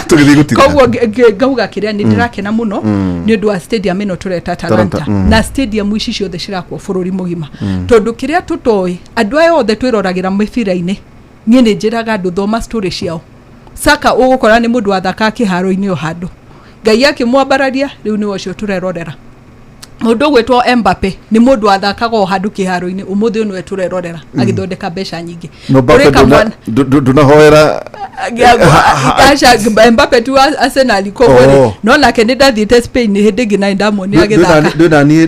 Tũgĩthiĩ gũtirĩra. Koguo ngauga kĩrĩa nĩ ndĩrakena mũno nĩ ũndũ wa stadium ĩno tũreta Talanta, Talanta, na stadium ici ciothe cirakwo bũrũri mũgima, tondũ kĩrĩa tũtoĩ, andũ aya othe twĩroragĩra mĩbira-inĩ, niĩ nĩ njĩraga andũ, thoma story ciao. Saka ũgũkora nĩ mũndũ wathakaga kĩharo-inĩ o handũ, Ngai akĩmwambararia, rĩu nĩwe ũcio tũrerorera. Mũndũ ũgwĩtwo Mbappe nĩ mũndũ wathakaga o handũ kĩharo-inĩ, ũmũthĩ ũyũ nĩwe tũrerorera agĩthondeka mbeca nyingĩ. No Mbappe Kũrĩ kamwana ndũnahoera? Aca, Mbappe tu wa Arsenal, koguo rĩ, Oh. no nake nĩ ndathiĩte Spain hĩndĩ ĩngĩ na nĩ ndamuonire agĩthaka. Ndĩ naniĩ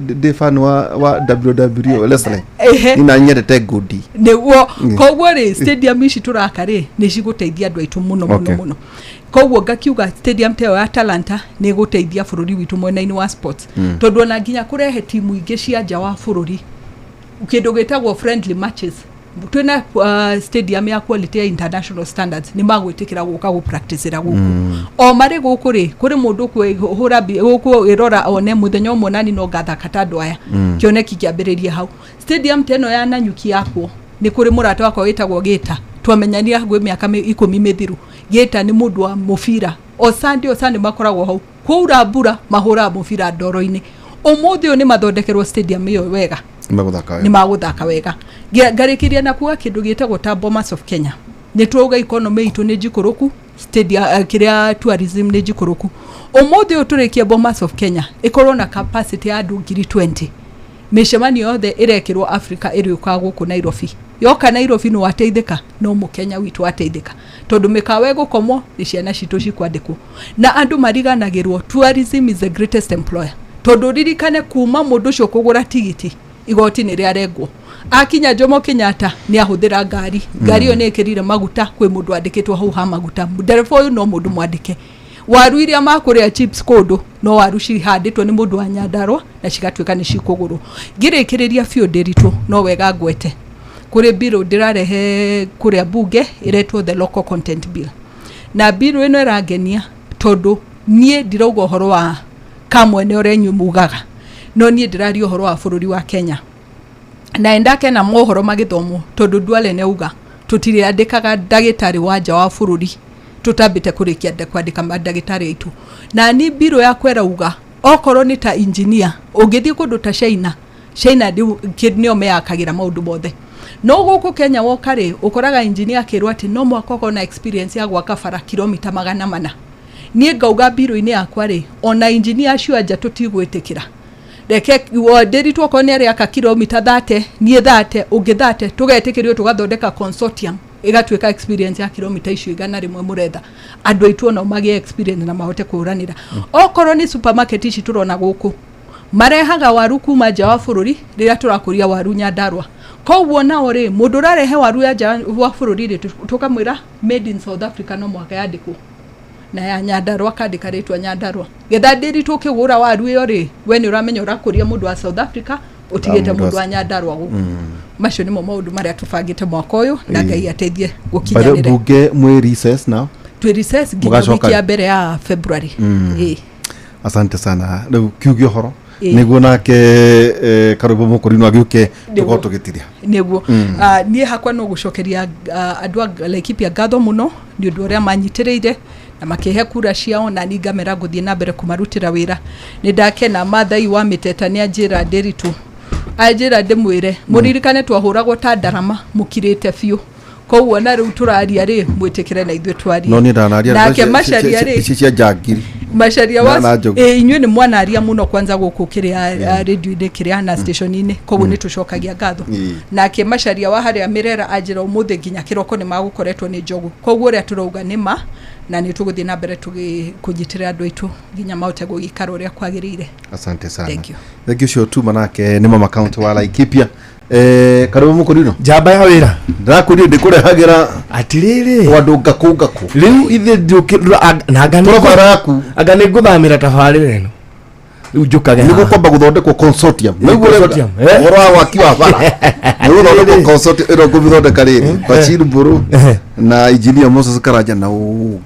ndĩ fan wa WWE wrestling. Niĩ na nyendete ngundi. Nĩguo, koguo rĩ, stadium ici tũraka rĩ, nĩ cigũteithia andũ aitũ mũno mũno mũno. Koguo ngakiuga stadium ta ĩyo ya Talanta nĩ ĩgũteithia bũrũri witũ mwena-inĩ wa sports, tondũ ona nginya kũrehe timu ingĩ cia nja wa bũrũri, kĩndũ gĩtagwo friendly matches, Twĩna stadium ya quality ya international standards, nĩ magwĩtĩkĩra gũka gũ-practicĩra gũkũ. O marĩ gũkũ rĩ, kũrĩ mũndũ ũkwĩhũra gũkũ ĩrora one mũthenya ũmwe nani no ngathaka ta andũ aya. Kĩoneki kĩambĩrĩrie hau. Stadium ta ĩno ya Nanyuki yakwo, nĩ kũrĩ mũrata wakwa wĩtagwo Gĩta, twamenyanire hakuhĩ mĩaka 10 mĩthiru. Gĩta nĩ mũndũ wa mũbira, o Sunday, o Sunday makoragwo hau, kwaura mbura mahũraga mũbira ndoro-inĩ. Ũmũthĩ ũyũ nĩ mathondekerwo stadium ĩyo wega. Nĩ nĩ magũthaka wega. Ngarĩkĩria na kuga kĩndũ gĩtagwo ta Bomas of Kenya. Nĩ twauga economy itũ nĩ njikũrũku, stadium, kĩrĩa tourism nĩ njikũrũku. Ũmũthĩ ũyũ tũrĩkie Bomas of Kenya ĩkorwo na capacity ya andũ 20,000. Mĩcemanio yothe ĩrekĩrwo Africa ĩrĩũkaga gũkũ Nairobi. Yoka Nairobi nĩ wateithĩka, no mũkenya witũ wateithĩka, tondũ mĩkawa ĩgũkomwo nĩ ciana citũ cikwandĩkwo. Na andũ mariganagĩrwo tourism is the greatest employer, tondũ ririkane kuma mũndũ ũcio kũgũra tigiti, igoti nĩ rĩarengwo. Akinya Jomo Kenyatta nĩ ahũthĩra ngari, ngari ĩyo nĩ ĩkĩrire maguta, kwĩ mũndũ andĩkĩtwo hau ha maguta, ndereba ũyũ no mũndũ mwandĩke. Waru iria makũrĩa chips kũndũ, no waru cihandĩtwo nĩ mũndũ wa Nyandarũa na cigatuĩka nĩ cikũgũrwo. Ngĩrĩkĩrĩria biũ, ndĩritũ no wega ngwete kũrĩ bill ndĩrarehe kũrĩa bunge ĩretwo the local content bill. Na bill ĩno ĩrangenia tondũ niĩ ndirauga ũhoro wa kamwene ũrĩa inyuĩ mugaga, no niĩ ndĩraria ũhoro wa bũrũri wa Kenya. Na ndakena mohoro magĩthomwo, tondũ Duale nĩ auga tũtirĩandĩkaga ndagĩtarĩ wa nja wa bũrũri tũtambĩte kũrĩkia kwandĩka mandagĩtarĩ aitũ. Na ni mbirũ yakwa ĩrauga okorwo nĩ ta engineer, ũngĩthiĩ kũndũ ta China, China nĩo meyakagĩra maũndũ mothe, no gũkũ Kenya woka rĩ, ũkoraga engineer akĩrwo atĩ no mwaka ũkorwo na experience ya gwaka bara kilomita 400. Niĩ ngauga mbirũ-inĩ yakwa rĩ, ona engineer acio anja tũtigwĩtĩkĩra, reke ndĩritwo okorwo nĩ arĩaka kilomita 30, niĩ 30, ũngĩ 30, tũgetĩkĩrio tũgathondeka consortium ĩgatuĩka experience ya kilomita icio 100 mũretha. Andũ aitũ onao magĩe experience na mahote kũhũranĩra. Okorwo nĩ supermarket ici tũrona gũkũ marehaga waru kuma nja wa bũrũri, rĩrĩa tũrakũria waru Nyandarũa, koguo nao rĩ, mũndũ ũrarehe waru ya nja wa bũrũri rĩ, tũkamwĩra made in South Africa no mũhaka yandĩkwo, na ya Nyandarũa kandĩka rĩtwa Nyandarũa, getha ndĩritũ ũkĩgũra waru ĩyo rĩ, we nĩ ũramenya ũrakũria mũndũ wa South Africa ũtigĩte Ah, mũndũ mũndũ wa wa Nyandarũa gũkũ. Macio nĩmo maũndũ marĩa tũbangĩte mwaka ũyũ, na Ngai ateithie By the way, gũkinyanĩre. Bunge mwĩ recess now? Twĩ recess nginya Mũgacoka wiki ya mbere ya February. Ĩĩ. Asante sana. Rĩu kiuge ũhoro Ĩĩ. nĩguo nake karwĩmbo mũkũrinwo agĩũke tũkorwo Nĩguo. tũgĩtiria. Nĩguo. Niĩ hakwa no gũcokeria andũ a Laikipia ngatho mũno nĩ ũndũ ũrĩa manyitĩrĩire na makĩhe kura ciao, na niĩ ngamera ngũthiĩ na mbere kũmarutĩra wĩra. Nĩ ndakena Mathai wa Mĩteta nĩ anjĩra ndĩritũ, anjĩra ndĩmwĩre mũririkane twahũragwo ta ndarama mũkirĩte biũ, koguo na rĩu tũraria rĩ, mwĩtĩkĩre na ithuĩ twarie. No niĩ ndanaria Nake Macharia rĩ, ici cia njangiri. Macharia Na- wa na Njogu. ĩ, inyuĩ nĩ mwanaria mũno kwanza gũkũ kĩrĩa radio-inĩ kĩrĩa na station-inĩ, koguo nĩ tũcokagia ngatho. Nake Macharia wa harĩa Mĩrera anjĩra ũmũthĩ nginya kĩroko nĩ magũkoretwo nĩ njogu, koguo ũrĩa tũrauga nĩ ma, na nĩ tũgũthiĩ na mbere kũnyitĩrĩra andũ aitũ nginya mahote gũgĩikara ũrĩa kwagĩrĩire. Asante sana. Thank you. Thank you. Ũcio tuma nake nĩ mama county wa Laikipia, karwĩmbo mũkũrinwo. Njamba ya wĩra. Ndĩrakwĩrire ndĩkũrehagĩra Atirĩrĩ, andũ ngakũ ngakũ. Rĩu ithe njũkĩ na anga nĩ- Tũrabara yaku. Anga nĩ ngũthamĩra tabarĩra ĩno rĩu njũkage nĩ haha. gũkwamba gũthondekwo consortium. Ĩ, Nĩguo ũrenda- consortium, eh? Ũhoro wa waki wa bara nĩ gũthondekwo consortium ĩno ngũmĩthondeka rĩrĩ Bashir Mburu na engineer Moses Karanja na ũngĩ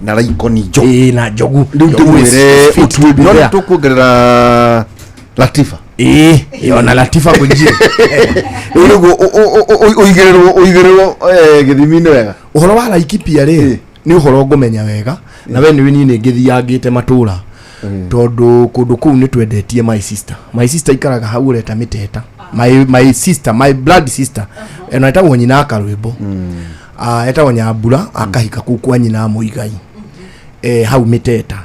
na Raikoni Njogu. Ĩ, na Njogu. Rĩu Njogu is ndĩmwĩre fit to be no there. nĩ tũkuongerera Latifa. Ĩ, ĩ, ona Latifa kũnjie. Rĩu nĩguo ũigĩrĩrwo gĩthimi-inĩ wega. Ũhoro wa Laikipia rĩ, nĩ ũhoro ngũmenya wega na we nĩwe, niĩ nĩ ngĩthiangĩte matũra tondũ kũndũ kũu nĩ twendetie. My sister, my sister ikaraga hau ũreta Mĩteta, my sister, my blood sister ĩno etagwo nyina akarwĩmbo. Ah, etagwo Nyambura, akahika kũu kwa nyina Mũigai, hau Mĩteta.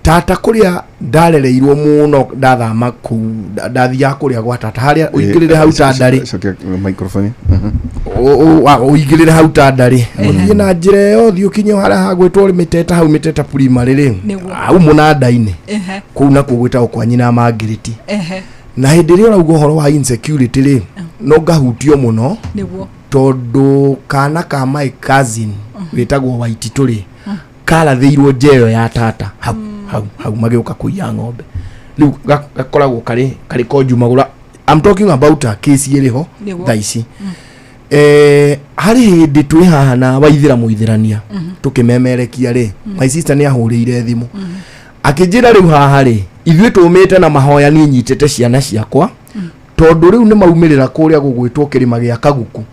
Tata kũrĩa ndarereirwo mũno, ndathama kũu ndathiaga kũrĩa gwa tata harĩa ũingĩrĩre hau ta ndarĩ. Cokia microphone. Ũigĩrĩre hau ta ndarĩ, ũthiĩ na njĩra ĩyo, ũthiĩ ũkinye harĩa hagwĩtwo Mĩteta, hau Mĩteta primary rĩ, Nĩguo. hau mũnanda-inĩ, kũu nakuo gwĩtagwo kwa nyina Mangiriti. Na hĩndĩ ĩrĩa ũrauga ũhoro wa insecurity rĩ, no ngahutio mũno tondũ kana ka my cousin wĩtagwo Waititũ rĩ, karathĩirwo njeyo ya tata hau hau hau magĩũka kũiya ng'ombe. Rĩu gakoragwo karĩ konju magũra. I'm talking about a case ĩrĩ ho Nĩguo. thaa ici. Harĩ hĩndĩ twĩ haha na waithĩra mũithĩrania tũkĩmemerekia rĩ, my sister nĩ ahũrĩire thimũ akĩnjĩra rĩu haha rĩ, ithuĩ tũmĩte na mahoya, niĩ nyitĩte ciana ciakwa tondũ rĩu nĩ maumĩrĩra kũrĩa gũgwĩtwo kĩrĩma gĩa Kaguku,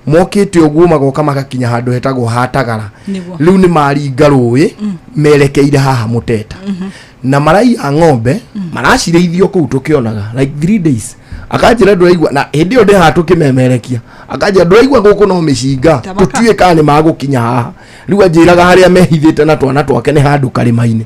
mokĩte ũguo magoka magakinya handũ hetagwo Hatagara. Nĩguo. Rĩu nĩ maringa rũĩ merekeire haha Mũteta na maraiya ng'ombe maracirĩithio kũu tũkĩonaga like 3 days. Akanjĩra ndũraigua, na hĩndĩ ĩyo ndĩ haha tũkĩmemerekia, akanjĩra ndũraigua gũkũ no mĩcinga, Tamaka. tũtiũĩ kana nĩ magũkinya haha. Rĩu anjĩraga harĩa mehithĩte na twana twake nĩ handũ karĩma-inĩ,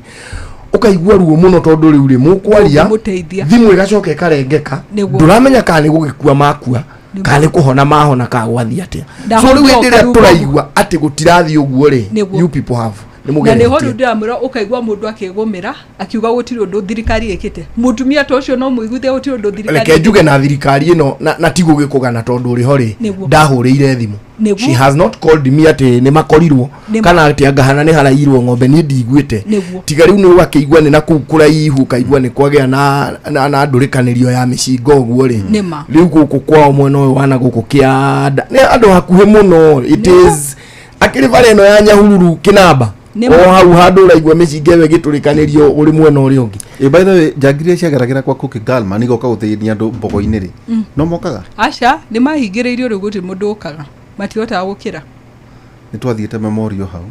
ũkaigua ruo mũno tondũ rĩu rĩ mũkwaria Ũngĩmũteithia. thimũ ĩgacoka ĩkarengeka. Nĩguo. Ndũramenya kana nĩ gũgĩkua makua, kana nĩ kũhona mahona, kana gwathiĩ atĩa. Na So rĩu ho hĩndĩ ĩrĩa ũkaruga- tũraigua atĩ gũtirathiĩ ũguo rĩ, Nĩguo. you people have nĩ Na nĩho rĩu mũgeretie. ndĩramwĩra, ũkaigua mũndũ akĩgũmĩra akiuga gũtirĩ ũndũ thirikari ĩkĩte. Mũtumia ta ũcio no mũiguithie gũtirĩ ũndũ thirikari Reke njuge na thirikari ĩno na ti gũgĩkũgana tondũ ũrĩ ho rĩ, Nĩguo. ndahũrĩire thimũ. Nĩguo. She has not called me atĩ nĩ makorirwo kana atĩ angahana nĩ harairwo ng'ombe, niĩ ndiguĩte. Nĩguo. Tiga rĩu nĩ ũgakĩigua nĩ na kũu kũraihu, ũkaigua nĩ kwagĩa na ndũrĩkanĩrio ya mĩcinga ũguo rĩ. Nĩma. Rĩu gũkũ kwao mwena ũyũ wana gũkũ kĩanda nĩ andũ hakuhĩ mũno, it is akĩrĩ bara ĩno ya Nyahururu kĩnamba. Nĩma. O hau handũ ũraigua mĩcinga ĩyo ĩgĩtũrĩkanĩrio ũrĩ mwena ũrĩa ũngĩ. By the way, njangiri iria ciageragĩra kwa Cookie Galman igoka gũthĩnia andũ mbogo-inĩ rĩ, no mokaga? Aca, nĩ mahingĩrĩirio rĩu, gũtirĩ mũndũ ũkaga, matihotaga gũkĩra. Nĩ twathiĩte memorial hau.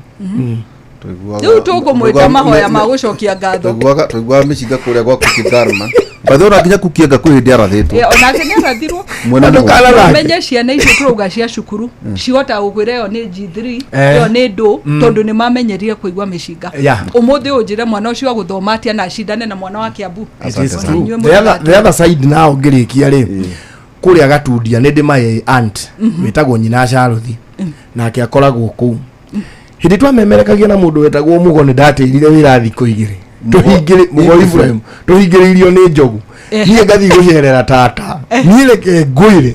Twaiguaga- Rĩu tũkũmwĩta mahoya ma gũcokia ngatho. Twaiguaga mĩcinga kũrĩa gwa Cookie Galman. By the way, ona nginya Cookie anga kwĩ hĩndĩ arathĩtwo. Onake nĩ arathirwo. Mwena Andũ mũgũnda. kana- Menye ciana icio tũrauga cia cukuru cihotaga gũkwĩra ĩyo nĩ G3, Eh. ĩyo nĩ ndũ, tondũ nĩ mamenyerire kũigua mĩcinga. Yeah. Ũmũthĩ ũnjĩre mwana ũcio agũthoma atĩa na acindane na mwana wa Kiambu? It is Asante true. Inyuĩ The other, mũrĩ the other side now ngĩrĩkia rĩ, kũrĩa Gatundia nĩ ndĩ my aunt wĩtagwo nyina Charũthi, nake akoragwo kũu. Hĩndĩ twamemerekagia na mũndũ wetagwo Mũgo, nĩ ndatĩrire wĩra thikũ igĩrĩ tũhingĩrĩ Mũgo Ibrahim tũhingĩrĩirio nĩ njogu. Niĩ ngathiĩ gũcerera tata, niĩ reke ngwĩre,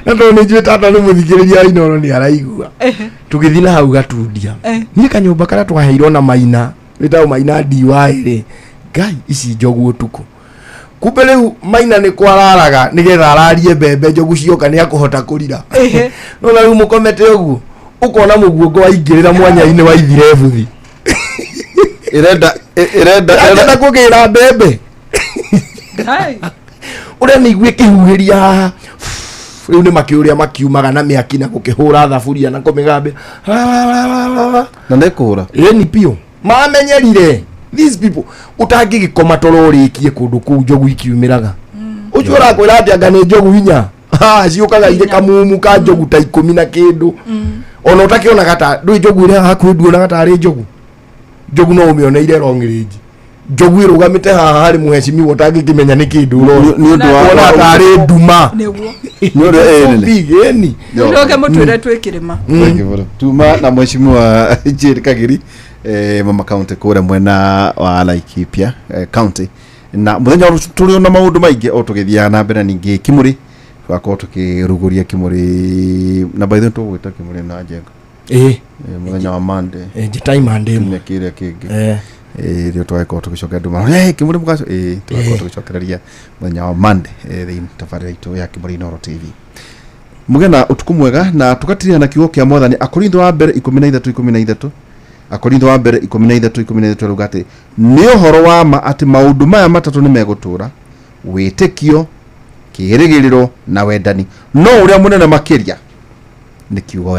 na tondũ nĩ njũĩ tata nĩ mũthikĩrĩria wa Inooro nĩ araigua, tũgĩthiĩ na hau Gatundia. Niĩ kanyũmba karĩa twaheirwo na maina wĩtagwo maina DY rĩ, ngai ici njogu ũtukũ, kumbe rĩu maina nĩ kwararaga nĩgetha ararie mbembe, njogu cioka nĩ akũhota kũrira. No na rĩu mũkomete ũguo ũkona mũguongo waingĩrĩra mwanya-inĩ wa ithire buthi. Ĩrenda ĩrenda Arenda kũgĩra mbembe. Hai. Ũrĩa nĩ igue kĩhuhĩria haha, rĩu nĩ makĩũrĩa makiumaga na mĩaki na gũkĩhũra thaburia na kũmĩgambia. Na nĩ kũhũra. Ĩni piũ mamenyerire these people, ũtangĩgĩkoma toro ũrĩkie kũndũ kũu njogu ikiumĩraga. Ũcio ũrakwĩra atĩ anga nĩ njogu inya. Ha, ciũkaga irĩ kamumu ka njogu ta ikũmi na kĩndũ, ona ũtakĩonaga ta ndũĩ njogu ĩrĩa hakuhĩ, nduonaga tarĩ njogu. Njogu no ũmĩoneire long range, njogu ĩrũgamĩte haha harĩ mũhecimiwa ũtangĩkĩmenya nĩ kĩndũ ũrona. Nĩ ũndũ wa Wona tarĩ nduma. Nĩguo. Nĩ ũrĩa ĩ So nene. big, ĩni. Ũcoke mũtwĩre twĩ kĩrĩma. Thank you very much. Tuma na mheshimiwa Jane Kagiri, mama county kũrĩa mwena wa Laikipia county, na mũthenya wa tũrĩ na maũndũ maingĩ o tũgĩthiaga na mbere, ningĩ Kimũrĩ tũgakorwo tũkĩrugũria Kimũrĩ, na by the way tũgwĩta Kimũrĩ na Njenga. Ĩ. Mũthenya wa Monday. Njĩtai Monday. Kiumia kĩrĩa kĩngĩ. Eh. Rĩo tũgagĩkorwo tũgĩcokeria andũ marona, "Hey, Kimũrĩ mũgaco." Tũgakorwo tũgĩcokereria mũthenya wa Monday, thĩinĩ tabarĩra itũ ya Kimũrĩ Inooro TV. Mũgĩe na ũtukũ mwega na tũgatirĩra na kiugo kĩa mwathani, Akorintho wa mbere 13:13, Akorintho wa mbere 13:13, arauga atĩ nĩ ũhoro wa ma atĩ maũndũ maya matatũ nĩ megũtũũra, wĩtĩkio, kĩĩrĩgĩrĩro na wendani, no ũrĩa mũnene makĩria nĩ kiugo.